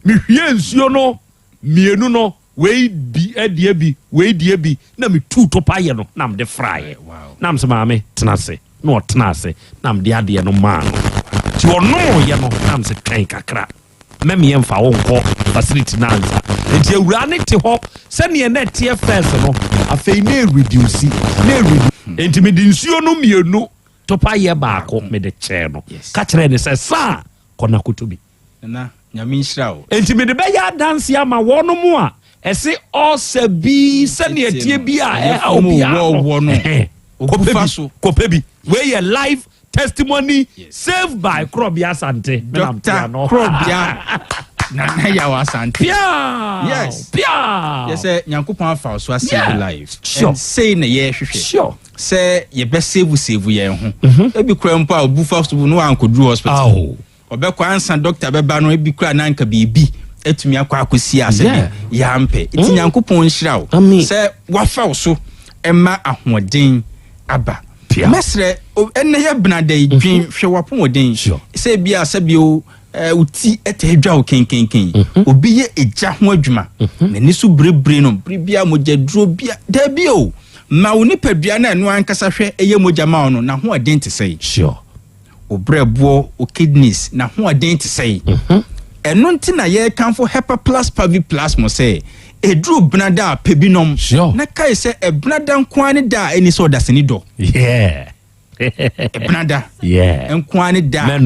S2: mehwie nsuo no mmienu no wei bi deɛ bi wei deɛ bi na metuu topa yɛ no na mede fraeɛ na mesɛ maame tena ase na ɔtena ase na mede adeɛ no maa no nti ɔnomoyɛ no na mesɛ twɛn kakra mɛmeɛ mfa wo nkɔ facility no ansa nti awuraa ne te hɔ sɛneɛ na ɛteɛ first no afei na ɛreduce na ɛreduce nti mede nsuo no mmienu topa yɛ baako mede kyɛɛ no ka kyerɛɛ ne sɛ saa kɔ na koto bi.
S4: Nana, Nyame nhyira wo.
S2: Enti mede bɛyɛ adanse ama wɔnom a ɛse ɔsɛ bi sɛnea ɛteɛ bi a ɛha obiara no. Kɔpɛ bi, kɔpɛ bi. Wei yɛ live testimony saved by Krobea Asante.
S4: Dr. Krobea Nana Yaw Asante.
S2: Pia!
S4: Yes.
S2: Pia!
S4: Yɛ sɛ Nyankopɔn afa wo so asave life.
S2: Sure.
S4: And sei na yɛhwehwɛ.
S2: Sure.
S4: Sɛ yɛbɛ save save yɛn ho. Ebi kura mpo a obu fa so no ankɔduru hospital. Ɔbɛkɔ ansa doctor bɛba no ebi kura na anka biribi atumi akɔ akɔsi ase de yɛampɛ. Nti Nyankopɔn nhyira wo sɛ wafa wo so ɛma ahoɔden aba. Mɛsrɛ, ɛnnɛ yɛ benada yi, dwen hwɛ w'apɔmuden. Sɛ ebi a sɛbi o, wo ti taa dwa wo kenkenken. Obi yɛ egya ho adwuma, n'ani so birebire no, bere biara mogyaduro bia, daabi o. Ma wo nipadua no a ɛno ankasa hwɛ ɛyɛ mogya ma wo no, n'ahoɔden te sɛn? Wo berɛboɔ, wo kidneys, n'ahoɔden te sɛn? Ɛno nti na yɛrekamfo Hepaplus Paviplasmo sɛ, ɛduru benada a, pɛ bi nom. Na kae sɛ ɛbenada nko ara ne da a ɛnni sɛ ɔdasani dɔ. Ɛbenada nko ara ne da a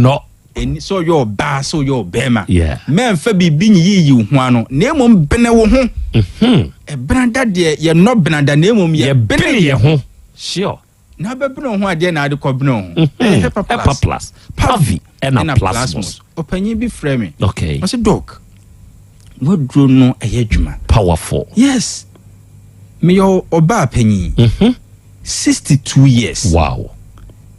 S4: ɛnni sɛ ɔyɛ ɔbaa sɛ ɔyɛ ɔbarima. Mɛmfa biribi nyiyiyi wo ho ano, na mmom bene wo ho. Ɛbenada deɛ, yɛnnɔ benada, na mmom yɛbene yɛn ho. Na bɛbene wo ho adeɛ na ade kɔbene wo ho. Ɛyɛ Hepa
S2: Plus. Plus. Pavi ɛna Plasmos.
S4: Ɔpanyin bi frɛ me.
S2: Okay.
S4: Ɔsɛ doc, waduro no ɛyɛ adwuma.
S2: Powerful.
S4: Yes. Meyɛ ɔbaa panyin. 62 years.
S2: Wow.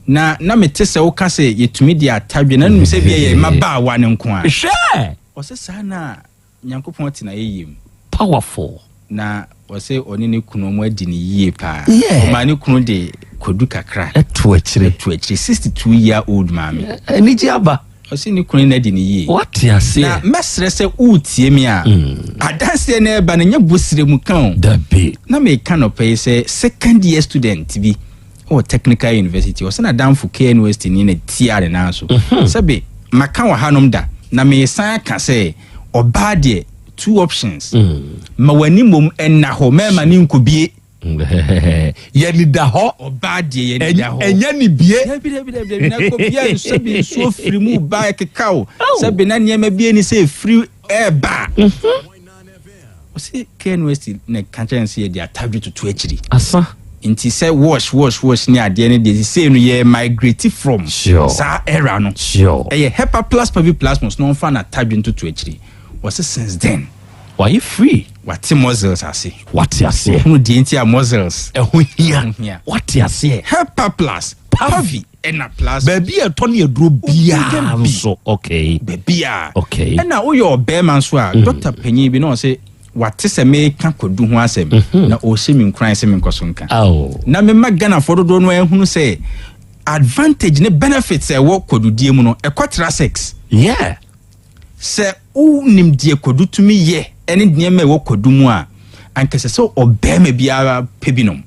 S4: Na na mete sɛ woka sɛ yɛtumi de atadwe na nim sɛ bia yɛ mmabaawa no nko a.
S2: Hwɛ!
S4: Ɔsɛ saa na Nyankopɔn te n'ayɛyie mu.
S2: Powerful.
S4: Na ɔse ɔne ne kunu ɔmo adi no yie paa.
S2: Yeah.
S4: Ɔmaa ne kunu de kwadu kakra.
S2: Ɛto akyire.
S4: Ɛto akyire. 62 year old maame.
S2: Anigye aba.
S4: Ɔse ne kunu ne no adi no yie.
S2: Wate aseɛ.
S4: Na mɛsrɛ sɛ woretie me a, adanseɛ no ɛreba no nyɛ bosire mu ka o.
S2: Dabi.
S4: Na meka nɔpɛ yi sɛ second year student bi wɔ Technical University, ɔsɛ n'adamfo KNUST ni na tiaa ne nan so. Sɛbe, maka wɔ hanom da, na meresan aka sɛ, ɔbaa deɛ, two options. Ma w'ani mmom nna hɔ, mɛma ne nkɔbie.
S2: Yɛni da hɔ.
S4: Ɔbaa deɛ yɛni da hɔ.
S2: Ɛnyɛ ne bie.
S4: Dabi, dabi, dabi, dabi, na kɔbie a sɛbe nsuo firi mu ba ɛkeka o. Sɛbe na nneɛma bi ani sɛ ɛfiri ɛɛba. Ɔse KNUST na ɛka kyerɛ no sɛ yɛde atadwe toto akyiri.
S2: Asa.
S4: Nti sɛ wash wash wash ne adeɛ no deɛ sesei no yɛ migrate from
S2: Sure.
S4: saa era no.
S2: Sure.
S4: Ɛyɛ Hepaplus paviplasmus na ɔmfa n'atadwe ntoto akyiri. Ɔse since then.
S2: Wayɛ free.
S4: Wate muscles ase.
S2: Wate aseɛ.
S4: Wahunu deɛ nti a muscles.
S2: Ɛho hia.
S4: Ɛho hia.
S2: Wate aseɛ.
S4: Hepaplus pavi ɛna plasma.
S2: Baabi a ɛtɔ ne aduro biara nso okay.
S4: Baabi a.
S2: Okay.
S4: Ɛna woyɛ ɔbɛrima nso a, dɔkta panyin bi na ɔse wate sɛ meka kwadu ho asɛm na ɔhyɛ me nkuran sɛ menkɔ so nka. Na mema Ghanafoɔ dodoɔ no ahunu sɛ advantage ne benefits a ɛwɔ kwadudie mu no ɛkɔtra sex.
S2: Yeah.
S4: Sɛ wonim deɛ kwadu tumi yɛ ne nneɛma a ɛwɔ kwadu mu a, anka ɛsɛ sɛ ɔbarima biara pɛ bi nom.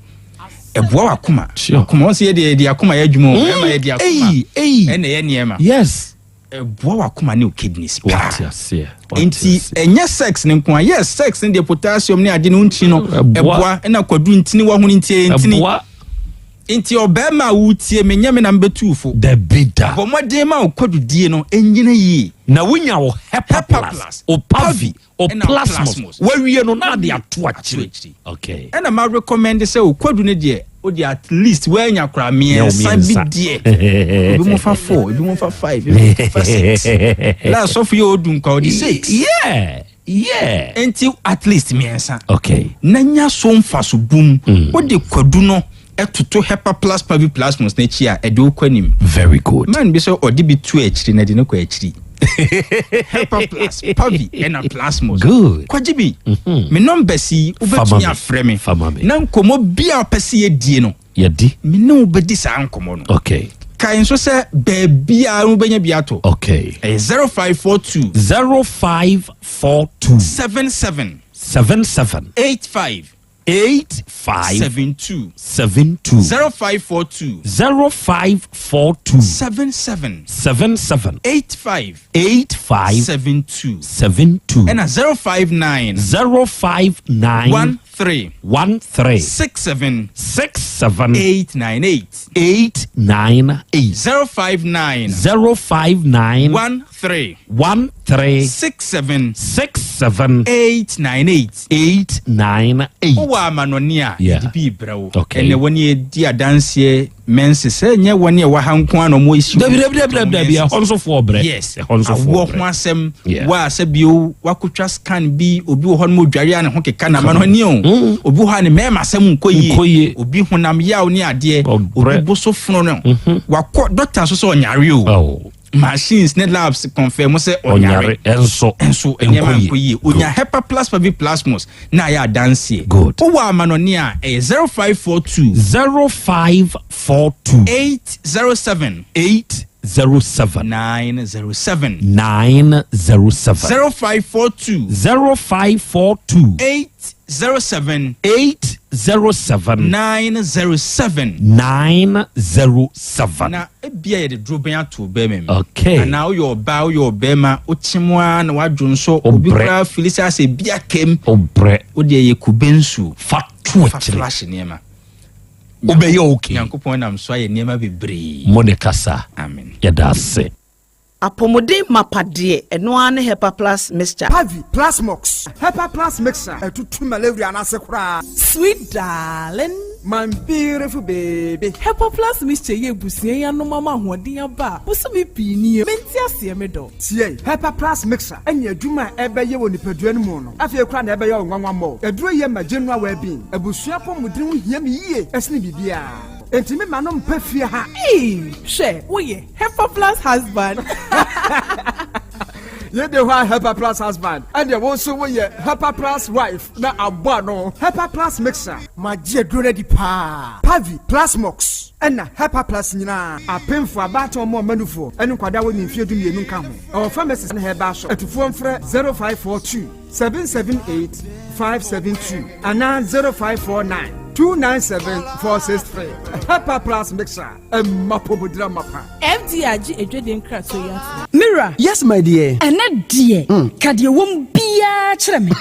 S4: Ɛboa w'akoma. Akoma, wɔn sɛ yɛde yɛde akoma yɛ adwuma o, mmarima yɛde akoma ɛna ɛyɛ nneɛma.
S2: Yes.
S4: Ɛboa w'akoma ne wo kidneys paa.
S2: Wate aseɛ.
S4: Nti ɛnyɛ sex ne nko a, yes sex ne deɛ potassium ne ade ne ntini no ɛboa ɛna kwadu ntini wɔ ho no nti ɛyɛ ntini.
S2: Ɛboa.
S4: Nti ɔbarima a woretie me, nyɛ me na mebɛtu wo fo.
S2: Dabi da.
S4: Bɔ mmɔden ma wo kwadudie no nnyina yie.
S2: Na wonya wo Hepa Plus, wo Pavi, wo Plasmos, wawie no na ade ato akyire. Okay.
S4: Ɛna ma recommend sɛ wo kwadu no deɛ, wo deɛ at least woanya koraa mmiɛnsa bi deɛ. Ebi mo fa four, ebi mo fa five, ebi mo fa six. La asɔfo yɛ odu nkwa ɔde six.
S2: Yeah. Yeah.
S4: Enti at least mmiɛnsa.
S2: Okay.
S4: Na nya so mfaso bum. Wode kwadu no toto Hepaplus paviplasmus no akyi a, ɛde wo kɔ anim.
S2: Very good.
S4: Man bi sɛ ɔde bi to akyiri na ɛde no kɔ akyiri. Hepaplus, pavi ɛna plasmos.
S2: Good.
S4: Kɔgye bi. Me numbers yi wobɛtumi afrɛ me.
S2: Fa ma me.
S4: Na nkɔmmɔ bi a wopɛ sɛ yɛdie no.
S2: Yɛdi.
S4: Me ne wo bɛdi saa nkɔmmɔ no.
S2: Okay.
S4: Kae nso sɛ baabiara wobɛnya bi atɔ.
S2: Okay.
S4: Ɛyɛ 0542.
S2: 0542.
S4: 77.
S2: 77.
S4: 85.
S2: 85.
S4: 72.
S2: 72.
S4: 0542.
S2: 0542.
S4: 77.
S2: 77.
S4: 85.
S2: 85.
S4: 72.
S2: 72.
S4: Ɛna 059.
S2: 059.
S4: 13.
S2: 13.
S4: 67.
S2: 67.
S4: 898.
S2: 898.
S4: 059.
S2: 059.
S4: 13.
S2: 13.
S4: 67.
S2: 67.
S4: 898.
S2: 898.
S4: Wowɔ amanɔne a,
S2: Yeah.
S4: yɛde bi brɛ wo.
S2: Okay.
S4: Ɛnɛ wɔne yɛdi adanseɛ mɛnse sɛ ɛnyɛ wɔne ɛwɔ ha nko ara na wɔn esi.
S2: Dabi dabi dabi dabi dabi ɛhɔ nso foɔ brɛ.
S4: Yes.
S2: Ɛhɔ nso foɔ
S4: Awoɔ
S2: brɛ.
S4: ho asɛm.
S2: Yeah.
S4: Wa sɛ bio wakotwa scan bi obi wɔ hɔ no mo dware a ne ho keka na ama no ani o. Obi wɔ hɔ a ne mmarima asɛm nkɔ yie.
S2: Nkɔ yie.
S4: Obi honam yaw ne adeɛ.
S2: Ɔbrɛ.
S4: Obi bo so fono no. Wakɔ doctor nso sɛ ɔnyare o.
S2: Oh.
S4: Machines ne labs confirm sɛ ɔnyare.
S2: Ɔnyare nso.
S4: Nso nneɛma
S2: Nkɔ
S4: nkɔ yie.
S2: yie.
S4: Onya Hepaplus Paviplasmus na ayɛ adanseɛ.
S2: Good.
S4: Wowɔ amanɔne a, ɛyɛ 0542.
S2: 0542.
S4: 807.
S2: 807.
S4: 907.
S2: 907.
S4: 0542.
S2: 0542.
S4: 807.
S2: 807.
S4: 907.
S2: 907.
S4: Na ebia yɛde duro bɛn ato bɛrima mu.
S2: Okay.
S4: Anaa woyɛ ɔbaa, woyɛ ɔbɛrima, wokyem ara na wadwo nso, obi
S2: Wobrɛ.
S4: koraa fili sɛ asɛ bi akam.
S2: Wobrɛ.
S4: Wodeɛ yɛ kube nsuo.
S2: Fa to
S4: Fa
S2: akyire.
S4: flash nneɛma.
S2: Wobɛyɛ okay.
S4: Nyankopɔn nam so ayɛ nneɛma bebree.
S2: Mo ne kasa.
S4: Amen.
S2: Yɛda ase.
S9: Apɔmuden mapa deɛ, ɛno ara ne Hepa Plus Mixture.
S10: Pavi, Plasmox, Hepa Plus Mixture, ɛtutu malaria no ase koraa.
S11: Sweet darling.
S10: My beautiful baby.
S11: Hepa Plus Mixture yi abusua yi anom ama ahoɔden aba a bosome pii nie. Mente aseɛ me dɔ.
S10: Tie, Hepa Plus Mixture ɛne adwuma a ɛbɛyɛ wɔ nipadua no mu no, afei koraa na ɛbɛyɛ wo nwanwa mmɔ. Aduro yi yɛ ma general well-being. Abusua apɔmuden ho hia me yie ɛsene biribiara. Enti me ma no mpɛ fie ha.
S11: Eii, hwɛ, woyɛ Hepa Plus husband.
S10: Yɛde hɔ a Hepa Plus husband, ɛdeɛ wo nso woyɛ Hepa Plus wife na abɔ ano. Hepa Plus mixer. Magye aduro no adi paa. Pavi, Plasmox, ɛna Hepa Plus nyinaa. Apemfo, abaatan, ɔmo ɔmanufoɔ, ɛne nkwadaa wɔ ne mfeɛ 12 nka ho. Ɛwɔ pharmacies ne herbal shop. Atufoɔ mfrɛ 0542 778 572 anaa 0549 297 463. Hepa Plus mixer, ɛmma pomodira mapa.
S11: FDA agye adwadie nkratoɔ yi ato.
S12: Mira.
S13: Yes, my dear.
S12: Ɛnɛ deɛ, ka deɛ wɔm biara kyerɛ me.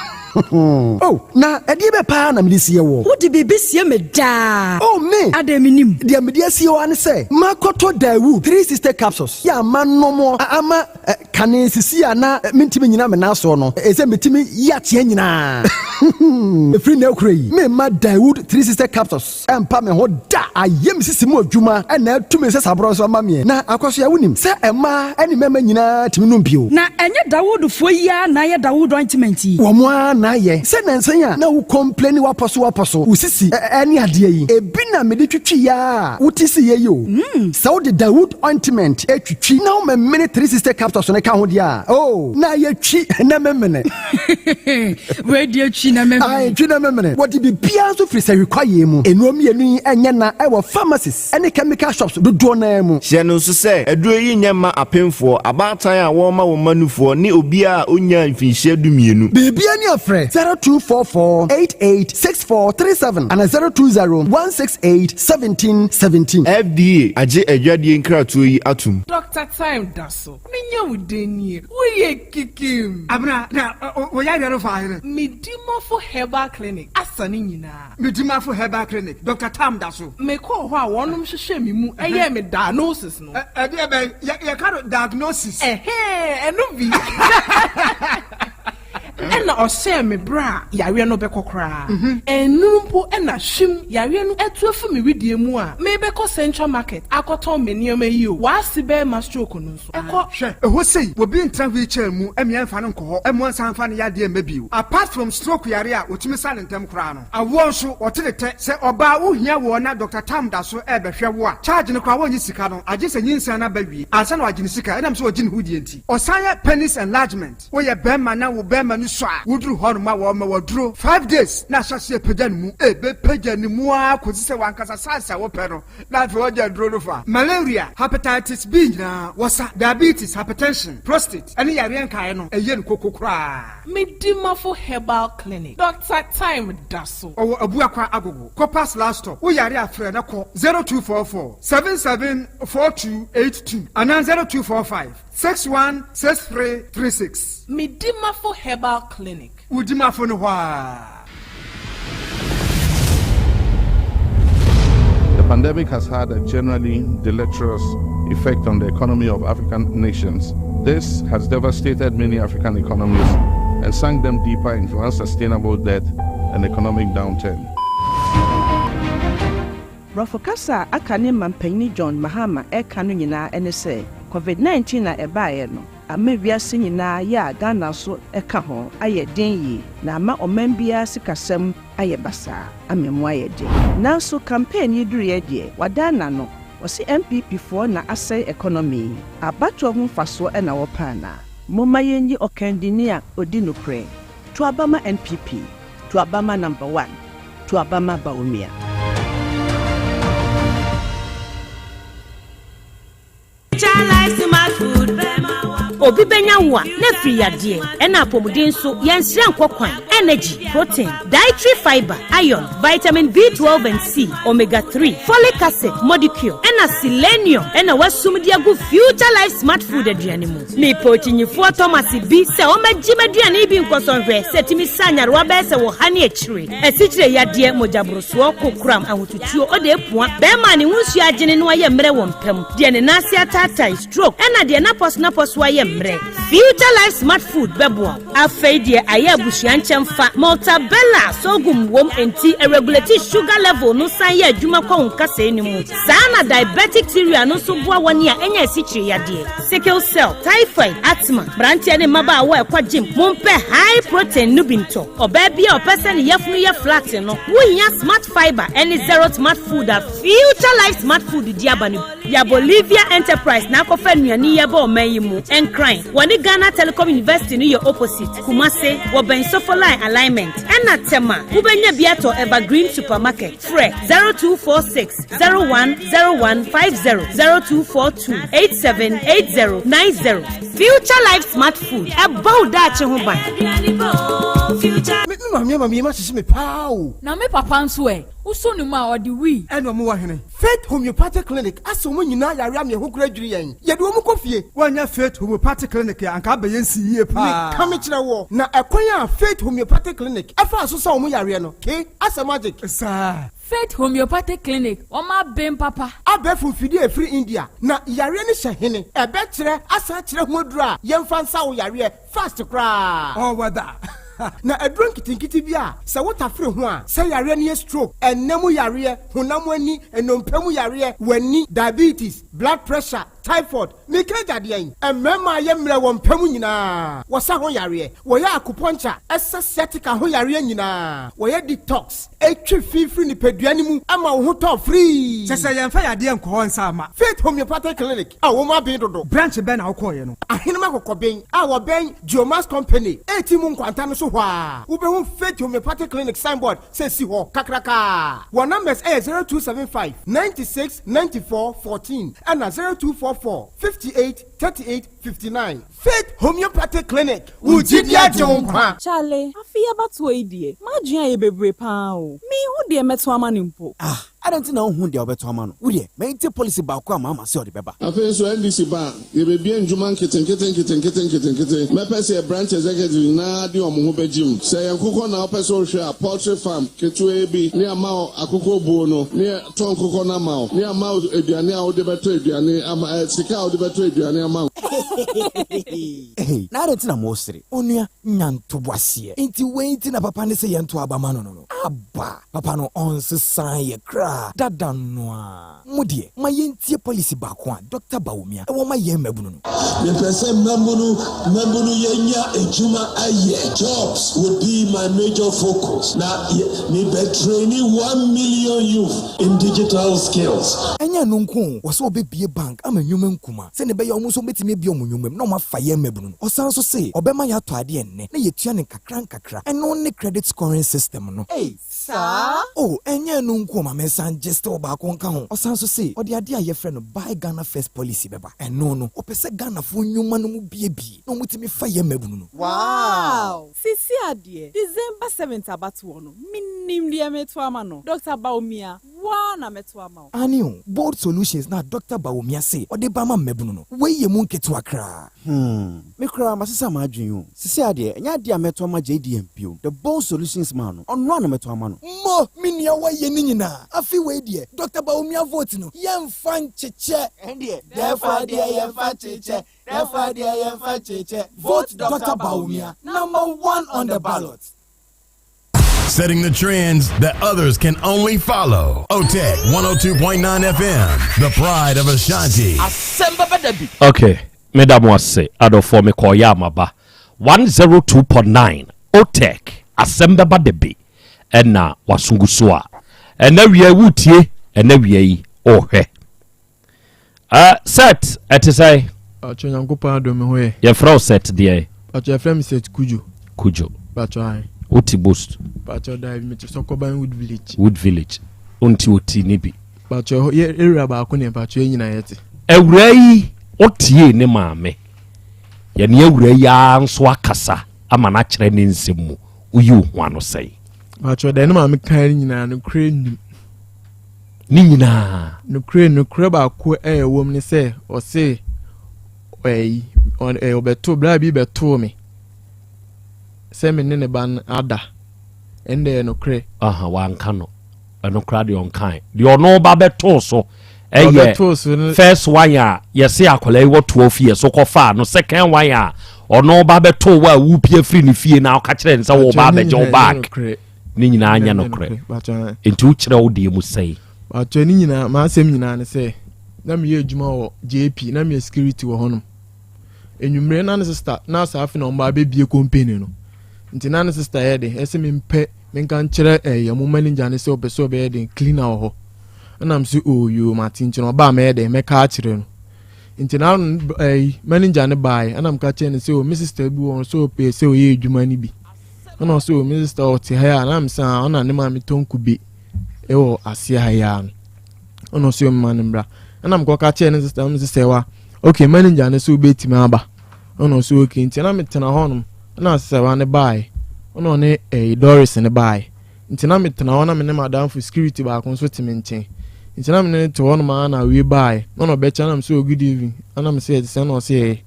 S13: Oh, na ɛdeɛ bɛ paa na mede sie wɔ.
S12: Wode biribi sie me daa.
S13: Oh, me.
S12: Adɛn menim.
S13: Deɛ mede asie wɔ ne sɛ, makɔtɔ Daewoo 360 capsules. Yɛ ama nomɔ, ama kane sisi a na mentumi nyina me nan soɔ no, ɛsɛ metumi yi ateɛ nyinaa. Ɛfiri na akura yi, memma Daewoo 360 capsules ɛmpa me ho da. Ayɛ me sisi mu adwuma ɛna atumi sɛ saborɔ nso ama meɛ. Na akɔso a wonim sɛ ɛmaa ɛne mmarima nyinaa tumi nom bio.
S12: Na ɛnyɛ Dawoodfoɔ yi ara na ayɛ Dawood ointment yi.
S13: Wɔn ara na ayɛ. Sɛ nansa a na wo complaini wapɔ so wapɔ so, wo sisi ɛne adeɛ yi, ebi na mede twitwi yɛ a wote si yɛ yi o. Sɛ wode Dawood ointment etwitwi na womemene 360 capsules no ka ho deɛ a, oh, na ayɛ twi na memene.
S12: Wei deɛ twi na memene.
S13: Ae, twi na memene. Wɔde biribiara nso firi sahwi kwaeɛ mu. Nnuro mmienu yi nyɛ na ɛwɔ pharmacies ne chemical shops dodoɔ no ara mu.
S14: Hyɛ no nso sɛ, aduro yi nyɛ mma apemfoɔ, abaatan a wɔrema wɔn mma nufoɔ, ne obiara a ɔnnyaa mfinhyia 12.
S13: Biribiara ni a frɛ 0244 88 6437 anaa 020 168 17 17.
S14: FDA agye adwadie nkratoɔ yi atom.
S11: Doctor Time da so. Menya wo den nie. Woyɛ kikim.
S10: Abena, na wo yareɛ no fa hene?
S11: Medimafo Herbal Clinic asa ne nyinaa.
S10: Medimafo Herbal Clinic, Doctor Tam da so.
S11: Mekɔɔ hɔ a wɔnom hwehwɛɛ me mu yɛɛ me diagnosis no.
S10: Ɛdeɛ bɛn? Yɛka no diagnosis.
S11: Ɛhɛɛ, ɛno bi. Ɛna ɔhyɛɛ me berɛ a yareɛ no bɛkɔ koraa. Ɛnnuru mpo na hwim yareɛ no atu afi me wedeɛ mu a merebɛkɔ Central Market akɔtɔn me nneɛma yi o. W'ase bɛrima stroke no nso ɛkɔ.
S10: Hwɛ, ɛhɔ sei, obi ntra wheelchair mu mmea mfa no nkɔ hɔ mmoa nsan mfa no yadeɛ mma bio. Apart from stroke yare a wɔtumi sa no ntɛm koraa no, awoɔ nso, wɔte ne tɛ. Sɛ ɔbaa wohia woɔ na Doctor Tam da so rebɛhwɛ wo a, charge no koraa wɔnnye sika no, agye sɛ nyinsɛn no aba wie ansa na wɔagye ne sika ɛnam sɛ ɔgye ne ho die nti. Ɔsan yɛ penis enlargement. Woyɛ bɛrima na wo bɛrima no sɔ a, woduru hɔ nom a wɔma wo aduro 5 days na ahyɛ aseɛ apagya ne mu. Ɛbɛpagya ne mu ara kɔsi sɛ w'ankasa size a wopɛ no na afei wɔgye aduro no fa. Malaria, hepatitis B nyinaa wɔsa, diabetes, hypertension, prostate ɛne yareɛ nkaeɛ no ɛyɛ no koko koraa.
S11: Medimafo Herbal Clinic, Doctor Time da so.
S10: Ɔwɔ Abuakwa Agogo, Corpus last stop. Wo yare a frɛ na kɔ 0244 77 4282 anaa 0245 616336.
S11: Medimafo Herbal Clinic.
S10: Wo dimafo no hɔ ara.
S15: The pandemic has had a generally deleterious effect on the economy of African nations. This has devastated many African economies and sunk them deeper into unsustainable debt and economic downturn.
S9: Borɔfo kasa a aka ne mampanyin John Mahama ɛka no nyinaa ne sɛ COVID-19 a ɛbaeɛ no ama wiase nyinaa yɛ a Ghana nso ɛka ho ayɛ den yie na ama ɔman biara sikasɛm ayɛ basaa ama mu ayɛ den. Nanso campaign yi duruiɛ deɛ, wadan n'ano. Ɔse NPP foɔ na asɛe economy yi. Abatoɔ ho mfasoɔ na wɔpɛ anaa? Momma yɛnyi ɔkandini a ɔdi nokorɛ. To aba ma NPP. To aba ma number one. To aba ma Bawumia.
S12: Obi bɛnya wo a, na afiri yadeɛ, ɛna apɔmuden nso, yɛnsrɛ nkɔ kwan. Energy, protein, dietary fiber, iron, vitamin B12 and C, omega 3, folic acid, modicure, ɛna selenium ɛna wasum de agu Future Life Smart Food aduane mu. Mepɛ okyinyifoɔ Thomas bi sɛ ɔmmɛgye m'aduane yi bi nkɔsɔ nhwɛ sɛ ɛtumi sa nyarewa bɛyɛ sɛ wɔ ha ne akyire, asikyire yadeɛ, mogyaborosoɔ, kokoram, ahotutuo, ɔde apua, bɛrima a ne ho nsuo agyene no ayɛ mmerɛ wɔ mpa mu, deɛ ne nan ase ataatae, stroke, ɛna deɛ n'apɔso-napɔso ayɛ mmerɛ. Future Life Smart Food bɛboa wo. Afei deɛ ayɛ abusua nkyɛmfa, Maltabella sorghum wom enti ɛregulate sugar level no san yɛ adwuma kɔ wo nkasɛɛ no mu. Saa na diabetic cereal no nso boa wɔn a anya asikyire yadeɛ, sickle cell, typhoid, asthma. Mmeranteɛ ne mmabaawa a ɛkɔ gym, mompɛ high protein no bi ntɔ. Ɔbaa bi a ɔpɛ sɛ ne yafunu yɛ flat no, wohia Smart Fiber ne Zero Smart Food a Future Life Smart Food de aba no bi. Ya Bolivia Enterprise na akɔfa nnuane yi aba ɔman yi mu. Nkran, wɔne Ghana Telecom University no yɛ opposite. Kumase, wɔbɛn Sofoline Alignment. Ɛna Tema, wobɛnya bi atɔ Evergreen Supermarket. Frɛ 0246 010150, 0242 878090. Future Life Smart Food, ɛbɔ wo daakye ho ban.
S13: Me maame ama me yam ahyehye me paa o.
S16: Na me papa nso ɛ? Wosɔ ne mu a, ɔde wii.
S13: Ɛna ɔmo wɔ hene? Faith Homeopathic Clinic asa wɔn nyinaa yare ama yɛn ho kora adwiri yɛn. Yɛde wɔn kɔ fie.
S10: Woannya Faith Homeopathic Clinic a, anka abɛyɛ nsi yie paa.
S13: Meka mekyerɛ woɔ, na ɛkwan a Faith Homeopathic Clinic faa so sa wɔn yareɛ no, ke asɛ magic.
S10: Saa.
S16: Faith Homeopathic Clinic, wɔn aben papa.
S13: Abɛɛfo mfidie a ɛfiri India, na yareɛ no hyɛ hene? Ɛbɛkyerɛ asan akyerɛ ho aduro a yɛmfa nsa wo yareɛ fast koraa.
S10: All weather.
S13: Na aduro nketenkete bi a sɛ wotafere ho a, sɛ yareɛ no yɛ stroke, ɛnna mu yareɛ, honam ani, nnompe mu yareɛ, w'ani, diabetes, blood pressure, typhoid, meka agya deɛn? Mmarima a yɛ mmerɛ wɔ mpa mu nyinaa, wɔsa ho yareɛ, wɔyɛ acupuncture, ɛsa sciatica ho yareɛ nyinaa, wɔyɛ detox, ɛtwe fi firi nipadua no mu ma wo ho tɔ firii.
S10: Kyɛ sɛ yɛmfa yadeɛ nkɔ hɔ nsa mma.
S13: Faith Homeopathic Clinic a wɔn aben dodo.
S10: Branch bɛn na wokɔeɛ no?
S13: Ahenem Akɔkɔben a wɔbɛn Geomax Company a ɛti mu nkwanta no so hɔ ara. Wobɛhu Faith Homeopathic Clinic signboard sɛ ɛsi hɔ kakraka. Wɔn numbers yɛ 0275 96 94 14 ɛna 0244 58 38 59. Faith Homeopathic Clinic, wo gyidi agye wo nkwa.
S17: Charlie, afe yi abatoɔ yi deɛ, m'adwene ayɛ bebree paa o. Menhu deɛ mɛto ama no mpo.
S18: Ah, adɛn nti na wonhu deɛ wobɛto ama no? Wo deɛ, ma yɛntie policy baako a Mahama se ɔde bɛba.
S15: Afei nso NDC ba a, yɛbɛbue ndwuma nketenkete nketenkete nketenkete. Mɛpɛ sɛ yɛ branch executive nyinaa de wɔn ho bɛgye mu. Sɛ ɛyɛ nkokɔ na wopɛ sɛ wohwɛ a, poultry farm ketewaa bi ne ama wo akokɔ buo no ne yɛtɔ nkokɔ no ama wo ne ama wo aduane a wode bɛtɔ aduane ama eh, sika a wode bɛtɔ aduane ama
S18: Hey, na adɛn nti na moresere? Onua, nya ntoboaseɛ. Enti wei nti na papa no se yɛnto aba ma no no no? Aba! Papa no ɔnsesaa yɛ koraa, dada no ara. Mo deɛ, ma yɛntie policy baako a Dɔkta Bawumia wɔ ma yɛn mmabunu no.
S19: Mepɛ sɛ mmabunu mmabunu yɛnya adwuma ayɛ, jobs would be my major focus, na me bɛ traini 1 million youth in digital skills.
S18: Ɛnyɛ ɛno nko o, ɔsɛ ɔbɛbue bank ama nnwuma nkuma sɛnea ɛbɛyɛ a wɔn nso wɔbɛtumi abue wɔn nnwuma mu na wɔafa yɛn mmabunu no. Ɔsan nso se ɔbɛma yɛatɔ adeɛ nnɛ na yɛatua no nkakra nkakra. Ɛno ne credit scoring system no.
S20: Ei, saa?
S18: O, ɛnyɛ ɛno nko o, ma mensan gye still baako nka ho. Ɔsan nso se ɔde adeɛ a yɛfrɛ no Buy Ghana First policy bɛba. Ɛno no, ɔpɛ sɛ Ghanafoɔ nnwuma no mu buebue na wɔtumi fa yɛn mmabunu no.
S20: Wow! Sisi adeɛ, December 7th abatoɔ no, menim deɛ meto ama no. Dr. Bawumia, wo ara na mɛto ama wo.
S18: Aane o, Bold Solutions na Dr. Bawumia se ɔde ba ma mmabunu no, wei yɛ mu nketewa koraa.
S21: Hmm, me koraa masesa m'adwene o. Sisi adeɛ, ɛnyɛ adeɛ a mɛto ama JDM bio. The Bold Solutions man no, ɔno ara na mɛto ama no.
S18: Mo, me nua woayɛ ne nyinaa. Afe wei deɛ, Dr. Bawumia vote no, yɛmfa nkyekyɛ.
S20: Ɛndeɛ, dɛɛfa deɛ yɛmfa nkyekyɛ, dɛɛfa deɛ yɛmfa nkyekyɛ.
S18: Vote Dr. Bawumia, number one on the ballot.
S22: Setting the trends that others can only follow. OTEC 102.9 FM, the pride of Ashanti.
S2: Asɛm bɛba da bi.
S5: Okay, meda mo ase adɔfoɔ, mekɔɔyɛ amaba 102.9 OTEC, asɛm bɛba da bi ɛna waso gu so a ɛna wia wotie, ɛna wia yi ɔhwɛ.
S2: Uh, Seth, ɛte sɛn?
S8: Pacho Nyankopɔn adom me ho yɛ.
S2: Yɛfrɛ wo Seth deɛ?
S8: Pacho yɛfrɛ me Seth Kujo.
S2: Kujo.
S8: Pacho ae.
S2: Wote Bost?
S8: Pacho daabi mete Sɔkɔban Wood Village.
S2: Wood Village. Wonte oti ne bi?
S8: Pacho ɛhɔ yɛ area baako ne pacho yɛ nyinaa yɛte.
S2: Awuraa yi ɔtiee ne maame. Yɛne awuraa yi ara nso akasa ama no akyerɛ ne nsɛm mu. Woyi wo ho ano sɛn?
S8: Pacho deɛ ne maame kan nyinaa nokorɛ nnim.
S2: Ne nyinaa.
S8: Nokorɛ nokorɛ baako a ɛwɔ mu ne sɛ ɔse ɛyi ɔbɛto bra bi bɛtoo me sɛ me ne ne ba no ada ɛnna ɛyɛ nokorɛ.
S2: Aha wanka no ɛno koraa deɛ ɔnkae deɛ ɔno ba bɛtoo so ɛyɛ first one a yɛse akwadaa yi wɔ 12 years so kɔfaa no second one a ɔno ba bɛtoo wɔ a wopia firi ne fie na ɔka kyerɛ ne sɛ wo ba abɛgye wo bag. Ne nyinaa nyɛ nokorɛ. Nti wokyerɛ wo deɛ mu sɛe?
S8: Pakyɛ ne nyinaa m'asɛm nyinaa ne sɛ na meyɛ adwuma wɔ JP na meyɛ security wɔ hɔnom. Enwummere na ne sister na saa afe na wɔn ba abɛbie company no. Nti na ne sister yɛ den ɛsɛ mempɛ menka nkyerɛ ɛyɛ mo manager ne sɛ ɔpɛ sɛ ɔbɛyɛ den cleaner wɔ hɔ. Ɛna m sɛ oh yoo mate nti na ɔbaa mɛyɛ den mɛka akyerɛ no. Nti na ɛyi manager ne baeɛ ɛna meka kyerɛ no sɛ oh me sister bi wɔ hɔ sɛ ɔpɛ sɛ ɔyɛ adwuma no bi. Ɛna ɔsɛ o me sista ɔte ha yi a na mesɛ a ɔna ne maame tɔn kube ɛwɔ aseɛ ha yi a no ɛna ɔsɛ ɔmma no mbra ɛna mekɔka kyerɛ ne sista me sista wa ok manager no sɛ wobɛtumi aba ɛna ɔsɛ ok nti na metena hɔnom ɛna sista wa ne baeɛ ɛna ɔne ɛyi Doris ne baeɛ nti na metena hɔ na me ne madamfo security baako nso te me nkyɛn nti na me ne no te hɔnom a na wie baeɛ ɛna ɔbɛkyɛ na mesɛ o good evening ɛna mesɛ ɛte sɛ ɛna ɔsɛ ɛyɛ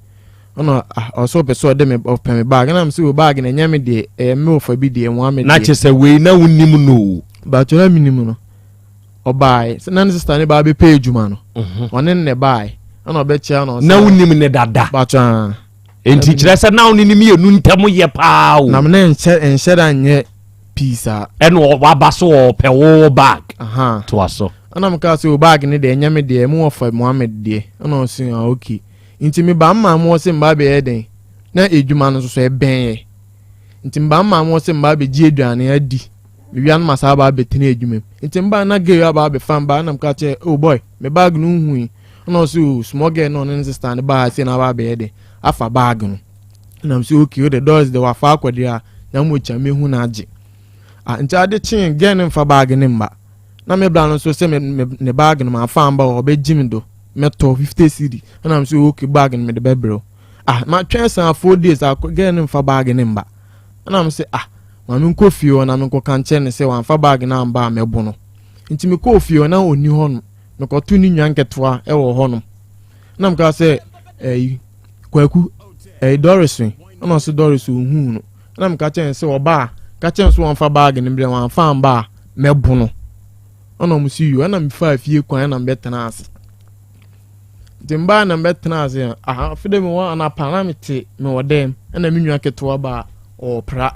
S8: Ɔna ah ɔsɛ ɔpɛ sɛ ɔde me ɔpɛ me bag ɛna me sɛ o bag na ɛnyɛ me deɛ ɛyɛ me ɔfa bi deɛ nwa me deɛ.
S2: Na kyerɛ sɛ wei na wonim no o.
S8: Bàtò na menim no ɔbaae sɛ na ne sista ne baa bɛpɛ adwuma no mhm. ɔne ne baae ɛna ɔbɛkyia na ɔsɛ.
S2: Na wonim ne dada.
S8: Bàtò aa.
S2: Nti kyerɛ sɛ na wo ne ne mmienu ntam yɛ paa o.
S8: Na me ne nhyɛ nhyɛ da nyɛ pii saa.
S2: Ɛna waba so ɔpɛ wo bag. Toa so.
S8: Ɛna meka sɛ o bag ne deɛ ɛnyɛ me deɛ ɛmu ɔfa Mohammed deɛ ɛna ɔsɛ ah okay. Nti mebaa me maame hɔ sɛ meba abɛyɛ dɛn? Na adwuma no nso so ɛbɛn yɛ. Nti mebaa me maame hɔ sɛ meba abɛgye aduane adi. Mewia no masan aba abɛtena adwuma mu. Nti mebaa na girl aba abɛfa me bag na meka kyerɛ oh boy, me bag no nhui. Ɛna ɔse oh small girl na ɔne ne sister no baa ha sei na aba abɛyɛ dɛn? Afa bag no. Ɛna mese okay wode Doris de wafa akɔ deɛ a, na mmom kyɛ mehu no agye. Ah, nti ade kyee girl no mfa bag no mma. Na me bra no nso sɛ me, me, ne bag no mamfa amba hɔ, ɔbɛgye me do. Mɛtɔ 50 cedi. Ɛna me sɛ okay bag no mede bɛbrɛ wo. Ah, matwɛn saa 4 days akɔ girl no mfa bag no mba. Ɛna me sɛ ah, ma menkɔ fie hɔ na menkɔka nkyerɛ no sɛ wamfa bag no amba a mɛbo no. Nti mekɔɔ fie hɔ na ɔnni hɔ nom. Mekɔto ne nwa nketewa ɛwɔ hɔ nom. Ɛna meka sɛ ɛyi Kwaku ɛyi Doris yi. Ɛna ɔsɛ Doris ɔnhuu no. Ɛna meka kyerɛ no sɛ ɔba a, ka kyerɛ no sɛ wɔmfa bag no mbrɛ wamfa amba a mɛbo no. Ɛna ɔmo si yoo. Ɛna mefaa fie kwan ɛna mebɛtena ase. Nti mbaa na mebɛtena ase a, aha afe dɛ mewɔ anapa na mete mewɔ dɛm ɛna me nua ketewa baa ɔɔpra.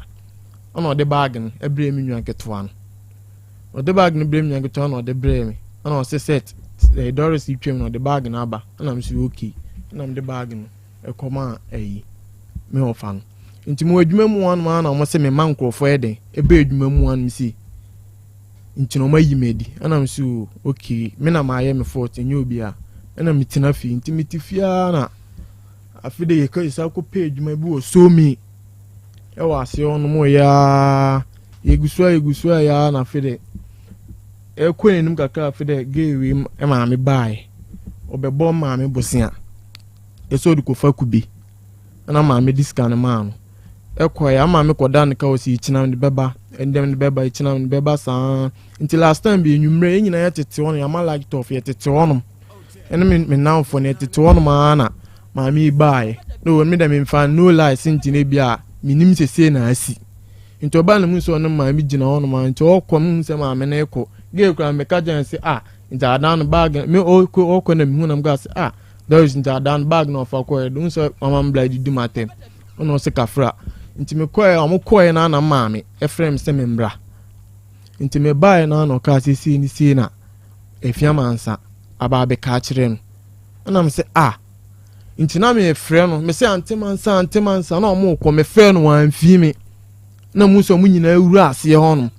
S8: Ɛna ɔde baage no ɛbrɛɛ me nua ketewa no. Ɔde baage no brɛɛ me nua ketewa na ɔde brɛɛ me. Ɛna ɔse sɛt ɛɛ Doris twam na ɔde baage no aba. Ɛna mese okay. Ɛna mede baage no ɛkɔmaa ɛyi me ɔfa no. Nti mewɔ adwuma mu hɔnom ara na wɔn se mema nkurɔfoɔ yɛ dɛn ɛbɛ adwuma mu hɔnom sei. Nti na wɔayi me adi. Ɛna mese o okay me na mayɛ me fault ɛnyɛ obiara. Ɛna metena fie. Nti mete fie ara na afe de yɛkɔ yɛsan kɔpɛ adwuma bi wɔ Somi ɛwɔ aseɛ hɔ nom yɛ ara yɛgu so a yɛgu so a yɛ ara na afe de ɛkɔ n'anim kakra afe de gay wei maame baeɛ ɔbɛbɔ maame bosea ɛsɛ ɔde kɔfa kube. Ɛna maame de sika no maa no. Ɛkɔɛ ama maame kɔda no ka ɔsi ekyina mede bɛba, ɛndɛ mede bɛba, ekyina mede bɛba saa. Nti last time bi enyimmerɛ yɛn nyinaa yɛtete hɔ no yɛama light off yɛtete hɔ nom. Ɛne me me namfo no yɛtete hɔ nom ara na maame yi baeɛ. Na ɔwɔ me dɛ memfa no lie se nti na ebi a menim sɛ sei na asi. Nti ɔbaa na mu sɛ ɔne maame gyina hɔ nom ara nti ɔkɔ mehu sɛ maame no rekɔ. Gay koraa meka kyerɛ no sɛ ah nti adan no bag me ɔkɔ ɔkɔ na mehu na meka sɛ ah Doris nti adan no bag na ɔfa kɔɛ de sɛ mama me bla didi ma atɛm ɛna ɔsɛ kafra nti me kɔɛ ɔmo kɔɛ na na maame ɛfrɛ me sɛ me mbra nti me baɛ na na ɔkaa sɛ sei ne sei na efia mansa aba abɛka akyerɛ no ɛna me sɛ ah nti na me frɛ no me sɛ ante mansa ante mansa na ɔmo kɔ me frɛ no wɔamfii me na mu sɛ ɔmo nyinaa wura aseɛ hɔ nom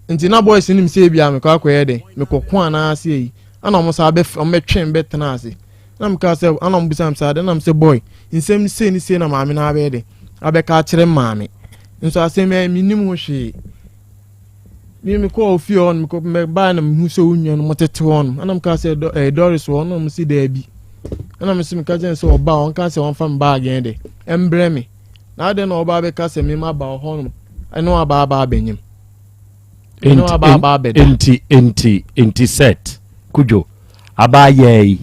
S8: nti na boys nim sɛ ebia mekɔ akɔyɛ dɛ mekɔko anaasɛ yi ɛna ɔmo saa bɛ ɔmo bɛtwe bɛtena ase. Na meka sɛ ana ɔmo bisa me sɛ ade na me sɛ boy nsɛm sei ne sei na maame no abɛyɛ de abɛka akyerɛ maame. Nso asɛm yi mennim ho hwee. Me mekɔɔ ofie hɔ no mekɔ mɛbae na mehu sɛ wo nua no motete hɔ no. Ɛna meka sɛ dɔ ɛɛ Doris wɔ hɔ na ɔmo si daabi. Ɛna me nso meka kyerɛ no sɛ ɔba a ɔnka sɛ ɔmfa me baage yɛn de ɛmbrɛ me. Na adɛn na ɔba abɛka sɛ me maba wɔ hɔ nom ɛne waba aba abɛnyem. Ɛne waba aba abɛda.
S2: Enti enti enti set kudwo abaayaa yi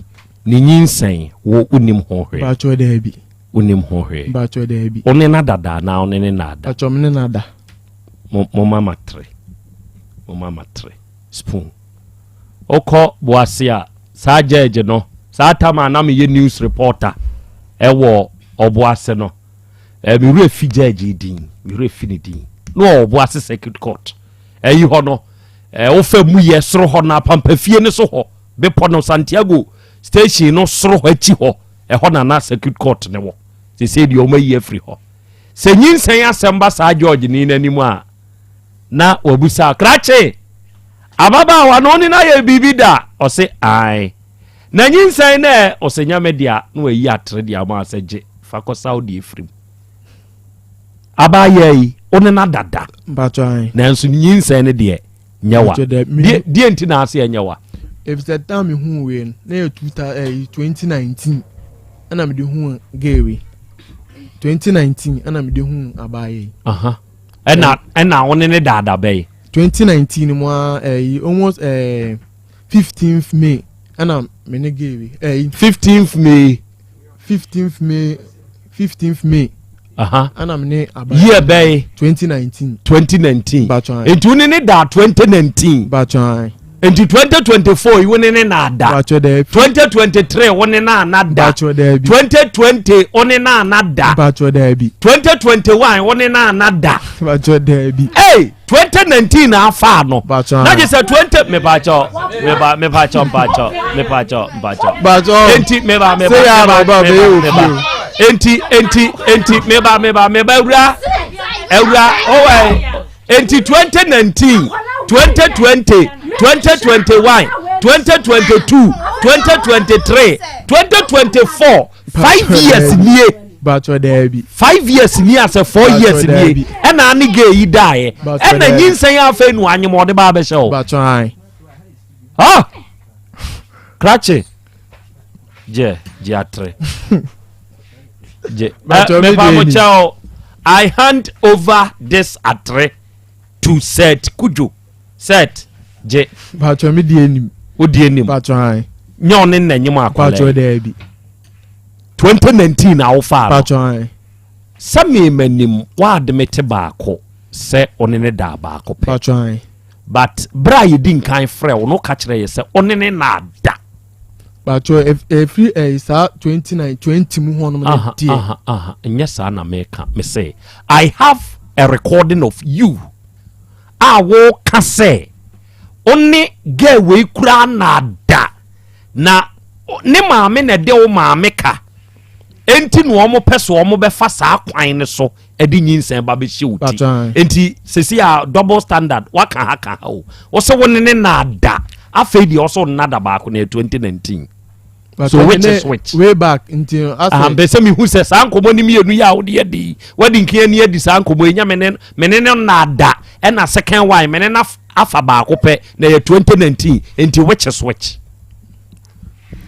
S2: ne nyinsɛn wo wonim ho hwee.
S8: Mpakyɛw daabi.
S2: Wonim ho hwee.
S8: Mpakyɛw daabi.
S2: Wo ne no dada anaa wo ne ne na ada?
S8: Mpakyɛw me ne no ada.
S2: Mo mo mama tere. Mo mama tere. Spoon. Wokɔ Boase a saa judge no saa tam a na meyɛ news reporter ɛwɔ Ɔboase no eh, me werɛ fi judge yi din me werɛ fi ne din na ɔwɔ Ɔboase circuit court ɛyi hɔ no eh, wofa mu yɛ soro hɔ no apampafie no so hɔ bepɔ no Santiago station no soro hɔ akyi hɔ ɛhɔ na na circuit court ne wɔ sesei deɛ wɔn ayi afiri hɔ sɛ nyinsɛn asɛm ba saa George ni n'anim a na wabusa krakye ababaawa no ɔne no ayɛ biribi da ɔse ae na nyinsɛn no ɛ ɔsɛ nyame dea na wayi atere de ama sɛ gye fa kɔsaw deɛ firim abaayaa yi wo ne no adada nanso nyinsɛn no deɛ nyɛ wa deɛ nti na ase ɛnyɛ wa
S8: efisɛ time mi hu wei no na yɛ 2019 ɛna mede hu gay wei 2019 ɛna mede hu abaayaa yi
S2: ɛna ɛna wo ne ne daada bɛyi
S8: 2019 mu a ɛyi almost ɛɛ 15th May ɛna me ne gay wei ɛyi
S2: 15th May
S8: 15th May 15th May ɛna me ne abaayaa
S2: year bɛyi
S8: 2019
S2: 2019 nti wo ne ne daa 2019
S8: batwan
S2: nti 2024 yi wo ne ne na ada 2023 wo ne na ana da 2020 wo ne na ana da 2021 wo ne na ana da hey 2019 na afa no na gye sɛ 20 mepakyɛw meba mepakyɛw mpakyɛw mepakyɛw mpakyɛw enti meba meba meba meba enti enti enti meba meba meba awura awura ɔwɔ Enti 2019, 2020, 2021, 2022, 2023, 2024, 5 years nie.
S8: Bàtchɔ daabi.
S2: 5 years nie asɛ 4 years nie. Ɛna ane gay yi daeɛ. Ɛna nyinsɛn afei no anyem ɔde ba abɛhyɛ o.
S8: Bàtchɔ ayi.
S2: Ah! Krakye. Gye, gye atre. Gye.
S8: Bàtchɔ mi
S2: Mepa
S8: deɛ
S2: mo
S8: ni.
S2: kyɛw. I hand over this atre to Seth Kujo. Seth, gye.
S8: Bàtchɔ mi deɛ nim.
S2: Wo deɛ nim.
S8: Bàtchɔ ayi.
S2: Nyɛ ɔne nna nyim akwadaa
S8: Bàtchɔ
S2: yi.
S8: daabi.
S2: 2019 na wofaa no.
S8: Bàtchɔ ayi.
S2: Sɛ me manim woade me te baako sɛ ɔne ne daa baako pɛ.
S8: Bàtchɔ ayi.
S2: But berɛ a yɛdi nkan frɛ wo no woka kyerɛ yɛ sɛ ɔne ne na ada.
S8: Bàtchɔ efiri ɛyi saa 29 20 mu hɔ nom ne deɛ.
S2: Aha, aha, nyɛ saa na meka. Me se, I have a recording of you a woka sɛ wo ne girl wei koraa na ada na ne maame na ɛde wo maame ka enti na wɔn pɛ so wɔn bɛfa saa kwan no so ɛde nyinsɛn ba bɛhyɛ wo ti enti sisi a double standard waka ha ka ha o wɔsɛ wo ne ne na ada afei deɛ ɔsɛ ɔno nada baako na yɛ 2019 so which is which
S8: way back nti
S2: asɛ mpɛ sɛ mehu sɛ saa nkɔmmɔ no mmienu yi a wode adi yi wadi nka ani adi saa nkɔmmɔ yi nya me ne me ne no na ada ɛna second one me ne no afa baako pɛ na yɛ 2019 nti which is which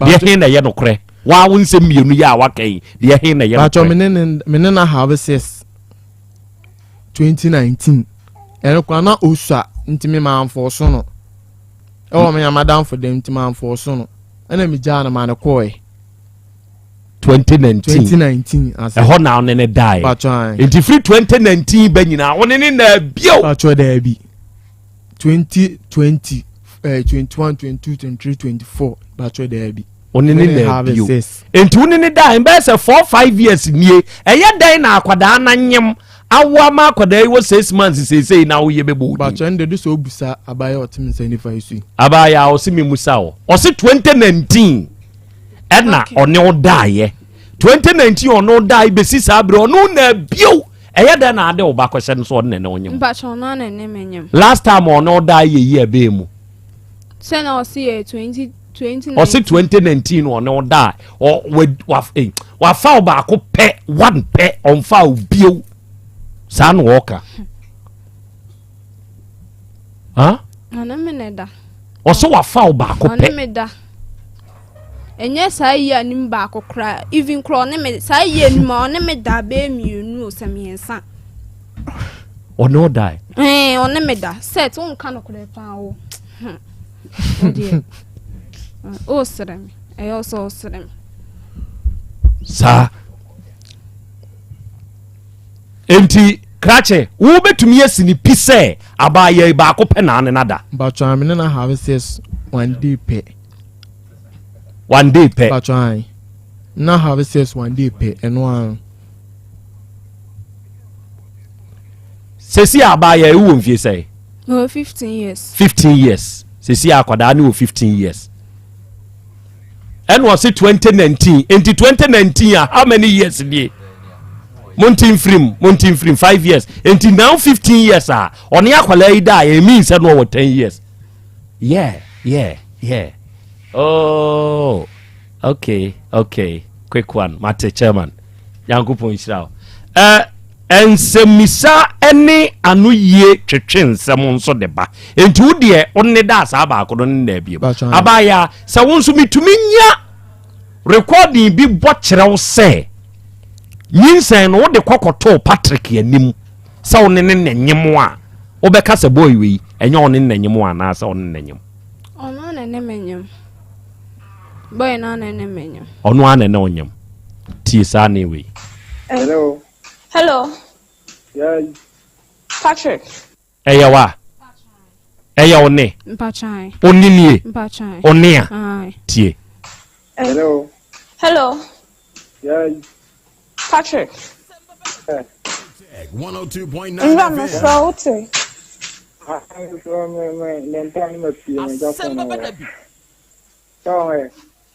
S2: deɛ he na ɛyɛ nokorɛ waa wo nsɛm mmienu yi a waka yi deɛ he na ɛyɛ
S8: nokorɛ
S2: me
S8: ne me ne na have sex 2019 ɛno koraa na osua nti me manfɔɔ so no ɛwɔ me amadamfo dɛm nti manfɔɔ so no ɛna me gyaa no ma no kɔɔɛ
S2: 2019
S8: 2019 ase
S2: ɛhɔ na ɔne ne daeɛ nti firi 2019 bɛ nyinaa ɔne ne na bio
S8: patro daabi 2020 eh, 21 22 23 24 patro daabi
S2: ɔne ne na bio nti wone ne daeɛ mbɛyɛ sɛ 4 5 years nie ɛyɛ dɛn na akwadaa na nyem awo ama akwadaa yi wɔ 6 months seesei na woyɛ bɛbɔ wo din
S8: patro ɛnde de sɛ obusa abayɛ ɔte me nsa nifa yi so yi
S2: abayɛ a ɔse me musa o ɔse 2019 ɛna ɔne wo daeɛ 2019 ɔne wo daeɛ bɛsi saa berɛ ɔne wo na bio ɛyɛ dɛn na ade wo ba kɔhyɛ no so ɔne ne wo nyem
S7: Mpakyɛ ɔno ana ne me nyem.
S2: Last time ɔne wo daeɛ yɛ yi ɛbɛɛ mu
S7: Sɛ na ɔse yɛ 20. 2019.
S2: Ɔse 2019 ɔne wo da a wafa wo baako pɛ one pɛ ɔmfa wo bio saa na ɔka.
S7: Ɔne me na da.
S2: Ɔsɛ wafa wo baako pɛ.
S7: Ɔne me da. Ɛnyɛ saa yi anim baako koraa even koraa ɔne me saa yi anim a ɔne me da bɛyɛ mmienu o sɛ mmiɛnsa.
S2: Ɔne wo da.
S7: Ɛɛ ɔne me da set wonka no korɛ paa wo. Wodeɛ ɔresrɛ me ɛyɛ ɔsɛ ɔresrɛ me.
S2: Saa. Enti krakye wobɛtumi asi ne pi sɛ abaayɛ baako pɛ na ane nada.
S8: Mpatsɔ ame ne na have sex one day pɛ.
S2: One day pɛ.
S8: Mpatsɔ ayi na have sex one day pɛ ɛno ara.
S2: Sɛsi abaayɛ wowɔ mfie sɛn?
S7: Mewɔ 15 years.
S2: 15 years. Sɛsi akwadaa ne wɔ 15 years. Ɛna ɔse 2019 nti 2019 a how many years nie? Monte mfirim monte mfirim 5 years nti now 15 years a ɔne akwadaa yi da a ɛmi nsɛ no ɔwɔ 10 years. Yeah yeah yeah oh okay okay quick one mate chairman nyankopɔn nhyira wo. Eh, nsɛmmisa ne anoyie twetwe nsɛm nso de ba nti wo deɛ wo ne da saa baako no ne na abiem abaayaa sɛ wo nso metumi nya recording bi bɔ kyerɛ wo sɛ nyinsɛn no wode kɔkɔtoo Patrick anim sɛ wo ne ne na nyem a wobɛka sɛ boy wei ɛnyɛ wo ne ne na nyem anaasɛ wo ne na nyem
S7: ɔno na ne me nyem boy no na ne me nyem
S2: ɔno ara na ne wo nyem tie saa ne wei
S7: Hello. Hello.
S1: Yes.
S7: Patrick.
S2: Ɛyɛ wa? Ɛyɛ wo ne?
S7: Mpatwan.
S2: Wo ne nie?
S7: Mpatwan.
S2: Wo ne a? Tie.
S1: Hello.
S7: Hello.
S1: Yes.
S7: Patrick.
S22: 102.9
S7: Nra mesrɛ wo te.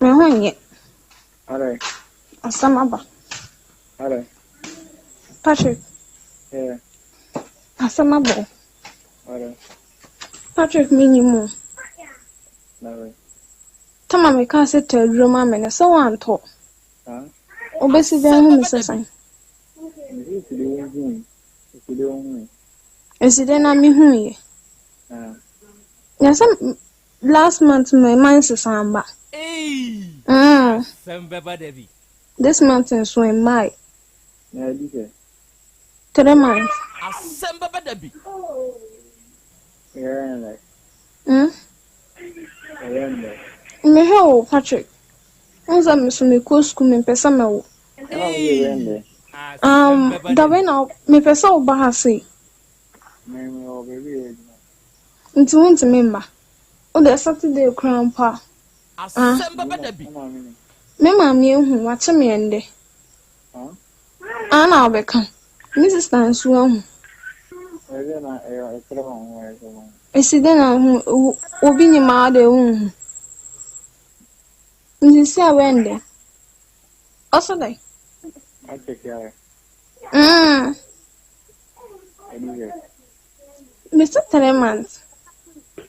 S7: Me ho nyɛ. Asɛm aba. Patrick. Asɛm aba o. Patrick menyim o. Tama mekaa sɛ tɔ aduro ma me no sɛ woantɔ. Wobɛsi dɛn hu me sɛ sɛn? Esi dɛn na mehuiɛ? Na sɛ last month me ma nsesa amba. Mm. This month nso mmae. 3 months. Mm. Mehwɛ wo Patrick. Wohu sɛ me so mekɔ sukuu mempɛ sɛ mɛwo. Dabɛn na mepɛ sɛ woba ha sei. Nti wontumi mma. Wode Saturday koraa mpo a. Ah. Me maame ehu, wakye me ɛndɛ. Ah na ɔbɛka. Me sister nso ahu. Esi dɛn na hu obi nyim a ɔde wonhu. Nti si a wɛn dɛ. Ɔso dɛ. Mese 3 months.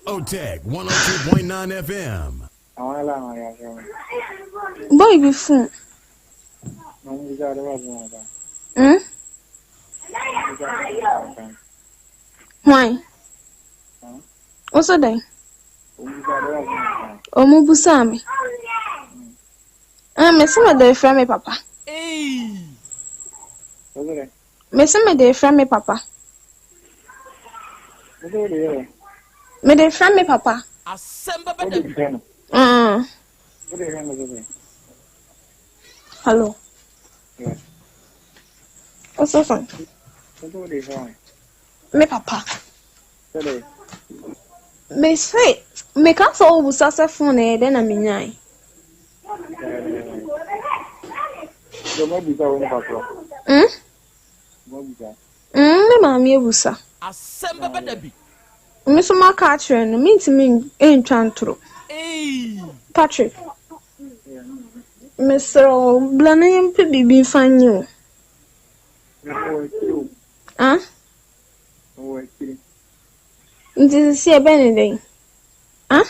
S22: Otec 102.9 FM.
S7: Boy bi phone. Hwan? Wosɛ dɛn? Ɔmo busaa me. Ah, mese mede frɛ me papa. Mese mede frɛ me papa. Mede frɛ me papa. Hello. Wosɛ sɛn? Me papa. Mese meka sɛ wobusa sɛ phone ɛyɛ dɛn na menyae. Mm? Mm, me maame abusa. Me nso maka akyerɛ no, mentumi ntwa ntoro. Patrick, mesrɛ wo, bra na yɛmpɛ biribi mfa nye wo. Ah? Nti sisi ɛbɛn ne dɛn? Ah?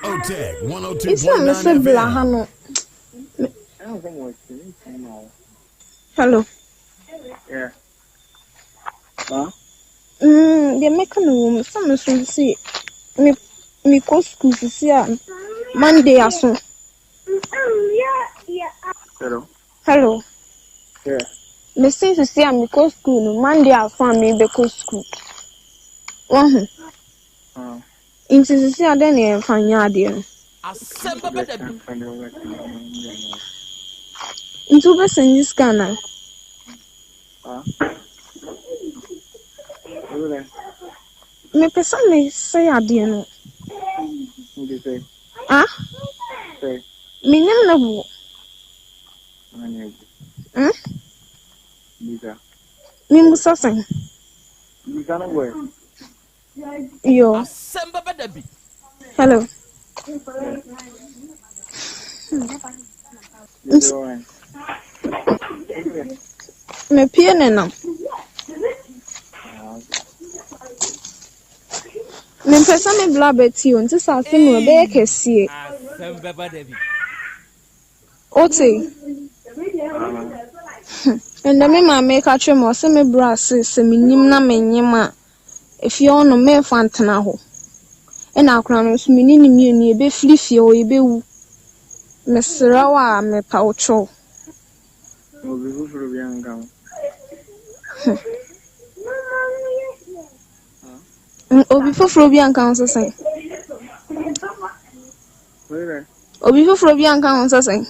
S22: OTEC
S7: Nti na mese
S22: 102.9
S7: bla ha
S22: FM.
S7: no. Hello.
S1: Yeah. Huh?
S7: Mm, deɛ mɛka no wɔ mu sɛ me nso se me mekɔ sukuu sisi a Monday aso.
S1: Hello.
S7: Hello.
S1: Yeah.
S7: Mese sisi a mekɔ sukuu no Monday aso a mebɛkɔ sukuu. Wahu?
S1: Uh,
S7: Nti sisi a dɛn na yɛmfa nyɛ adeɛ no? Nti wobɛsɛnde sika anaa?
S1: Huh? Who
S7: Mepɛ sɛ mesɛe adeɛ no.
S1: What you say?
S7: Ah?
S1: Say.
S7: Menim ne bo.
S1: Mani.
S7: Hmm?
S1: Bisa.
S7: Memmusa sɛn?
S1: Bisa no boy.
S7: Yo. Hello.
S1: You say
S7: Mepie ne nam.
S1: Ah, okay.
S7: Mempɛ sɛ me bla bɛte o, nti sɛ asɛm wɔ ɛbɛyɛ kɛseɛ. Wote? Ndɛ me maame ka kyerɛ me ɔse me bra se sɛ menyim na menyem a efie hɔ nom memfa ntena hɔ. Ɛna akora no nso me ne no mmienu yɛbɛfiri fie hɔ yɛbɛwu. Mesrɛ wo a mepa wo kyɛw.
S1: Obi foforɔ bi anka ho.
S7: Obi foforɔ bi anka ho sɛ sɛn? Obi foforɔ bi anka ho sɛ sɛn?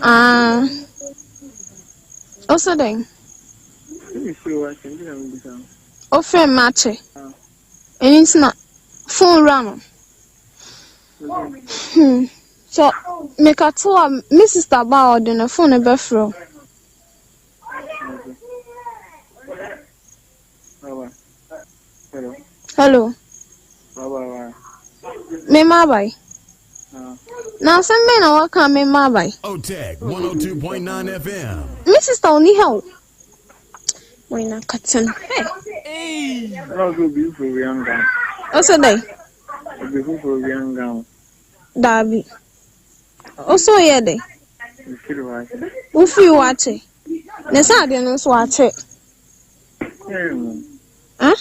S7: Ah. Ɔsɛ dɛn? Ɔfrɛ me akyɛ. Ɛno nti na phone wura no. Hmm. So mekato a me sister ba a ɔde ne phone no bɛfrɛ wo. Hello. Me ma abae. Na asɛm bɛn na waka me ma abae?
S22: OTEC 102.9 FM.
S7: Me sister ɔni ha o. Wɔn na kata no. Hey. Ɔsɛ dɛn? Daabi. Ɔsɛ ɔyɛ dɛn? Wofiri hɔ akyɛ. Ne sɛ adeɛ no nso akyɛ. Ah?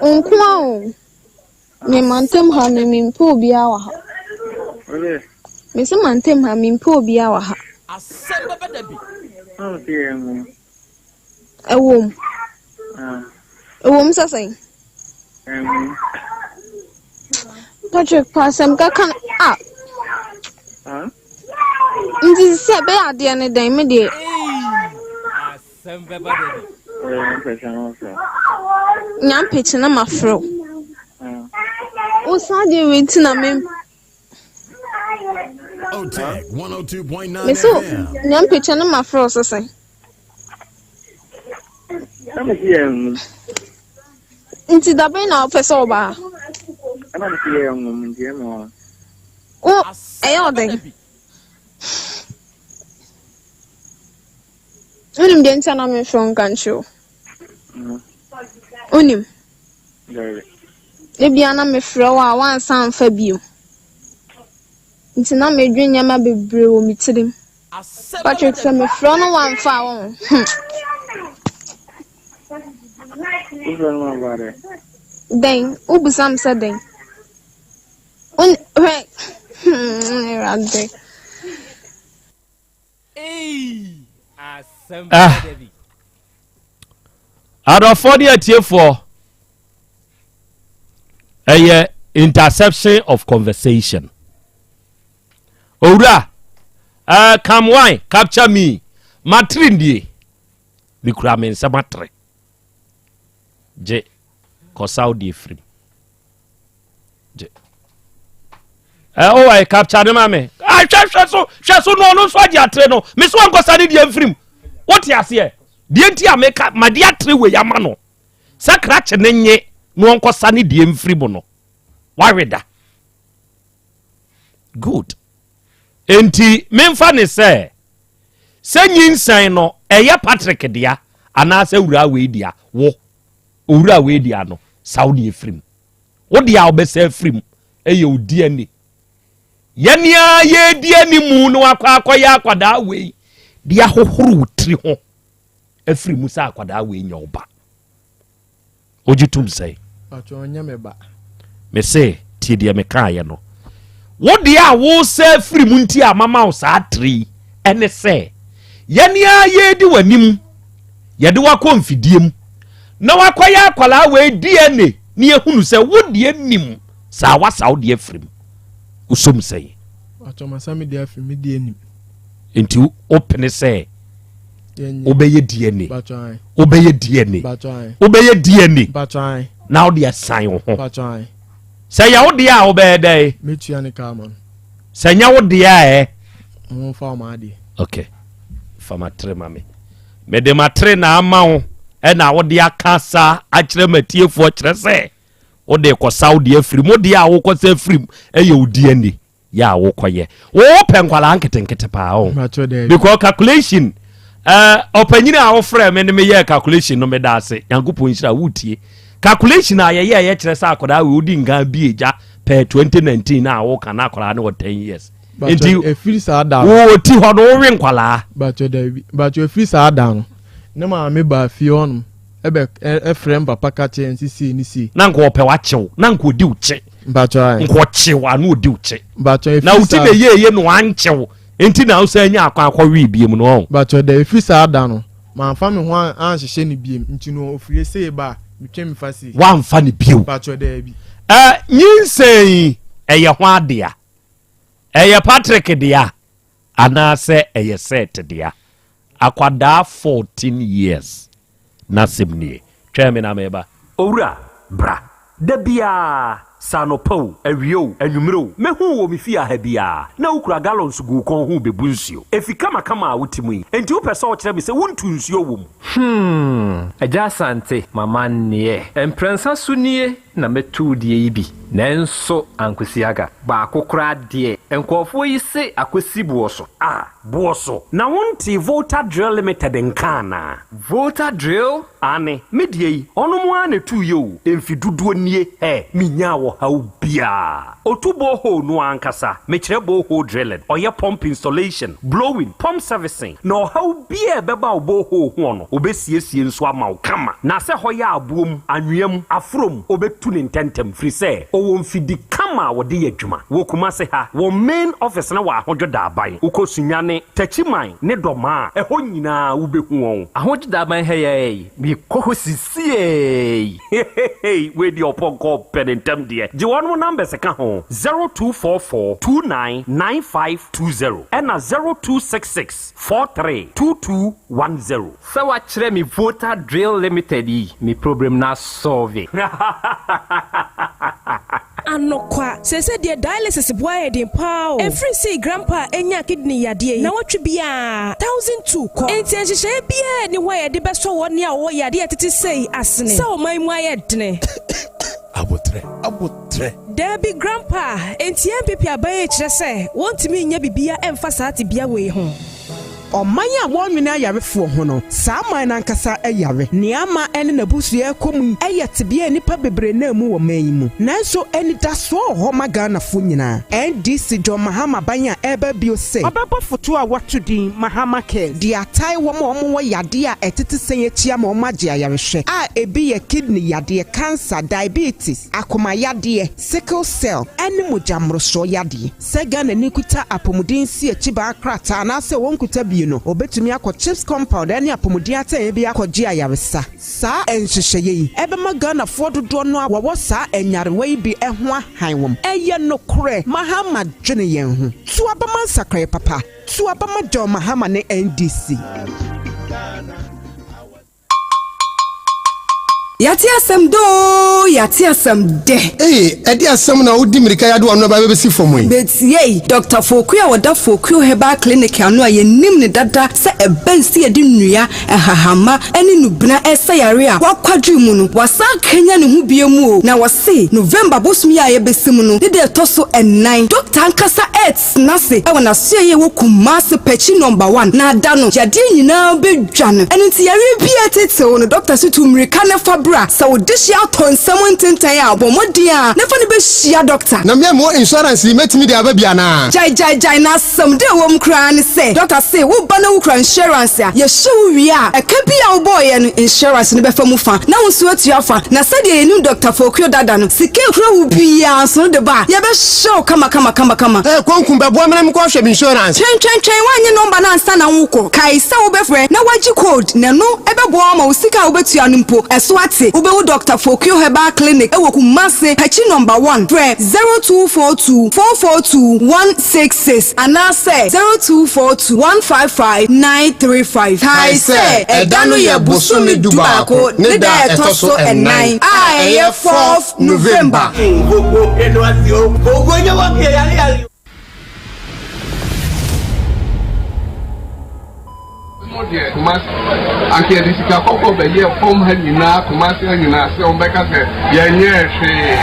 S7: Nko a o. Me mantam ha no mempɛ obiara wɔ ha. Mese mantam ha mempɛ obiara wɔ ha. Ɛwom. Ɛwom sɛ sɛn? Patrick pa asɛm kaka no a. Nti sɛ ɛbɛyɛ adeɛ ne dɛn me deɛ. Nyampekye na mafrɛ wo. Wo saa deɛ wei nti na me.
S22: OTEC 102.9
S7: Me so
S22: FM.
S7: nyampekye na mafrɛ wo sɛ sɛn? Nti dabɛn na wopɛ sɛ ɔbaa? Wo ɛyɛ ɔdɛn? Wonim deɛ nti a na memfrɛ wo nka nkyerɛ wo? Wonim? Ebia na mefrɛ wo a woansan amfa bio. Nti na medwen nneɛma bebree wɔ me tirim. Patrick sɛ mefrɛ wo na woamfa a wɔn hmm. Dɛn? Wobisa me sɛ dɛn? Hwɛ hmm Awurade.
S2: Ah. Adɔfoɔ ne atiefoɔ, ɛyɛ interception of conversation. Owura, uh, come wine, capture me. Matiri ndie, mekura me nsɛm atere. Gye, kɔsaw deɛ firim. Gye. Ɛ o ɛ capture ne ma me. Ah, hwɛ hwɛ so hwɛ so no ɔno nso agye atere no. Me so ankɔsa ne deɛ mfirim. Wote aseɛ? Deɛ nti a meka made atere wei ama no. Sɛ krakye ne nye na ɔnkɔsa ne deɛ mfiri mu no. Wawe da. Good. Enti memfa ne sɛ sɛ nyinsɛn no ɛyɛ Patrick dea anaasɛ wura wei dea wo owura wei dea no. Sa wo deɛ firi mu. Wo deɛ a wobɛsa afiri mu ɛyɛ wo DNA. Yɛne a yɛredi animu na wakɔ akɔyɛ akwadaa wei de ahohoro wo tiri ho afiri mu sɛ akwadaa wei nyɛ wo ba. Wogye tom sɛn? Mese tie deɛ mekaeɛ no. Wo deɛ a wosa afiri mu nti a mama wo saa tiri yi ɛne sɛ yɛne a yɛredi w'anim yɛde wakɔ mfidie mu na wakɔyɛ akwadaa wei DNA ne yɛhunu sɛ wo deɛ nim saa wasa wo deɛ afiri mu. Wosom sɛn? Nti wopene sɛ wobɛyɛ DNA wobɛyɛ DNA wobɛyɛ DNA na wode asan wo ho sɛ yɛ wo deɛ a wobɛyɛ dɛn sɛ nyɛ wo deɛ a ɛ ok fa matere ma me mede matere na ama wo ɛna wode aka sa akyerɛ matiefoɔ kyerɛ sɛ wode kɔsa wo deɛ afiri mu deɛ a wokɔsa afiri mu ɛyɛ wo DNA yɛ a wokɔyɛ wopɛ nkwadaa nketenkete paa o because calculation eh, ɔpanyini a wofrɛ me ne meyɛɛ calculation no meda ase nyankopɔn nhyira wotie calculation a yɛyɛ yɛ kyerɛ sɛ akwadaa wei wodi nkan bi agya pɛɛ 2019 na woka na akwadaa no wɔ 10 years nti wowɔ ti hɔ no wowe nkwadaa
S8: bàtò efiri saa da no ne maame baa fie hɔnom ɛbɛ ɛfrɛ m papa ka kyerɛ nsi sei ne sei.
S2: Na nka ɔpɛ wakyew na nka odi wo kye.
S8: Mpatsɔ ayi.
S2: Nka ɔkyew ano odi wo kye.
S8: Mpatsɔ efiri
S2: saa. Na wuti na eye eye no ankyew nti na ɔsan nya akwan akɔ wee biem no ɔn.
S8: Mpatsɔ dɛ efiri saa da no manfa me ho anhyehyɛ ne biem nti no ofiri sei ba a metwa mi fa sei.
S2: Wamfa ne bio.
S8: Mpatsɔ daabi.
S2: Ɛ nyinsɛn yi ɛyɛ hwan dea? Ɛyɛ Patrick dea anaasɛ ɛyɛ Seth dea? Akwadaa 14 years n'asɛm nie. Twɛn me na meba. Owura, bra. Da biara, sɛ anɔpa o, awia o, anwummere o, mɛhu wo wɔ me fie ha biara, na wokura gallons gu wo kɔn ho rebebu nsuo. Efi kamakama a wote mu yi, enti wopɛ sɛ wokyerɛ me sɛ wontu nsuo wɔ mu?
S3: Hmm, Agya Asante, m'amanneɛ. Mprɛnsa so nie na mɛtu wo deɛ yi bi, nanso ankosi aga. Baako koraa deɛ, nkurɔfoɔ yi se akɔsi boɔ so.
S2: Ah, boɔ so. Na wontee Volta Drill Limited nka anaa?
S3: Volta Drill?
S2: Aane, me deɛ yi, ɔnom ara na ɛtuiɛ o, mfe dodoɔ nie, hɛ, menyaa ɔhaw biara. Ɔtu borehole no ankasa, mekyerɛ borehole drilling, ɔyɛ pump installation, blowing, pump servicing, na ɔhaw biara a ɛbɛba wo borehole hoɔ no, ɔbɛsiesie nso ama wo kama. Na sɛ hɔ yɛ aboɔ mu, anwea mu, aforɔ mu, ɔbɛtu no ntɛntɛm, firi sɛ ɔwɔ mfidi kama a wɔde yɛ adwuma. Wɔ Kumase ha, wɔn main office no wɔ Ahodwo Daaban. Wokɔ Sunyani, Techiman ne Dɔmaa a, ɛhɔ nyinaa wobɛhu wɔn.
S3: Ahodwo Daaban ha yi ara yi, mekɔ hɔ sisiei.
S2: Hehehe wei deɛ ɔpɔnkɔ pɛ ne ntɛm deɛ. Gye wɔnom numbers ka ho, 0244 29 9520 ɛna 0266 43 2210.
S3: Sɛ wakyerɛ me Volta Drill Limited yi, me problem no asɔlve.
S6: Anokwa, seesei deɛ dialysis boa yɛ den paa o. Ɛfiri sei grandpa nyaa kidney yadeɛ yi, nawɔtwe biara, 1002 kɔ. Enti nhyehyɛeɛ biara nni hɔ a yɛde bɛsɔ wɔn a wɔwɔ yadeɛ a ɛtete sei asene sɛ ɔman mu ayɛ dene.
S23: Aboterɛ, aboterɛ.
S6: Daabi grandpa, enti NPP aban yi rekyerɛ sɛ wɔntumi nyɛ biribiara mfa saa tebea wei ho.
S9: Ɔman a wɔnnwene ayarefoɔ ho no, saa man no ankasa yare. Nea ama ɛne n'abusua rekɔ mu yi yɛ tebea a nnipa bebree nam mu wɔ man yi mu. Nanso anidasoɔ wɔ hɔ ma Ghanafoɔ nyinaa. NDC John Mahama aban a ɛreba bio se ɔbɛbɔ foto a wɔato din Mahama Cares de atae wɔn a wɔwɔ yadeɛ a ɛtete sɛn akyi ama wɔagye ayarehwɛ a ebi yɛ kidney yadeɛ, cancer, diabetes, akoma yadeɛ, sickle cell, ne mogya mmorosoɔ yadeɛ. Sɛ Ghanani kuta apɔmuden nsiakyibaa krataa anaasɛ ɔnkuta bi no, ɔbɛtumi akɔ CHPS compound ne apɔmuden atɛeɛ bi akɔgye ayaresa. Saa nhyehyɛeɛ yi bɛma Ghanafoɔ dodoɔ no a wɔwɔ saa nyarewa yi bi ho ahan wɔn. Ɛyɛ nokorɛ, Mahama dwene yɛn ho. To aba ma nsakraeɛ papa. To aba ma John Mahama ne NDC.
S24: Yɛate asɛm dɛ oo, yɛate asɛm dɛ.
S25: Ei, ɛde asɛm na wodi mmirika yi ade w'ano aba bɛsi fam yi?
S24: Betiei, Dɔkta Fokuo a ɔda Fokuo Herbal Clinic ano a yɛnim no dada sɛ ɛbɛn sɛ yɛde nnua, nhahamma ne nnubena resa yare a wakwadwiri mu no, wasan akanyan ne ho bio mu o, na wɔse November bosom yi a yɛbɛsi mu no ne da ɛtɔ so ɛnan, dɔkta ankasa tena ase wɔ n'asoɛeɛ a ɛwɔ Kumasi Pɛkyi Nɔmba One na da no yadeɛ nyinaa bɛdwa no. Ɛno nti yareɛ biara a ɛtetew no dɔkta se tu mmirika na fa brɛ. Owura, sɛ wo dehye atɔ nsam ntentan a, bɔ mmɔden ara na fa no bɛhyia dɔkta.
S25: Na me a mewɔ insurance yi, mɛtumi de aba bi anaa?
S24: Gyae gyae gyae, na asɛm da ɛwɔ mu koraa ne sɛ, dɔkta se wo ba na wokura insurance a, yɛhwɛ wo wie a, ɛka bi a wobɔeɛ no, insurance no bɛfa mu fa, na wo nso atua fa. Na sɛdeɛ yɛnim Dɔkta Fokuo dada no, sika a ɛkura wo biara nso no de ba a, yɛbɛhwɛ wo kama kama kama kama.
S25: Ɛɛ Konku, bɛboa me na menkɔ hwɛ me insurance.
S24: Twɛn twɛn twɛn, woannye nɔmba no ansa na worekɔ. Kae sɛ wobɛfrɛ na woagye code, na ɛno bɛboa wo ama wo sika a wobɛtua no mpo, ɛso ate. Wobɛhu Dɔkta Fokuo Herbal Clinic wɔ Kumasi, Pakyi Nɔmba One. Frɛ 0242 442 166 anaasɛ 0242 155 935. Kae sɛ, ɛda no yɛ bosome dubaako ne da a ɛtɔ so ɛnan a ɛyɛ fourth November.
S4: Mo deɛ Kumasi anka yɛde sika kɔkɔɔ bɛyɛɛ fam ha nyinaa Kumasi ha nyinaa sɛ wɔn bɛka sɛ yɛnyɛɛ hwee.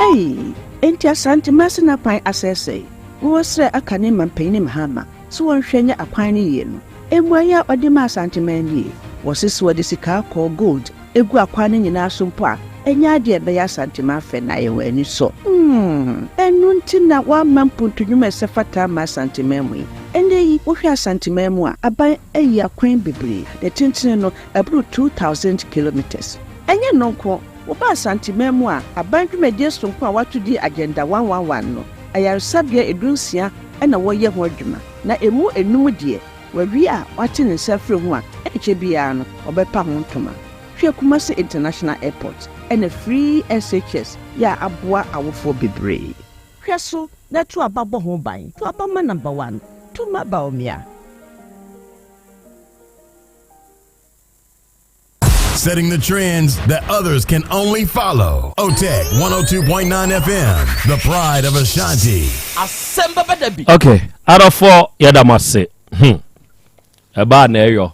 S9: Ei, enti Asante Masina kwan asɛesɛe? Wɔsrɛ aka ne mampanyini Mahama sɛ wɔnhwɛ nyɛ akwan no yie no. Mmuaeɛ a ɔde maa Asanteman nie, Wɔse sɛ wɔde sika kɔɔ, gold, gu akwan no nyinaa so mpo a, ɛnyɛ adeɛ a ɛbɛyɛ Asanteman fɛ na ayɛ wɔn anisɔ. Hmm, ɛno nti na wɔamma mpuntu nnwuma a ɛsɛ fata amma Asanteman mu yi. Ɛnnɛ yi, wohwɛ Asanteman mu a, aban ayi akwan bebree, ne tentene no, ɛboro 2,000 kilometres. Ɛnyɛ ɛno nko, woba Asanteman mu a, aban dwumadie sononko a wɔato din Agenda 111 no, ayaresabea dunsia na wɔreyɛ ho adwuma. Na emu enum deɛ, wawie a wate ne nsa afiri ho a, ɛnkyɛ biara no, ɔbɛpa ho ntoma. Hwɛ Kumasi International Airport ɛna Free SHS yɛ a aboa awofoɔ bebree. Hwɛ so na to aba bɔ ho ban. To aba ma number one, to ma Bawumia.
S22: Setting the trends that others can only follow. OTEC 102.9 FM, the pride of Ashanti.
S3: Asɛm bɛba da bi.
S2: Ok, adɔfoɔ yɛda mo ase. Hmm. Ɛbaa na ɛyɔ.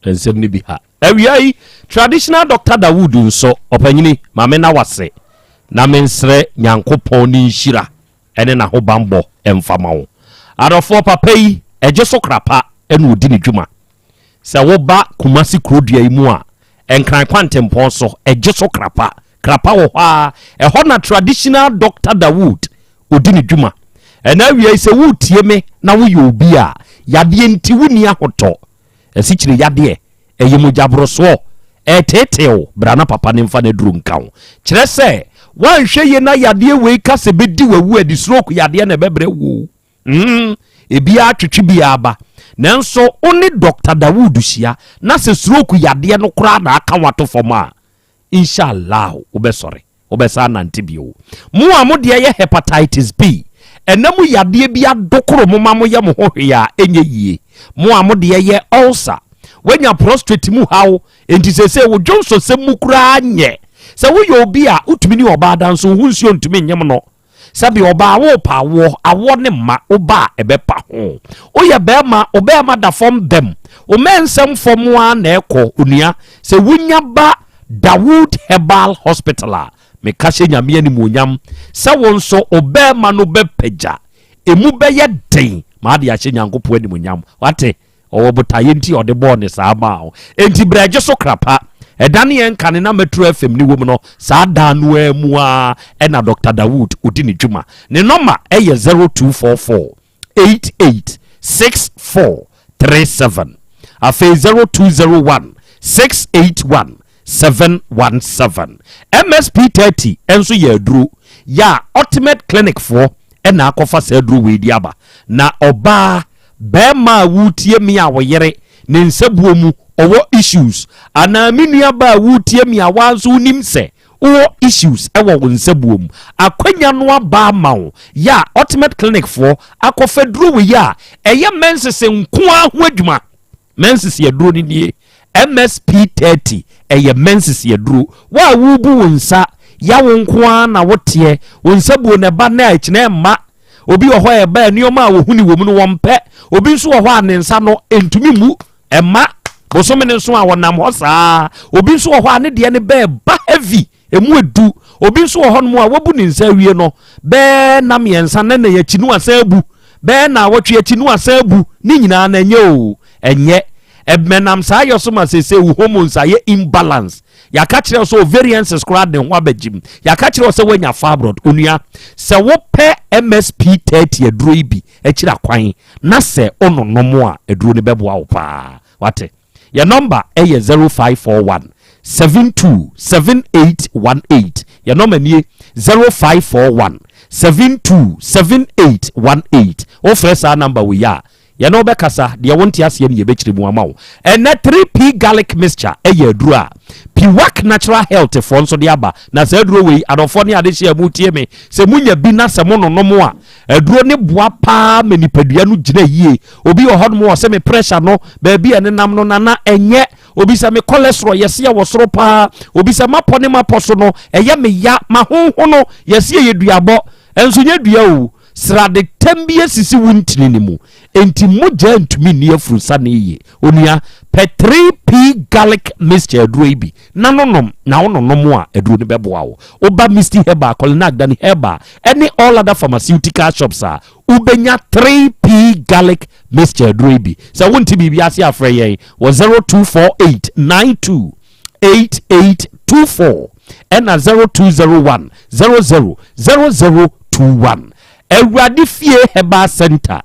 S2: Nsɛm no bi ha. Awia yi, traditional Dr. Dawood nso, ɔpanyini, ma me na wase. Na mensrɛ Nyankopɔn ne nhyira ne n'ahobanbɔ mfa ma wo. Adɔfoɔ, papa yi, ɛgye so kra pa na ɔdi ne dwuma. Sɛ woba Kumasi kurodua yi mu a, Nkran kwantempɔn so, ɛgye so Krapa. Krapa wɔ hɔ ara. Ɛhɔ na traditional Doctor Dawood ɔdi ne dwuma. Ɛna awia yi sɛ woretie me na woyɛ obi a yadeɛ nti wonni ahotɔ, asikyire yadeɛ, ɛyɛ mogyaborosoɔ, ɛreteetee wo, bra na papa no mfa n'aduro nka wo. Kyerɛ sɛ, woanhwɛ yie na yadeɛ wei ka sɛ bɛdi w'awu a, ɛde stroke yadeɛ na ɛbɛbrɛ wo o. Mm, ebiara twetwe biara ba. Nanso wo ne Dɔkta Dawood hyia na sɛ stroke yadeɛ no koraa na aka wo ato fam a, Inshallah wobɛsɔre, wobɛsan anante bio. Mo a mo deɛ yɛ Hepatitis B, ɛna mu yadeɛ bi adokoro mo ma moyɛ mo ho hwee a ɛnyɛ yie. Mo a mo deɛ yɛ ulcer, woanya prostrate mu haw, enti seesei wo dwonsɔsɛm mu koraa nyɛ. Sɛ woyɛ obi a wotumi ne ɔbaa da nso wo ho nsuo ntumi nyem no, Sɛbi ɔbaa worepa awoɔ, awoɔ ne mma, wo ba a ɛbɛpa ho. Woyɛ bɛrima, wo bɛrima da fam bɛm, wo mmɛnsɛm fam ara na ɛkɔ, onua. Sɛ wonya ba Dawood Herbal Hospital a, meka hyɛ Nyame animuonyam sɛ wo nso wo bɛrima no bɛpagya, ɛmu bɛyɛ den ma ade ahyɛ Nyankopɔn animuonyam. Wate? Ɔwɔ botaeɛ nti a ɔde bɔɔ ne saa maa wo. Enti brɛ gye so kra pa. Ɛda ne yɛn kane na Metro FM ne wom no, saa dan no ara mu ara ɛna Doctor Dawood ɔdi ne dwuma. Ne nɔma ɛyɛ 0244 88 64 37. Afei 0201 681 717. MSP 30 nso yɛ aduro yɛ a Ultimate Clinic foɔ ɛna akɔfa saa aduro wei de aba. Na ɔbaa Bɛɛma a woretie me a wo yere ne nsabuo mu ɔwɔ issues anaa me nua baa a woretie me a waa nso wonim sɛ wowɔ issues wɔ wo nsabuo mu, akwanya no aba ama wo yɛ a Ultimate Clinic foɔ akɔfa duro wei a ɛyɛ menses nko ara ho adwuma. Menses aduro no nie, MSP 30 ɛyɛ menses aduro. Wo a worebu wo nsa ya wo nko ara na woteɛ, wo nsabuo no ɛba nnɛ a ɛkyina ɛmma. Obi wɔ hɔ a ɛba a nneɛma a wɔhu ne wɔ mu no wɔmpɛ. Obi nso wɔ hɔ a ne nsa no ntumi mmu ɛma bosome no nso a wɔnam hɔ saa. Obi nso wɔ hɔ a ne deɛ no bɛɛ ba heavy emu edu. Obi nso wɔ hɔnom a wabu ne nsa awie no bɛɛ na mmiɛnsa na na akyi no asan abu bɛɛ na awɔtwe akyi no asan abu ne nyinaa na ɛnyɛ o ɛnyɛ. Ɛmɛnam saa yɛ so ma seesei wo hormones ayɛ imbalance. Yɛaka kyerɛ wo sɛ ovarian cyst koraa de ne ho abɛgyim. Yɛaka kyerɛ wo sɛ woanya fibroid. Onua, sɛ wopɛ MSP 30 aduro yi bi akyiri akwan na sɛ wononom a, aduro no bɛboa wo paa. Wate? Yɛn nɔmba yɛ 0541 72 7818. Yɛn nɔmba nie, 0541 72 7818. Wofrɛ saa nɔmba wei a, Yɛne wo bɛkasa, deɛ wonte aseɛ no yɛbɛkyerɛ mu ama wo. Ɛnnɛ 3P Garlic Mixture yɛ aduro a Piwak Natural Health foɔ nso de aba. Na saa aduro wei, adɔfoɔ ne adehyeɛ a moretie me, sɛ monya bi na sɛ mononom a, aduro no boa paa ma nipadua no gyina yie. Obi wɔ hɔnom a ɔsɛ me pressure no, baabi a ɛnenam no nana ɛnyɛ. Obi sɛ me cholesterol yɛse ɛwɔ soro paa. Obi sɛ mapɔ ne mapɔ so no, ɛyɛ me ya, mahonhono, yɛse ɛyɛ duabɔ. Ɛnso nyɛ dua o. Srade tam bi asisi wo ntini no mu, enti mogya ntumi nni afurusane yiye. Onua, pɛ 3P Garlic Mixture aduro yi bi na nonom, na wononom a, aduro no bɛboa wo. Woba Misty Herbal, Kolinak, Dani Herbal, ne all other pharmaceutical shops a, wobɛnya 3P Garlic Mixture aduro yi bi. Sɛ wonte biribi ase a, frɛ yɛn wɔ 0248 92 8824 ɛna 0201 00 0021. Awurade Fie Herbal Center.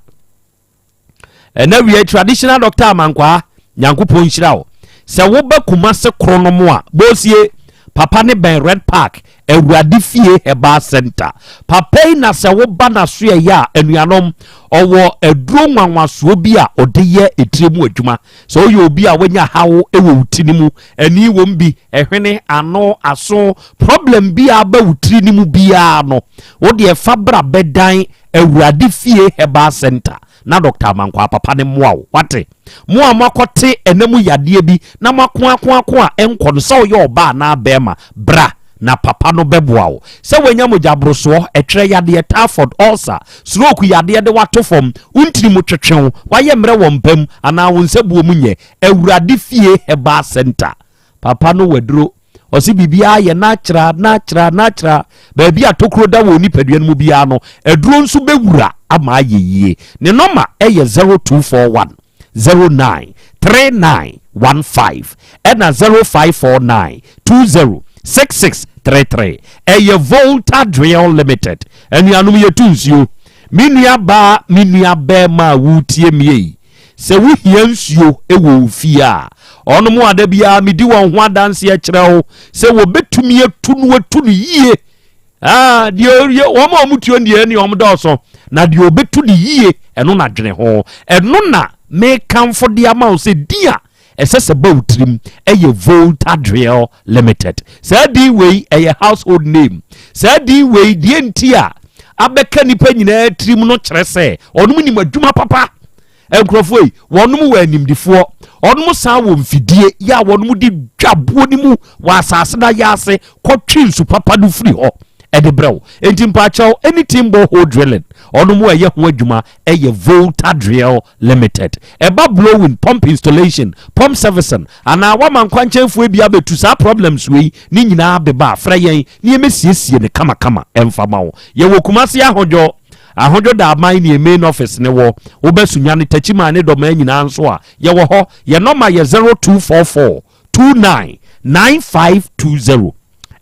S2: Ɛna wie traditional doctor Amankwaa, Nyankopɔn nhyira wo. Sɛ woba Kumase koro no mu a, bosie papa ne bɛn Red Park, Awurade Fie Herbal Center. Papa yi na sɛ woba n'asoɛeɛ a, anuanom, ɔwɔ aduro nwanwasoɔ bi a ɔde yɛ etire mu adwuma. Sɛ woyɛ obi a wanya haw wɔ wo ti no mu, ani wom bi, ɛhwene, ano, aso, problem bi a aba wo tiri no mu biara no, wo deɛ fa bra bɛdan Awurade Fie Herbal Center na Dɔkta Amankwaa Papa no mmoa wo. Wate? Mo a moakɔte ɛna mu yadeɛ bi na moakoakoako a ɛnkɔ no, sɛ woyɛ ɔbaa anaa bɛrima, bra na papa no bɛboa wo. Sɛ woanya mogyaborosoɔ, ɛtwerɛ yadeɛ, typhoid, ulcer, stroke yadeɛ de woato fam, wo ntini mu twetwe wo, woayɛ mmerɛ wɔ mpa mu anaa wo nsabuo mu nyɛ, Awurade Fie Herbal Centre. Papa no waduro. Ɔse biribiara yɛ natural, natural, natural. Baabi a tokuro da wɔ nipadua no mu biara no, aduro nso bɛwura ama ayɛ yie. Ne nɔma yɛ 0241 09 3915 ɛna 0549 20 6633. Ɛyɛ Volta Drill Limited. Anuanom yɛtu nsuo. Me nua baa, me nua bɛɛma a woretie me ei, Sɛ wohia nsuo wɔ wo fie a, wɔnom a da biara medi wɔn ho adanseɛ kyerɛ wo sɛ wɔbɛtumi atu no atu no yie. Ah, deɛ wɔn a wɔtuo deɛ ne wɔn dɔɔso, na deɛ wɔbɛtu no yie ɛno na dwene ho. Ɛno na mekamfo de ama wo sɛ din a ɛsɛ sɛ ba wo tirim ɛyɛ Volta Drill Limited. Saa din wei ɛyɛ household name. Saa din wei deɛ nti a abɛka nipa nyinaa tirim no kyerɛ sɛ ɔnom nim adwuma papa. Nkurɔfoɔ yi wɔnom wɔ animdifoɔ, ɔnom san wɔ mfidie yɛ a wɔnom de dwa buo no mu wɔ asase no ayɛ ase kɔtwe nsu papa no firi hɔ ɛde brɛ wo. Enti mpaakyɛw anything borehole drilling ɔnom ɛyɛ ho adwuma ɛyɛ Volta Drill Limited. Ɛba blowing, pump installation, pump servicing anaa woama nkwankyɛnfoɔ bi abɛtu saa problems wei ne nyinaa beba a, frɛ yɛn na yɛmɛsiesie no kamakama ɛmfa ma wo. Yɛwɔ Kumasi Ahodwo, Ahodwo Daaman ne yɛn main office no wɔ. Woba Sunyani, Takyiman ne Dɔmaa nyinaa nso a, yɛwɔ hɔ. Yɛn nɔma yɛ 0244 29 9520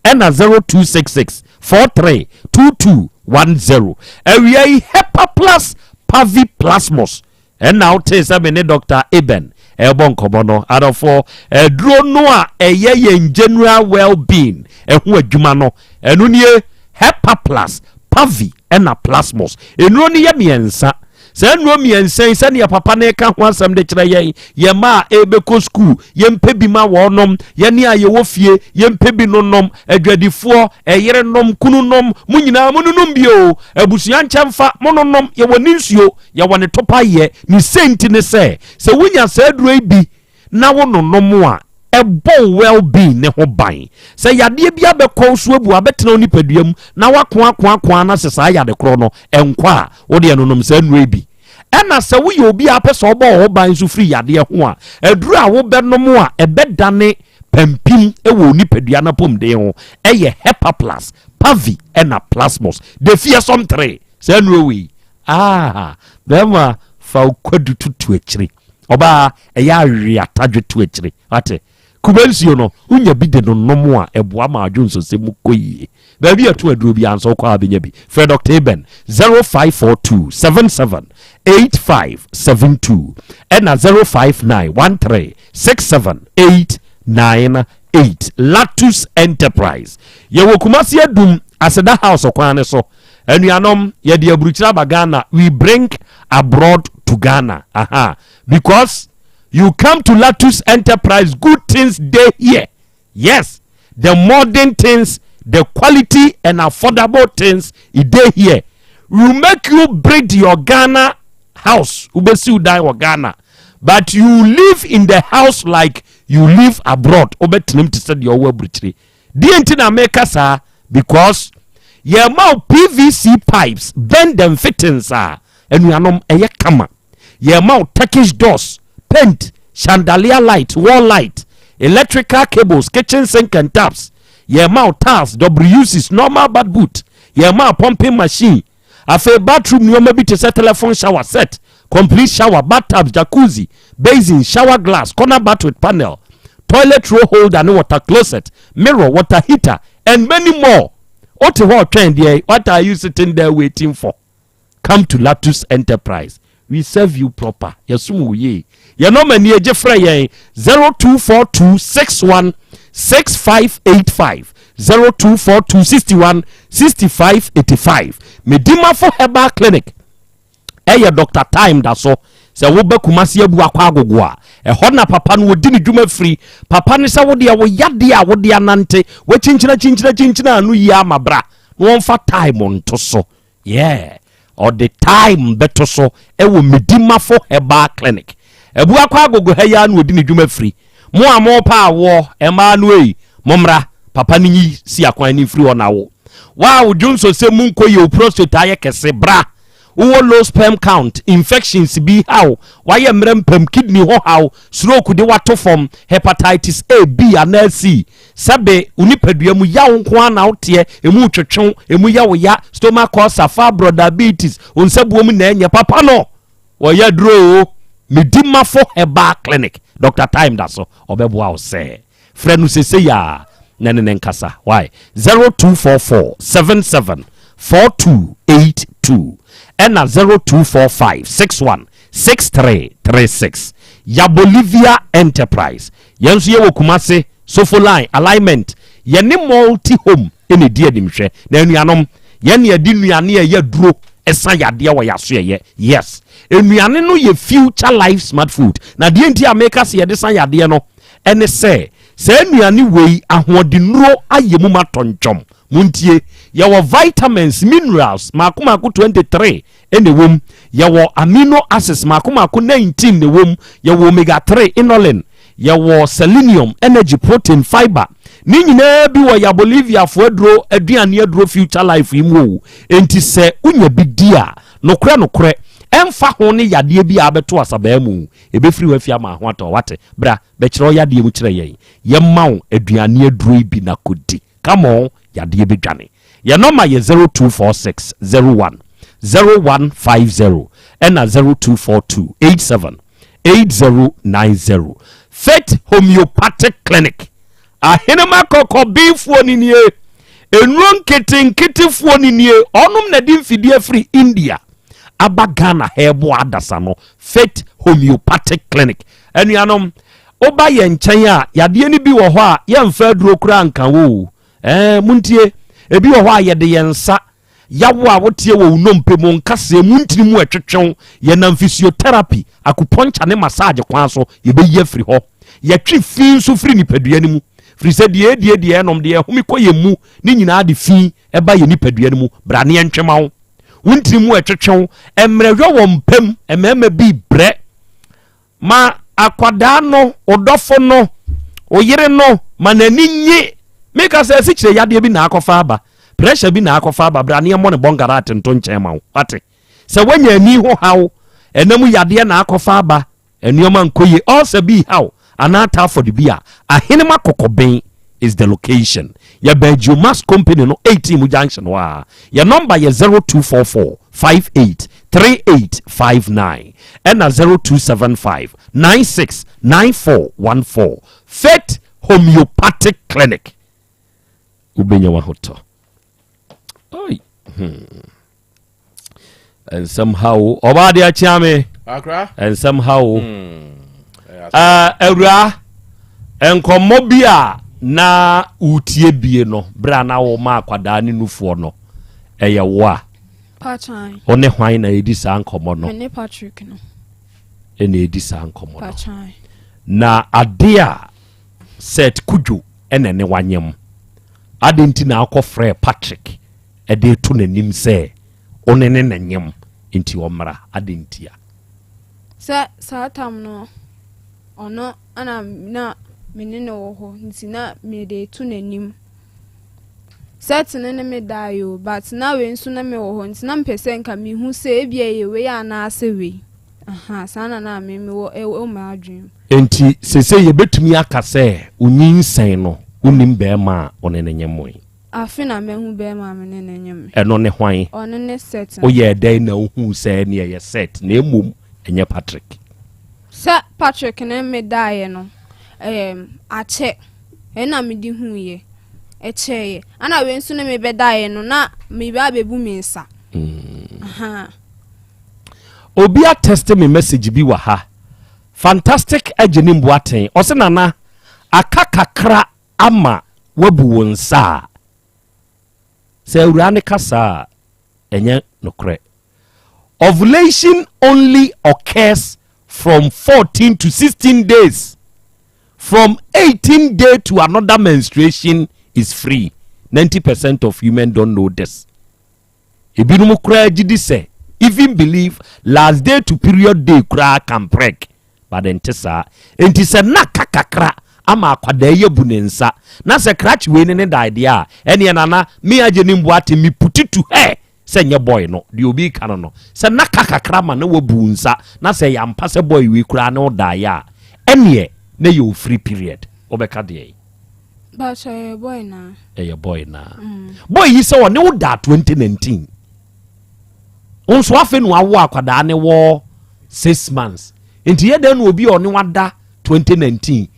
S2: ɛna 0266 43 2210. Awia yi Hepaplus Paviplasmus ɛna wotee sɛ me ne Dr. Eben ɛrebɔ nkɔmmɔ no. Adɔfoɔ, aduro no a ɛyɛ yɛn general well-being ɛho adwuma no, ɛno nie, Hepaplus, Pavi ɛna Plasmos. Nnuro no yɛ mmiɛnsa. Saa nnuro mmiɛnsa yi, sɛdeɛ papa no reka ho asɛm de kyerɛ yɛn, yɛn mma a ɛrebɛkɔ sukuu, yɛmpɛ bi ma wɔnom, yɛne a yɛwɔ fie, yɛmpɛ bi nonom, adwadifoɔ, ɛyerenom, kununom, mo nyinaa mononom bi o, abusua nkyɛmfa, mononom, yɛwɔ ne nsuo, yɛwɔ ne topaeɛ. Ne sɛnti ne sɛ, sɛ wonya saa aduro yi bi na wononom a, ɛbɔ wo well-being ne ho ban. Sɛ yadeɛ bi abɛkɔ wo so abu abɛtena wo nipadua mu na woakoakoakoa na sɛ saa yade korɔ no ɛnkɔ a, wo deɛ nonom saa nnuro yi bi. Ɛna sɛ woyɛ obi a wopɛ sɛ ɔbɔ wo ho ban nso firi yadeɛ ho a, aduro a wobɛnom a ɛbɛdane pampim wɔ wo nipadua no apɔmuden ho ɛyɛ Hepaplus, Pavi ɛna Plasmos. The fearsome three. Saa nnuro wei, ah, bɛrima fa wo kwadu tutu akyiri. Ɔbaa, ɛyɛ awe atadwe to akyire. Wate? Kube nsuo no, wonya bi de no nom a, ɛboa ma adwonsosɛm mu kɔ yie. Baabi a ɛto aduro biara nso wokɔ a bɛnya bi. Frɛ Dr. Eben 0542 77 8572 ɛna 059 13 67 898. Latus Enterprise. Yɛwɔ Kumasi Adum Aseda House kwan no so. Anuanom, yɛde aburukyire aba Ghana. We bring abroad to Ghana. Aha. Because you come to Latus Enterprise, good things dey here. Yes, the modern things, the quality and affordable things, e dey here. We make you build your Ghana house. Wobɛsi wo dan wɔ Ghana. But you live in the house like you live abroad. Wobɛtenam te sɛ deɛ ɔwɔ aburukyire. Deɛ nti na meka saa because yɛma wo PVC pipes, bend and fittings a anuanom ɛyɛ kama. Yɛma wo Turkish doors, paint, chandelier light, wall light, electrical cables, kitchen sink and taps. Yɛma wo tiles, WCs, normal bath boot. Yɛma wo pumping machine. Afei bathroom nneɛma bi te sɛ telephone shower set, complete shower, bathtubs, jacuzzi, basin, shower glass, corner bath with panel, toilet roll holder ne water closet, mirror, water heater and many more. Wote hɔ ɔtwɛn deɛ, what are you sitting there waiting for? Come to Latus Enterprise. We serve you proper. Yɛsom wo yie. Yɛn nɔma ni egye frɛ yɛn 0242 61 6585 0242 61 65 85. Medimafo Herbal Clinic ɛyɛ Dr. Time da so sɛ wobɛ Kumase abu akɔ agogo a ɛhɔ na papa no wɔdi ne dwuma firi papa no sɛ wodeɛ wo yadeɛ a wode anante wakyinkyina kyinkyina kyinkyina ano yie ama bra na wɔmfa time nto so. Yeah, ɔde time bɛto so ɛwɔ Medimafo Herbal Clinic abu akɔ agogo ha yi a na wɔdi ne dwuma firi. Mo a mopa awoɔ ɛmaa no ei, mommra papa no nyi si akwan ne mfiri hɔ na wo wa wo dwonso sɛ mu nkɔ yɛ wo prostate ayɛ kɛse bra. Wowɔ low sperm count, infections bi haw, wayɛ mmerɛ mpam, kidney ho haw, stroke de wato fam, hepatitis A, B anaa C, sɛbe wo nipadua mu yaw nko a na woteɛ emu twetwew emu yɛ wo ya, stomach ulcer, fibroid, diabetes, wo nsabuo mu na ɛnyɛ papa no wɔyɛ duro o. Medimafo Herbal Clinic, Dr. Time da so ɔbɛboa wo sɛ frɛ no sesei a na ne ne nkasa why 0244 77 4282 ɛna 0245 61 6336. Ya Bolivia Enterprise, yɛn nso yɛwɔ Kumase Sofo Line alignment. Yɛne Multi Home ɛna ɛdi animhwɛ na anuanom yɛne yɛde nnuane a ɛyɛ duro ɛsa yadeɛ wɔ yɛaso yɛyɛ. Yes, nnuane no yɛ Future Life Smart Food na deɛ nti a meka sɛ yɛde sa yadeɛ no ɛne sɛ saa nnuane wei ahoɔdennuro ayɛ mu ma tɔntwɔm. Muntie, yɛwɔ vitamins, minerals maako maako 23 ɛna ɛwɔ mu, yɛwɔ amino acids maako maako 19 na ɛwɔ mu, yɛwɔ omega 3, inulin, yɛwɔ selenium, energy, protein, fiber ne nyinaa bi wɔ yɛ Boliviafoɔ aduro aduane aduro Future Life yi mu o. Enti sɛ wonya bi di a, nokorɛ nokorɛ ɛmfa ho ne yadeɛ bi a abɛto asabaa mu ɛbɛfiri hɔ afi ama ho atɔ. Wate, bra bɛkyerɛ wo yadeɛ mu kyerɛ yɛn, yɛma wo aduane aduro yi bi na kɔdi. Come on, yadeɛ bɛdwane. Yɛn nɔma yɛ 0246 01 0150 ɛna 0242 87 8090. Faith Homeopathic Clinic, ahenema kɔkɔbeefoɔ ni nie, nnuro nketenketefoɔ ni nie, ɔnom na de mfidie firi India aba Ghana hɛɛboa adasa no. Faith Homeopathic Clinic, anuanom, woba yɛn nkyɛn a yadeɛ no bi wɔ hɔ a yɛmfa aduro koraa nka wo o. Muntie, ebi wɔ hɔ a yɛde yɛn nsa yawo a woteɛ wɔ wo nnompe mu nkaseɛ mu ntini mu ɛtwetwew, yɛnam physiotherapy, acupuncture ne massage kwan so yɛbɛyi afiri hɔ. Yɛtwe fi nso firi nipadua no mu firi sɛ deɛ ɛdie deɛ ɛnom deɛ ɛhome kɔ yɛn mu ne nyinaa de fi ɛba yɛ nipadua no mu. Bra ne yɛntwema wo wo ntini mu ɛtwetwew mmerɛhwɛ wɔ mpam mmarima bi brɛ ma akwadaa no ɔdɔfo no ɔyere no ma n'ani nye. Meka sɛ asikyerɛ yadeɛ bi na akɔfa aba, pressure bi na akɔfa aba, bra ne yɛmmɔ ne bɔngara atento nkyɛn ma wo. Wate, sɛ woanya ani ho haw, ɛnam yadeɛ na akɔfa aba, nneɛma nkɔ yie, ulcer bi haw anaa typhoid bi a, Ahenema Kɔkɔbɛn is the location. Yɛbɛn Geomax company no 18 mu junction hɔ a. Yɛ number yɛ 0244 58 3859 ɛna 0275 96 9414. Faith Homeopathic Clinic, wobɛnya wahotɔ. Oi, Nsɛm ha o, ɔbaa de akyea me. Nsɛm ha o. Awura, nkɔmmɔ bi a na wotie bie no berɛ a na woma akwadaa ne nufoɔ no, ɛyɛ wo a? Wo ne hwan na ɛdi saa nkɔmmɔ no?
S7: Me Patrick no.
S2: Ɛna ɛdi saa nkɔmmɔ no. Na ade a Seth Kudwo ɛna ne wanyem. Ade nti na akɔ frɛ Patrick ɛde to n'anim sɛ wo ne ne na nyem nti ɔmmra. Ade ntia?
S7: Sɛ saa tam no ɔno ana na me ne no wɔ hɔ nti na mede to n'anim. Seth no ne me daeɛ o, but na wei nso ne me wɔ hɔ nti na mepɛ sɛ nka mehu sɛ ebia ɛyɛ wei anaasɛ wei. Aha, saa na na me mewɔ ɛwɔ m'adwene mu.
S2: Enti seesei yɛbɛtumi aka sɛ onyinsɛn no, wonnim barima a wo ne no nyemoe?
S7: Afe na mahu barima a me ne no nyem.
S2: Ɛno ne hwan?
S7: Ɔno ne Seth no.
S2: Woyɛɛ dɛn na wohuu sɛ ɛnneɛ ɛyɛ Seth na mmom ɛnyɛ Patrick?
S7: Sɛ Patrick ne me daeɛ no, ɛɛm, akyɛ. Ɛna mede huiɛ. Ɛkyɛeɛ. Ɛna wei nso ne me bɛdaeɛ no, na meba abɛbu me nsa. Ahaa.
S2: Obi atɛste me message bi wɔ ha. Fantastic Agyenim Boateng. Ɔse Nana, aka kakra ama wabu wo nsa a. Sɛ awuraa no ka saa a, ɛnyɛ nokorɛ. Ovulation only occurs from 14 to 16 days. From 18 day to another menstruation is free. 90% of women don't know this. Ebinom koraa gye di sɛ even believe last day to period day koraa can preg but ɛnte saa. Enti sɛ na ka kakra ama akwadaa yi abu ne nsa na sɛ krakye wei ne ne dae deɛ a, ɛneɛ nana me agye ne mboate me put it to her sɛ nyɛ boy no deɛ obi reka no no sɛ na ka kakra ma na wabu wo nsa na sɛ ɛyɛ ampa sɛ boy wei koraa ne wo daeɛ a, ɛneɛ na ɛyɛ wo free period. Wobɛka deɛn?
S7: Bakyɛ ɛyɛ boy naa.
S2: Ɛyɛ boy naa. Boy yi sɛ ɔne wo daa 2019. Wo nso afei na wawo akwadaa ne wɔ 6 months. Nti yɛ dɛn na obi a ɔne wada 2019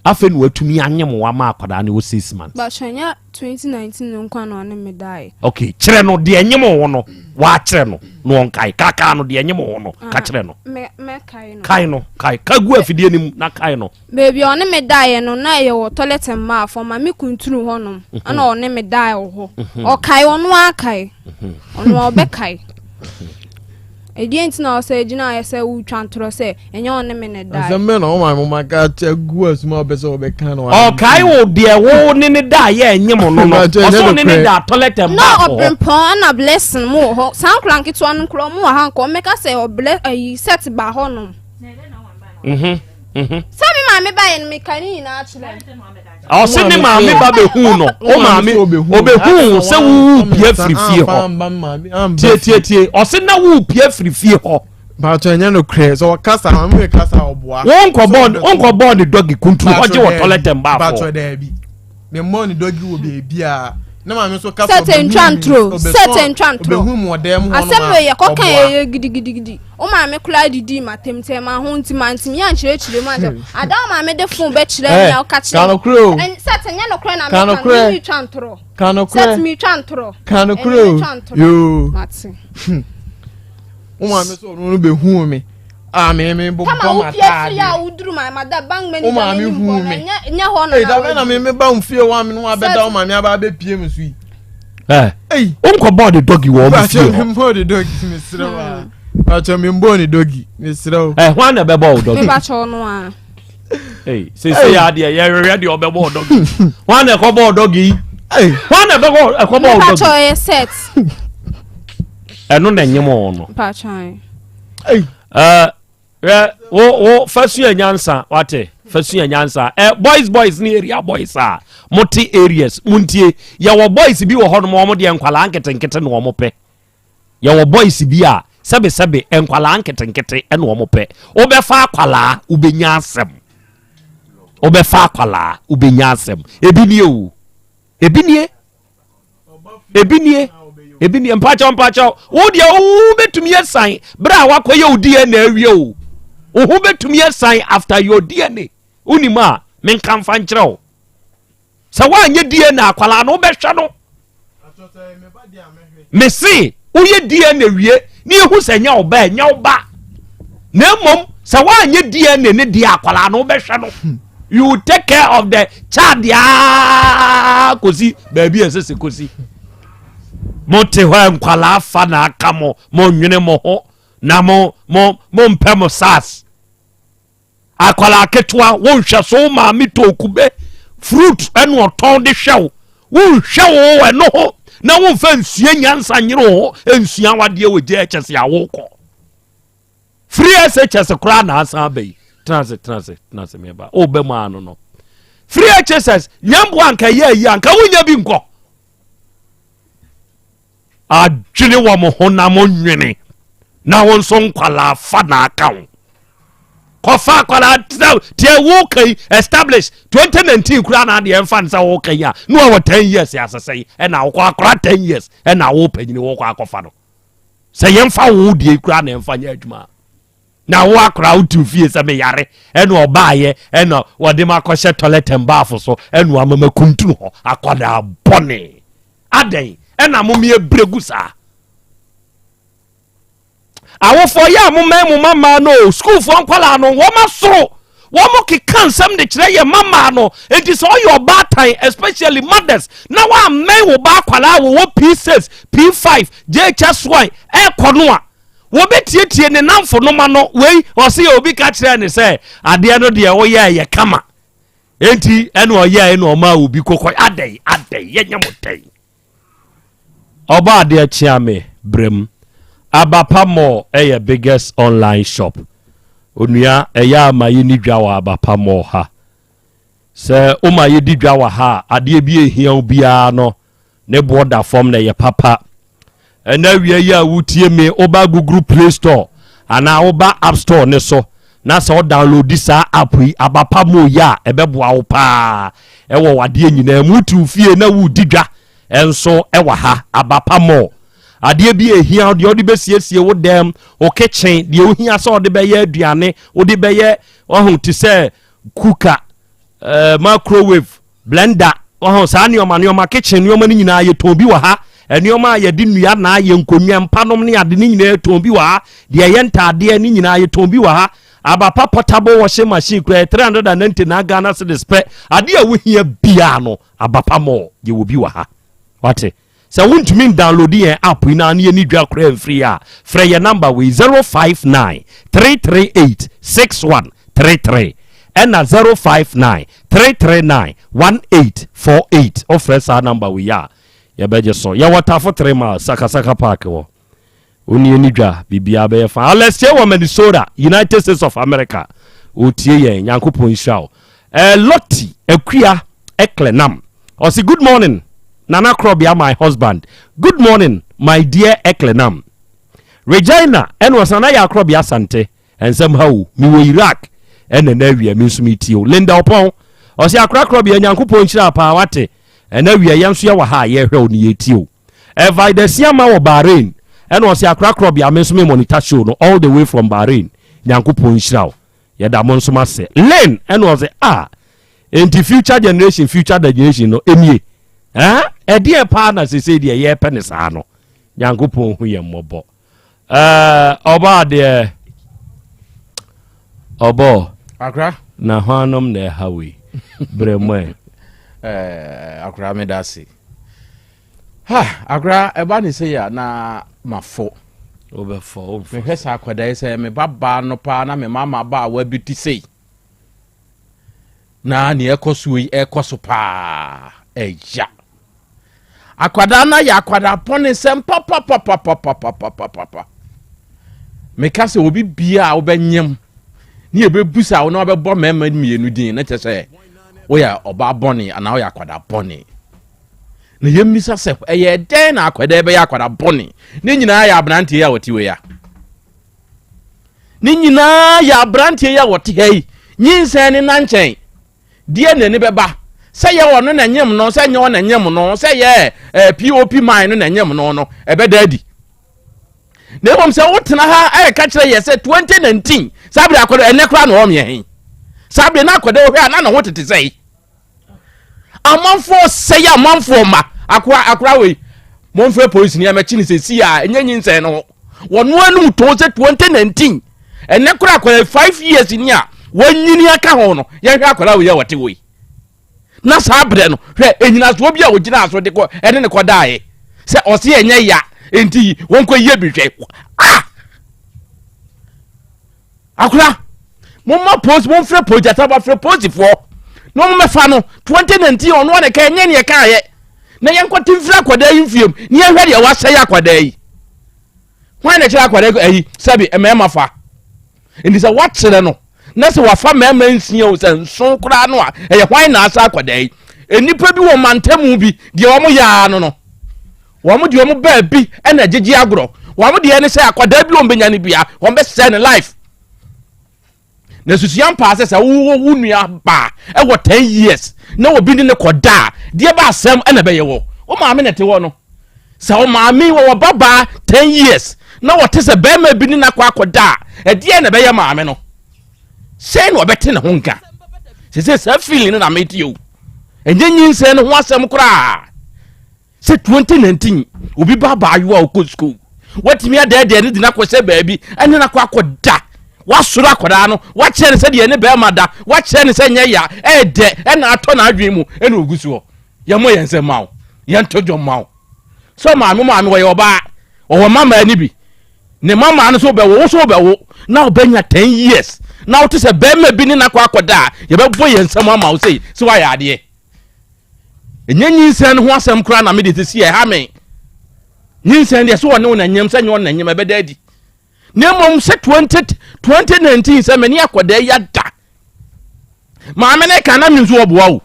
S2: afei na watumi anyem wo ama akwadaa ne wɔ 6 months.
S7: Bakyɛ nyɛ 2019 no nkwa na ɔne me daeɛ.
S2: Okay, kyerɛ no deɛ nyem wo no, waakyerɛ no na ɔnkae. Kakaa no deɛ nyem wo no, ka kyerɛ no.
S7: Mɛkae no.
S2: Kae no, kae. Ka gu afidie no mu na kae no.
S7: Baabi a ɔne me daeɛ no, na ɛyɛ wɔ toilet and bath, ɔma me kuntunu hɔnom, ɛna ɔne me daeɛ wɔ hɔ. Ɔkae, ɔno ara kae. Ɔno ara ɔbɛkae. Ɛdeɛn nti na ɔsɛ gyinaeɛ sɛ wotwa ntorɔ sɛ ɛnyɛ ɔne me na ɛdaeɛ?
S8: Asɛm bɛn na wo maame ma ka kyɛ gu asum a wopɛ sɛ wɔbɛka no?
S2: Ɔkae wo deɛ wo ne ne daeɛ ɛnyem no no. Ɔsɛ wo ne ne da toilet and
S7: Na
S2: bath wɔ hɔ.
S7: ɔbrempɔn ɛna blessing mo wɔ hɔ. Saa nkora nketewa no nkora ɔmo wɔ ha nka ɔmmɛka sɛ ɔblɛ ayi set ba hɔnom.
S2: Mhm, mhm.
S7: Sɛ me maame baeɛ no meka ne nyinaa kyerɛ no.
S2: Ɔse ne maame ba bɛhuu no. Wo maame ɔbɛhuu sɛ wowopia firi fie hɔ. Tie tie tie. Ɔse na wopia firi fie hɔ.
S8: Bàtò ɛnyɛ no korɛ sɛ ɔkasa maame mi kasa ɔboa.
S2: Wonkɔ bɔɔ ne dɔgi kunturu hɔ gye wɔ toilet and bath
S8: Bàtò
S2: hɔ.
S8: dɛɛbi mi mmɔ ne dɔgi wɔ beebi a ne maame nso kasa
S7: Sɛte ntwa ntoro sɛte ntwa ntoro
S8: ɔbɛhu mu ɔdan mu hɔ
S7: asɛm wei yɛ kɔka yɛ gidigidigidi wo maame koraa didi ma tɛm tɛm ma ho nti ma ntumi ankyerɛkyerɛ mu ankyerɛ ada wo maame de fon bɛkyerɛ mi a ɔka kyerɛ
S8: Ka nokorɛ o.
S7: Sɛte nyɛ nokorɛ na
S8: Ka
S7: meka
S8: nokorɛ.
S7: mi twa ntorɔ
S8: Ka nokorɛ.
S7: sɛte mi twa ntorɔ
S8: Ka nokorɛ
S7: Ɛne
S8: o.
S7: mi twa ntorɔ
S8: Yoo.
S7: mate
S8: Wo maame sɛ ɔno no bɛhu mi a me me bɔ
S7: kama
S8: ma
S7: wo pie firi a
S8: ataade.
S7: woduru ma ma da bank
S8: Wo
S7: manager
S8: maame
S7: n'anim
S8: hu
S7: hɔ no
S8: me.
S7: nyɛ nyɛ hɔ no
S8: Ee
S7: na
S8: dabɛ na me me ba wo fie wa me no abɛda wo maame aba abɛpie me so yi.
S2: Ɛ wonkɔ bɔɔ ne dɔgi wɔ ɔmo fie
S8: Bàtò
S2: hɔ.
S8: mi mbɔ ne dɔgi mesrɛ wo a. Bàtò mi mbɔ ne dɔgi mesrɛ wo.
S2: Ɛ hwan na ɛbɛbɔ wo dɔgi?
S7: mepa kyɛw no a
S2: Ei, seesei yɛ adeɛ yɛhwehwɛ deɛ ɔbɛbɔ wo dɔgi. Hwan na ɛkɔbɔ wo dɔgi yi? Hwan na ɛbɛkɔ ɛkɔbɔ wo
S7: mepa
S2: dɔgi?
S7: kyɛw ɛyɛ set
S2: Ɛno na ɛnyem wo no.
S7: mepa kyɛw
S2: Ɛ hwɛ wo wo fa sua nyansa wate fa sua nyansa ɛ boys boys ne area boys a mote areas montie yɛwɔ boys bi wɔ hɔnom wɔn deɛ nkwalaa nketenkete na wɔn pɛ yɛwɔ boys bi a sɛbesɛbe nkwalaa nketenkete na wɔn pɛ wobɛfa akwalaa wobɛnya asɛm wobɛfa akwalaa wobɛnya asɛm ebi nie o ebi nie ebi nie. Ebi nie mpakyɛw mpakyɛw wo deɛ wo bɛtumi asan berɛ a wakɔyɛ wo DNA awie o. Wo ho bɛtumi asan after your DNA. Wonim a menka mfa nkyerɛ wo. Sɛ woanyɛ DNA akwadaa no wobɛhwɛ no. Mese woyɛ DNA wie ne yɛhu sɛ ɛnyɛ wo ba ɛnyɛ wo ba. Na mmom sɛ woanyɛ DNA ne deɛ akwadaa no wobɛhwɛ no. You will take care of the child aa kɔsi baabi a ɛsɛ sɛ kɔsi. Mote hɔ a nkwadaa fa na aka mo mo nwene mo ho na mo mo mo mpɛ mo sars. Akwadaa ketewa wonhwɛ so wo maame tɔ kube fruit ɛna ɔtɔn de hwɛ wo wonhwɛ wo ɛno ho na wonfa nsua nyansa nyere wo ho nsua wadeɛ wɔ JHS a wokɔ free SHS koraa na asan aba yi tena ase tena ase tena ase meba wobɛ mu ano no free HSS nyɛmboa anka yɛ ayi anka wonya bi nkɔ adwene wɔ mo ho na mo nwene na wo nso nkwalaa fa na aka wo kɔfa akwalaa tena tiɛ wo ka yi establish 2019 kura na adeɛ mfa ne sɛ wo ka yi a na wɔwɔ 10 years asesɛ yi ɛna wokɔ akora 10 years ɛna wo panyini wokɔ akɔfa no sɛ yɛmfa wo deɛ kura na ɛmfa nyɛ adwuma na wo akora wotu fie sɛ meyare ɛna ɔbaayɛ ɛna wɔde ma akɔhyɛ toilet and bath so ɛna wama makuntunu hɔ akwadaa bɔne Adɛn ɛna mo mmea brɛ gu saa? Awofoɔ yɛ a momɛn mo mma no o, sukuufoɔ nkwadaa no wɔn asoro wɔn keka nsɛm de kyerɛ yɛ mma no. Enti sɛ ɔyɛ ɔbaatan especially mothers na wɔammɛn wo ba akwadaa wɔwɔ P6, P5, JHS1 ɛkɔ no a wɔbɛtietie ne namfo no ma no wei ɔse yɛ obi ka kyerɛ ne sɛ adeɛ no deɛ woyɛ yɛ kama Enti ɛna ɔyɛe na ɔmaa obi kɔkɔ adɛn adɛn yɛnyɛ mo dɛn. Ɔbɔ adeɛ kyea me brɛm. Abapa mall ɛyɛ biggest online shop. Onua ɛyɛ a ma yɛni dwa wɔ Abapa mall ha. Sɛ woma yɛdi dwa wɔ ha a adeɛ bi ehia wo biara no Ne boɔ da fam na ɛyɛ papa. Ɛnɛ awia yi a wotie me, woba Google Play Store anaa woba App Store ne so na sɛ wo download saa app yi abapa mu yɛ a ɛbɛboa wo paa ɛwɔ wadeɛ nyinaa mu. Wote wo fie na wodi dwa ɛnso ɛwɔ ha abapa mall. Adeɛ bi a ɛhia deɛ wode bɛsiesie wo dɛm, wo kitchen, deɛ wohia sɛ wode bɛyɛ aduane, wode bɛyɛ ɔho te sɛ cooker, uh, microwave, Blender, wahu saa nneɛma nneɛma kitchen nneɛma no nyinaa yɛtɔn bi wɔ ha. Nneɛma a yɛde nnua na ayɛ nkonnwa mpanom ne ade ne nyinaa yɛtɔn bi wɔ ha. Deɛ ɛyɛ ntaadeɛ ne nyinaa yɛtɔn bi wɔ ha. Abapa portable washing machine kura yɛ 399 Ghana cedis pɛ. Adeɛ a wohia biara no Abapa mall yɛwɔ bi wɔ ha. Wate? Sɛ wontumi ndownload yɛn app yi na ne yɛni dwa koraa mfiri a, frɛ yɛn number wei 059 338 6133 ɛna 059 339 1848. Wofrɛ saa number wei a, yɛbɛgye so. Yɛwɔ Tafo 3 miles, Sakasaka Park hɔ. Wo ne yɛni dwa, biribiara bɛyɛ fine. Alex Kyei wɔ Minnesota, United States of America. Ɔtie yɛn, Nyankopɔn nhyira wo. Eh, Lottie Akua Eklenam. Ɔse, good morning, Nana Krobea, my husband. Good morning, my dear Eklenam. Regina, ɛna ɔsɛ Nana yɛ Akrobea Asante. Ɛnsɛm ha o, mewɔ Iraq, ɛna na awia me nso metie o. Linda Ɔpɔn, ɔse Akora Krobea, Nyankopɔn nhyira paa, wate. Ɛna awia yɛn nso yɛwɔ ha a yɛhwɛ o ne yɛtie o. Ɛvaida Siama wɔ Bahrain ɛna ɔse akora korɔbea me nso me monitor show no all the way from Bahrain Nyankopɔn nhyira wo yɛda mo nso ase Lynn ɛna ɔse ah enti future generation future generation no enie eh ɛdeɛ paa na sesei deɛ yɛpɛ ne saa no Nyankopɔn hu yɛn mmɔbɔ ɛɛ ɔbɔ adeɛ ɔbɔ
S5: akora
S2: na hwanom na ɛha wei brɛ mu ɛ
S5: ɛɛ akora meda ase Ha, akora ɛba ne sei a na mafɔ.
S2: Wobɛfɔ, womfɔ.
S5: Mehwɛ sɛ akwadaa yi sɛ me ba baa no paa na me mama ba a wabi te sei. Na nea ɛkɔ so yi ɛkɔ so paa ɛya. Akwadaa no ayɛ akwadaa pɔne sɛm papapapapapapapapa. Meka sɛ obi bia a wobɛnyem ne yɛbɛbusa wo na wabɛbɔ mmarima mmienu din na kyerɛ sɛ woyɛ ɔbaa bɔne anaa woyɛ akwadaa bɔne. Na yɛmmisa sɛ ɛyɛ dɛn na akwadaa bɛyɛ akwadaa bɔne? Ne nyinaa yɛ aberanteɛ yi a wɔte wei a. Ne nyinaa yɛ aberanteɛ yi a wɔte ha yi. Nyinsɛn ne nankyɛn. Deɛ n'ani bɛba. Sɛ yɛ ɔno na nyem no, sɛ nyɛ ɔna nyem no, sɛ yɛ eh, POP mine no na nyem no no, ɛbɛda adi. Na mmom sɛ wotena ha ɛreka kyerɛ yɛ sɛ 2019 saa bere akɔdɔ ɛnɛ koraa na ɔmeɛ he. Saa bere na akɔdɔ wohwɛ a na ne ho tete sɛe. Amanfoɔ sɛe amanfoɔ ma akora akora wei. Momfrɛ polisi ni ɛmɛkye ne sɛsi a ɛnyɛ nyinsɛn no ho. Wɔn anum too sɛ 2019 ɛnɛ koraa akɔdɔ 5 years ni a wɔanyini aka ho no yɛhwɛ akɔda wei a wɔte wei. Na saa berɛ no, hwɛ nnyinasoɔ bi a ɔgyinaa so de kɔ ɛne ne kɔdaeɛ sɛ ɔse ɛnyɛ ya nti wɔnkɔ yie bi hwɛ. Ah! Akora, momma post, momfrɛ post, gyataba frɛ posifoɔ na wɔn mɛfa no 2019 ɔno a na ɛka ɛnyɛ neɛ ɛkaeɛ na yɛnkɔte mfiri akwadaa yi mfiem na yɛnhwɛ deɛ wasɛe akwadaa yi. Hwan na ɛkyerɛ akwadaa yi sɛbi mmarima fa? Nti sɛ woakyerɛ no na sɛ wafa mmarima nsia o sɛ nson koraa no a, ɛyɛ hwan na asa akwadaa yi? Nnipa bi wɔ mantamu bi, deɛ wɔn yɛ ara no no, wɔn deɛ wɔn baabi na gyegye agorɔ. Wɔn deɛ ne sɛ akwadaa bi wɔn bɛnya no bia, wɔn bɛsɛe ne life. Na susua mpaa sɛ sɛ wowɔ wo nua baa ɛwɔ 10 years na obi ne ne kɔda a, deɛ ba asɛm ɛna ɛbɛyɛ wɔ. Wo maame na ɛte hɔ no. Sɛ ɔmaame wɔ wɔ babaa 10 years na wɔte sɛ bɛrima bi ne no akɔ akɔda a, ɛdeɛn na ɛbɛyɛ maame no? Sɛn na ɔbɛte ne ho nka? Sɛ sɛ saa feeling no na mete o. Ɛnyɛ nyinsɛn no ho asɛm koraa. Sɛ 2019 obi ba abaayewa a ɔkɔ sukuu, watumi adɛɛdɛɛ no de no akɔhyɛ baabi ɛne no akɔ akɔda wasoro akwadaa no wakyerɛ no sɛdeɛ ne bɛrima da wakyerɛ no sɛ nyɛ ya ɛɛdɛ ɛna atɔ n'adwene mu ɛna ogu soɔ yɛmmɔ yɛn nsɛm ma wo yɛnto dwom ma wo sɛ maame maame wɔyɛ ɔbaa ɔwɔ mama ni bi ne mama no so bɛwo wo so bɛwo na ɔbɛnya 10 years na wote sɛ bɛrima bi ne nakɔ akɔda a yɛbɛbɔ yɛn nsɛm ama wo sei sɛ woayɛ adeɛ ɛnyɛ nyinsɛn no ho asɛm koraa na mede sisi ɛha me nyinsɛn deɛ sɛ ɔne wo na nyam sɛ nyɛ ɔne na nyam ɛbɛda adi na mmom sɛ 20 2019 sɛ mene akɔda yi ada maame ne ka na me nso ɔboa wo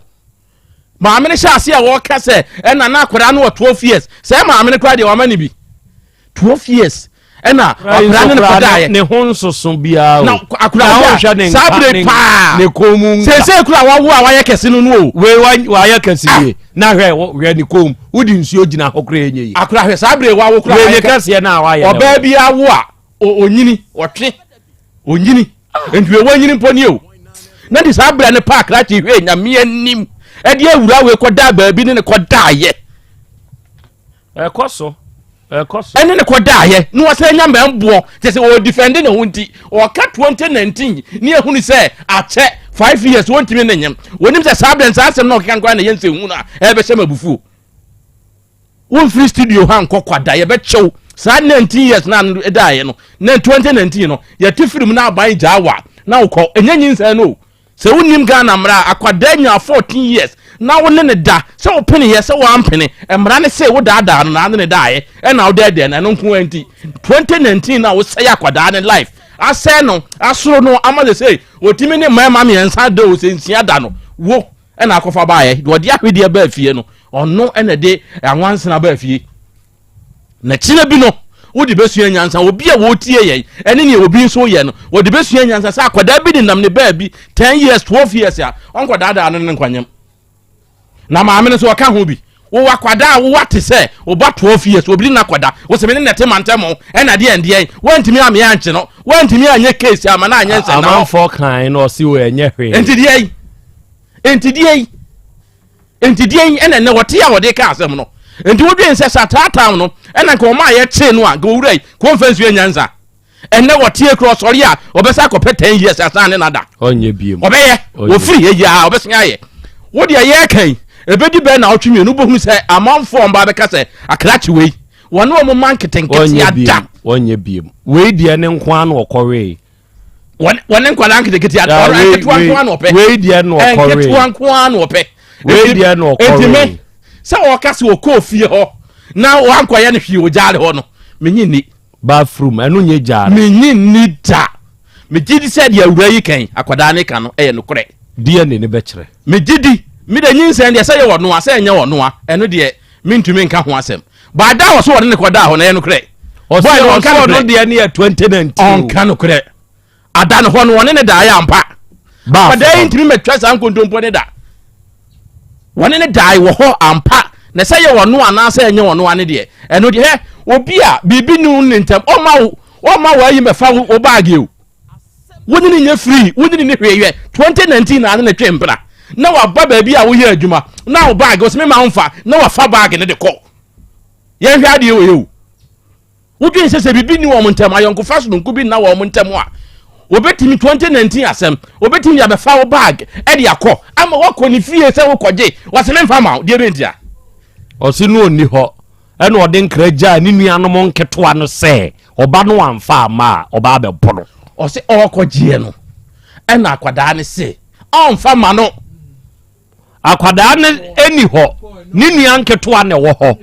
S5: Maame no hyɛ ase a wɔka sɛ ɛna na akwadaa no wɔ 12 years. Sɛ maame no koraa deɛ wama no bi. 12 years ɛna akwadaa no ne kɔdaeɛ.
S2: Ne ho nsoso biara o.
S5: Na akwadaa
S2: hwɛ ne
S5: saa bere paa.
S2: Ne kɔn mu nka.
S5: Sese kura wawo a wayɛ kɛse no no o.
S2: Wei wayɛ kɛse ah. yie. Na hwɛ hwɛ ne kɔn mu. Wodi nsuo gyina hɔ koraa enye yie.
S5: Akwadaa hwɛ saa bere wawo kura
S2: wayɛ kɛse. Wei ne kɛseɛ na wayɛ.
S5: Ɔbaa bi awo a onyini ɔtwe onyini nti wei wanyini mpo nie o na de saa berɛ no paa krakye hwɛ nyame anim ɛde awura wei kɔdaa baabi ne ne kɔdaayɛ
S2: ɛkɔ so ɛkɔ so
S5: ɛne ne kɔdaayɛ na wɔsɛ nya mɛmboɔ kyɛ sɛ ɔdifɛnde ne ho nti ɔka 2019 ne ehunu sɛ akyɛ 5 years wɔntumi ne nyem wɔnim sɛ saa berɛ no saa asɛm na ɔkeka nkora na ɛyɛ nsɛnhu no a ɛbɛhyɛ ma abufuo Womfiri studio ha nkɔ kwada yɛbɛkyɛw saa 19 years na ɛdaeɛ no na 2019 no yɛte firi mu na aban gyaa wa na wokɔ ɛnyɛ nyinsɛn no sɛ wonim Ghana mmara akwadaa nya 14 years na wo ne ne da sɛ wopene yɛ sɛ woampene mmara ne sɛ wodaadaa no na ne ne daeɛ ɛna wodɛɛdɛɛ no ɛno nko ara nti 2019 na wosɛe akwadaa ne life asɛe no asoro no ama sɛ sɛ wɔtumi ne mmarima mmiɛnsa da o sɛ nsia da no wo ɛna akɔfa baeɛ deɛ ɔde ahwedeɛ baa fie no ɔno ɛna de anwansena baa fie na kyerɛ bi no wode bɛsua nyansa obi a wɔtie yɛn ɛne nea obi nso yɛ no wɔde bɛsua nyansa sɛ akwadaa bi nenam ne baabi 10 years 12 years a ɔnkɔdaadaa no ne nkwanyam na maame no nso ɔka ho bi Wowɔ akwadaa a wowɔ te sɛ wo ba 12 years obi ne no akɔda wo sɛ me ne no te mantam ɛna deɛ ndeɛn woantumi amea ankye no woantumi anyɛ case ama no anyɛ nsɛnna hɔ
S2: amanfoɔ kan na ɔse o ɛnyɛ hwee
S5: nti deɛ yi nti deɛ yi nti deɛ yi ɛna ɛnɛ wɔte a wɔde ka asɛm no nti wodwen sɛ sataatam no ɛna nka wɔn a yɛkyee no a nka owura yi kò mfa nsuo nyansa ɛnɛ wɔteɛ kura ɔsɔre a ɔbɛsa akɔpɛ 10 years asan ne nada
S2: ɔnyɛ biem
S5: ɔbɛyɛ wɔfiri yɛ yia ɔbɛsan ayɛ wo deɛ yɛ kan ɛbɛdi bɛn na ɔtwe mmienu wobɛhunu sɛ amanfoɔ ɔmba bɛka sɛ akrakye wei wɔne wɔn ma nketenkete ada
S2: ɔnyɛ biem wei deɛ ne nko ano ɔkɔwee
S5: wɔne nkwadaa nketenkete ada nketewa nko ano ɔpɛ
S2: wei deɛ no ɔkɔwee
S5: nketewa nko ano ɔpɛ
S2: wei deɛ no ɔkɔwee
S5: sɛ ɔka sɛ ɔkɔɔ fie hɔ na wankɔyɛ no hwee ɔgyaale hɔ no menye nni
S2: Bathroom, ɛno nyɛ gyaare.
S5: Mennye nni da. Megye di sɛ deɛ awuraa yi kan, akwadaa no ka no, ɛyɛ nokorɛ.
S2: DNA no bɛkyerɛ.
S5: Megye di. Me deɛ nyinsɛn deɛ, sɛ ɛyɛ ɔno a, sɛ ɛnyɛ ɔno a, ɛno deɛ mentumi nka ho asɛm. But da a ɔso ɔde ne kɔdaa hɔ no, ɛyɛ nokorɛ.
S2: Ɔse
S5: Boy no, ɔnka
S2: ɔse ɔno
S5: nokorɛ.
S2: deɛ no yɛ 2019 o.
S5: Ɔnka nokorɛ. Ada no hɔ no, ɔne ne daeɛ ampa.
S2: Bath
S5: Akwadaa yi
S2: hɔ.
S5: ntumi mmɛtwa saa nkontompo no da. Wɔne no dae wɔ hɔ ampa, na sɛ ɛyɛ ɔno anaasɛ ɛnyɛ ɔno a ne deɛ, ɛno deɛ, hwɛ, obi a biribi nni wo ne ntam, ɔmma wo, ɔmma wo ayi mmɛfa wo, wo baage o. Wo ne no nyɛ free, wo ne no nni hwee yɛ. 2019 na ne ne twe mpena, na waba baabi a woyɛ adwuma, na wo baage, ɔsɛ mema wo mfa, na wafa baage no de kɔ. Yɛnhwɛ adeɛ wei o. Wodwen sɛ sɛ biribi nni wɔn ntam, ayɔnkofa sononko bi nna wɔn ntam a, wɔbɛtumi 2019 asɛm, wɔbɛtumi de abɛfa wo bag de akɔ ama woakɔ ne fie sɛ wokɔgye, wɔse memfa ma wo, deɛ bɛnti a?
S2: Ɔse no ɔnni hɔ, ɛna ɔde nkra gyaa ne nuanom nketewa no sɛ ɔba no amfa amma a, ɔba abɛbɔ no.
S5: Ɔse ɔrekɔgyeɛ no, ɛna akwadaa no se ɔmfa ma no.
S2: Akwadaa no nni hɔ, ne nua nketewa na ɛwɔ hɔ.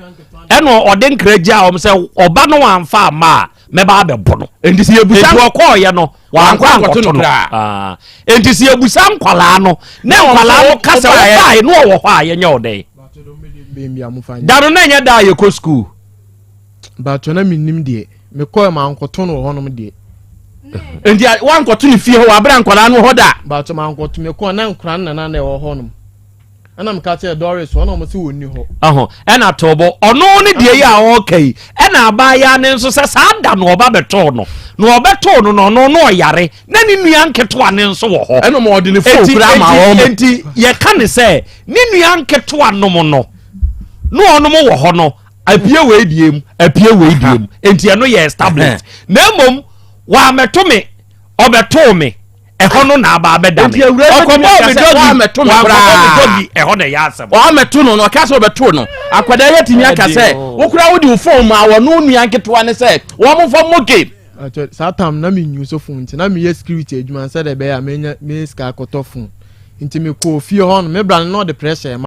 S2: Ɛna ɔde nkra gyaa wɔn sɛ ɔba no wamfa amma a mɛba abɛbɔ no.
S5: Enti sɛ yɛbusa
S2: Enti ɔkɔɔyɛ no wankɔ ankɔto no. Ah. Enti sɛ yɛbusa nkwadaa no na nkwadaa no ka sɛ ɔbaeɛ no ɔwɔ hɔ a yɛnyɛ ɔdɛn? Da no na ɛnyɛ da a yɛkɔ sukuu.
S8: Bato na mennim deɛ mekɔɛ mankɔto no wɔ hɔnom deɛ.
S5: Nti wankɔto ne fie hɔ wɔ abere nkwadaa no hɔ da.
S8: Bato mankɔto mekɔɔ na nkwadaa no nana na ɛwɔ hɔnom. Ɛna meka kyerɛ Doris ɔna ɔmo se wɔnni hɔ.
S2: Ɔho ɛna toobo ɔno ne deɛ yi a ɔreka yi ɛna abaayaa ne nso sɛ saa da no ɔba bɛtoo no na ɔbɛtoo no na ɔno no ɔyare na ne nua nketewa ne nso wɔ hɔ.
S5: Ɛna ɔmo ɔde ne fon kura ama wɔn.
S2: Enti yɛka ne sɛ ne nua nketewa nom no na ɔnom wɔ hɔ no apue wei deɛ mu apue wei deɛ mu nti ɛno yɛ established na mmom wɔamɛto me ɔbɛtoo me ɛhɔ no na aba abɛda me ɔkɔbɔɔ me dɔgi wɔamɛto me dɔgi ɛhɔ na ɛyɛ asɛm
S5: wɔamɛto no na ɔka sɛ ɔbɛto no akwadaa yɛ tumi aka sɛ wokura wode wo fon ma wɔn nua nketewa ne sɛ wɔn mfa mmɔ game.
S8: Saa tam na menyu so fon nti na meyɛ security adwuma sɛdeɛ ɛbɛyɛ a menya menya sika akɔtɔ fon nti mekɔɔ fie hɔ no me bra no na ɔde pressure ma.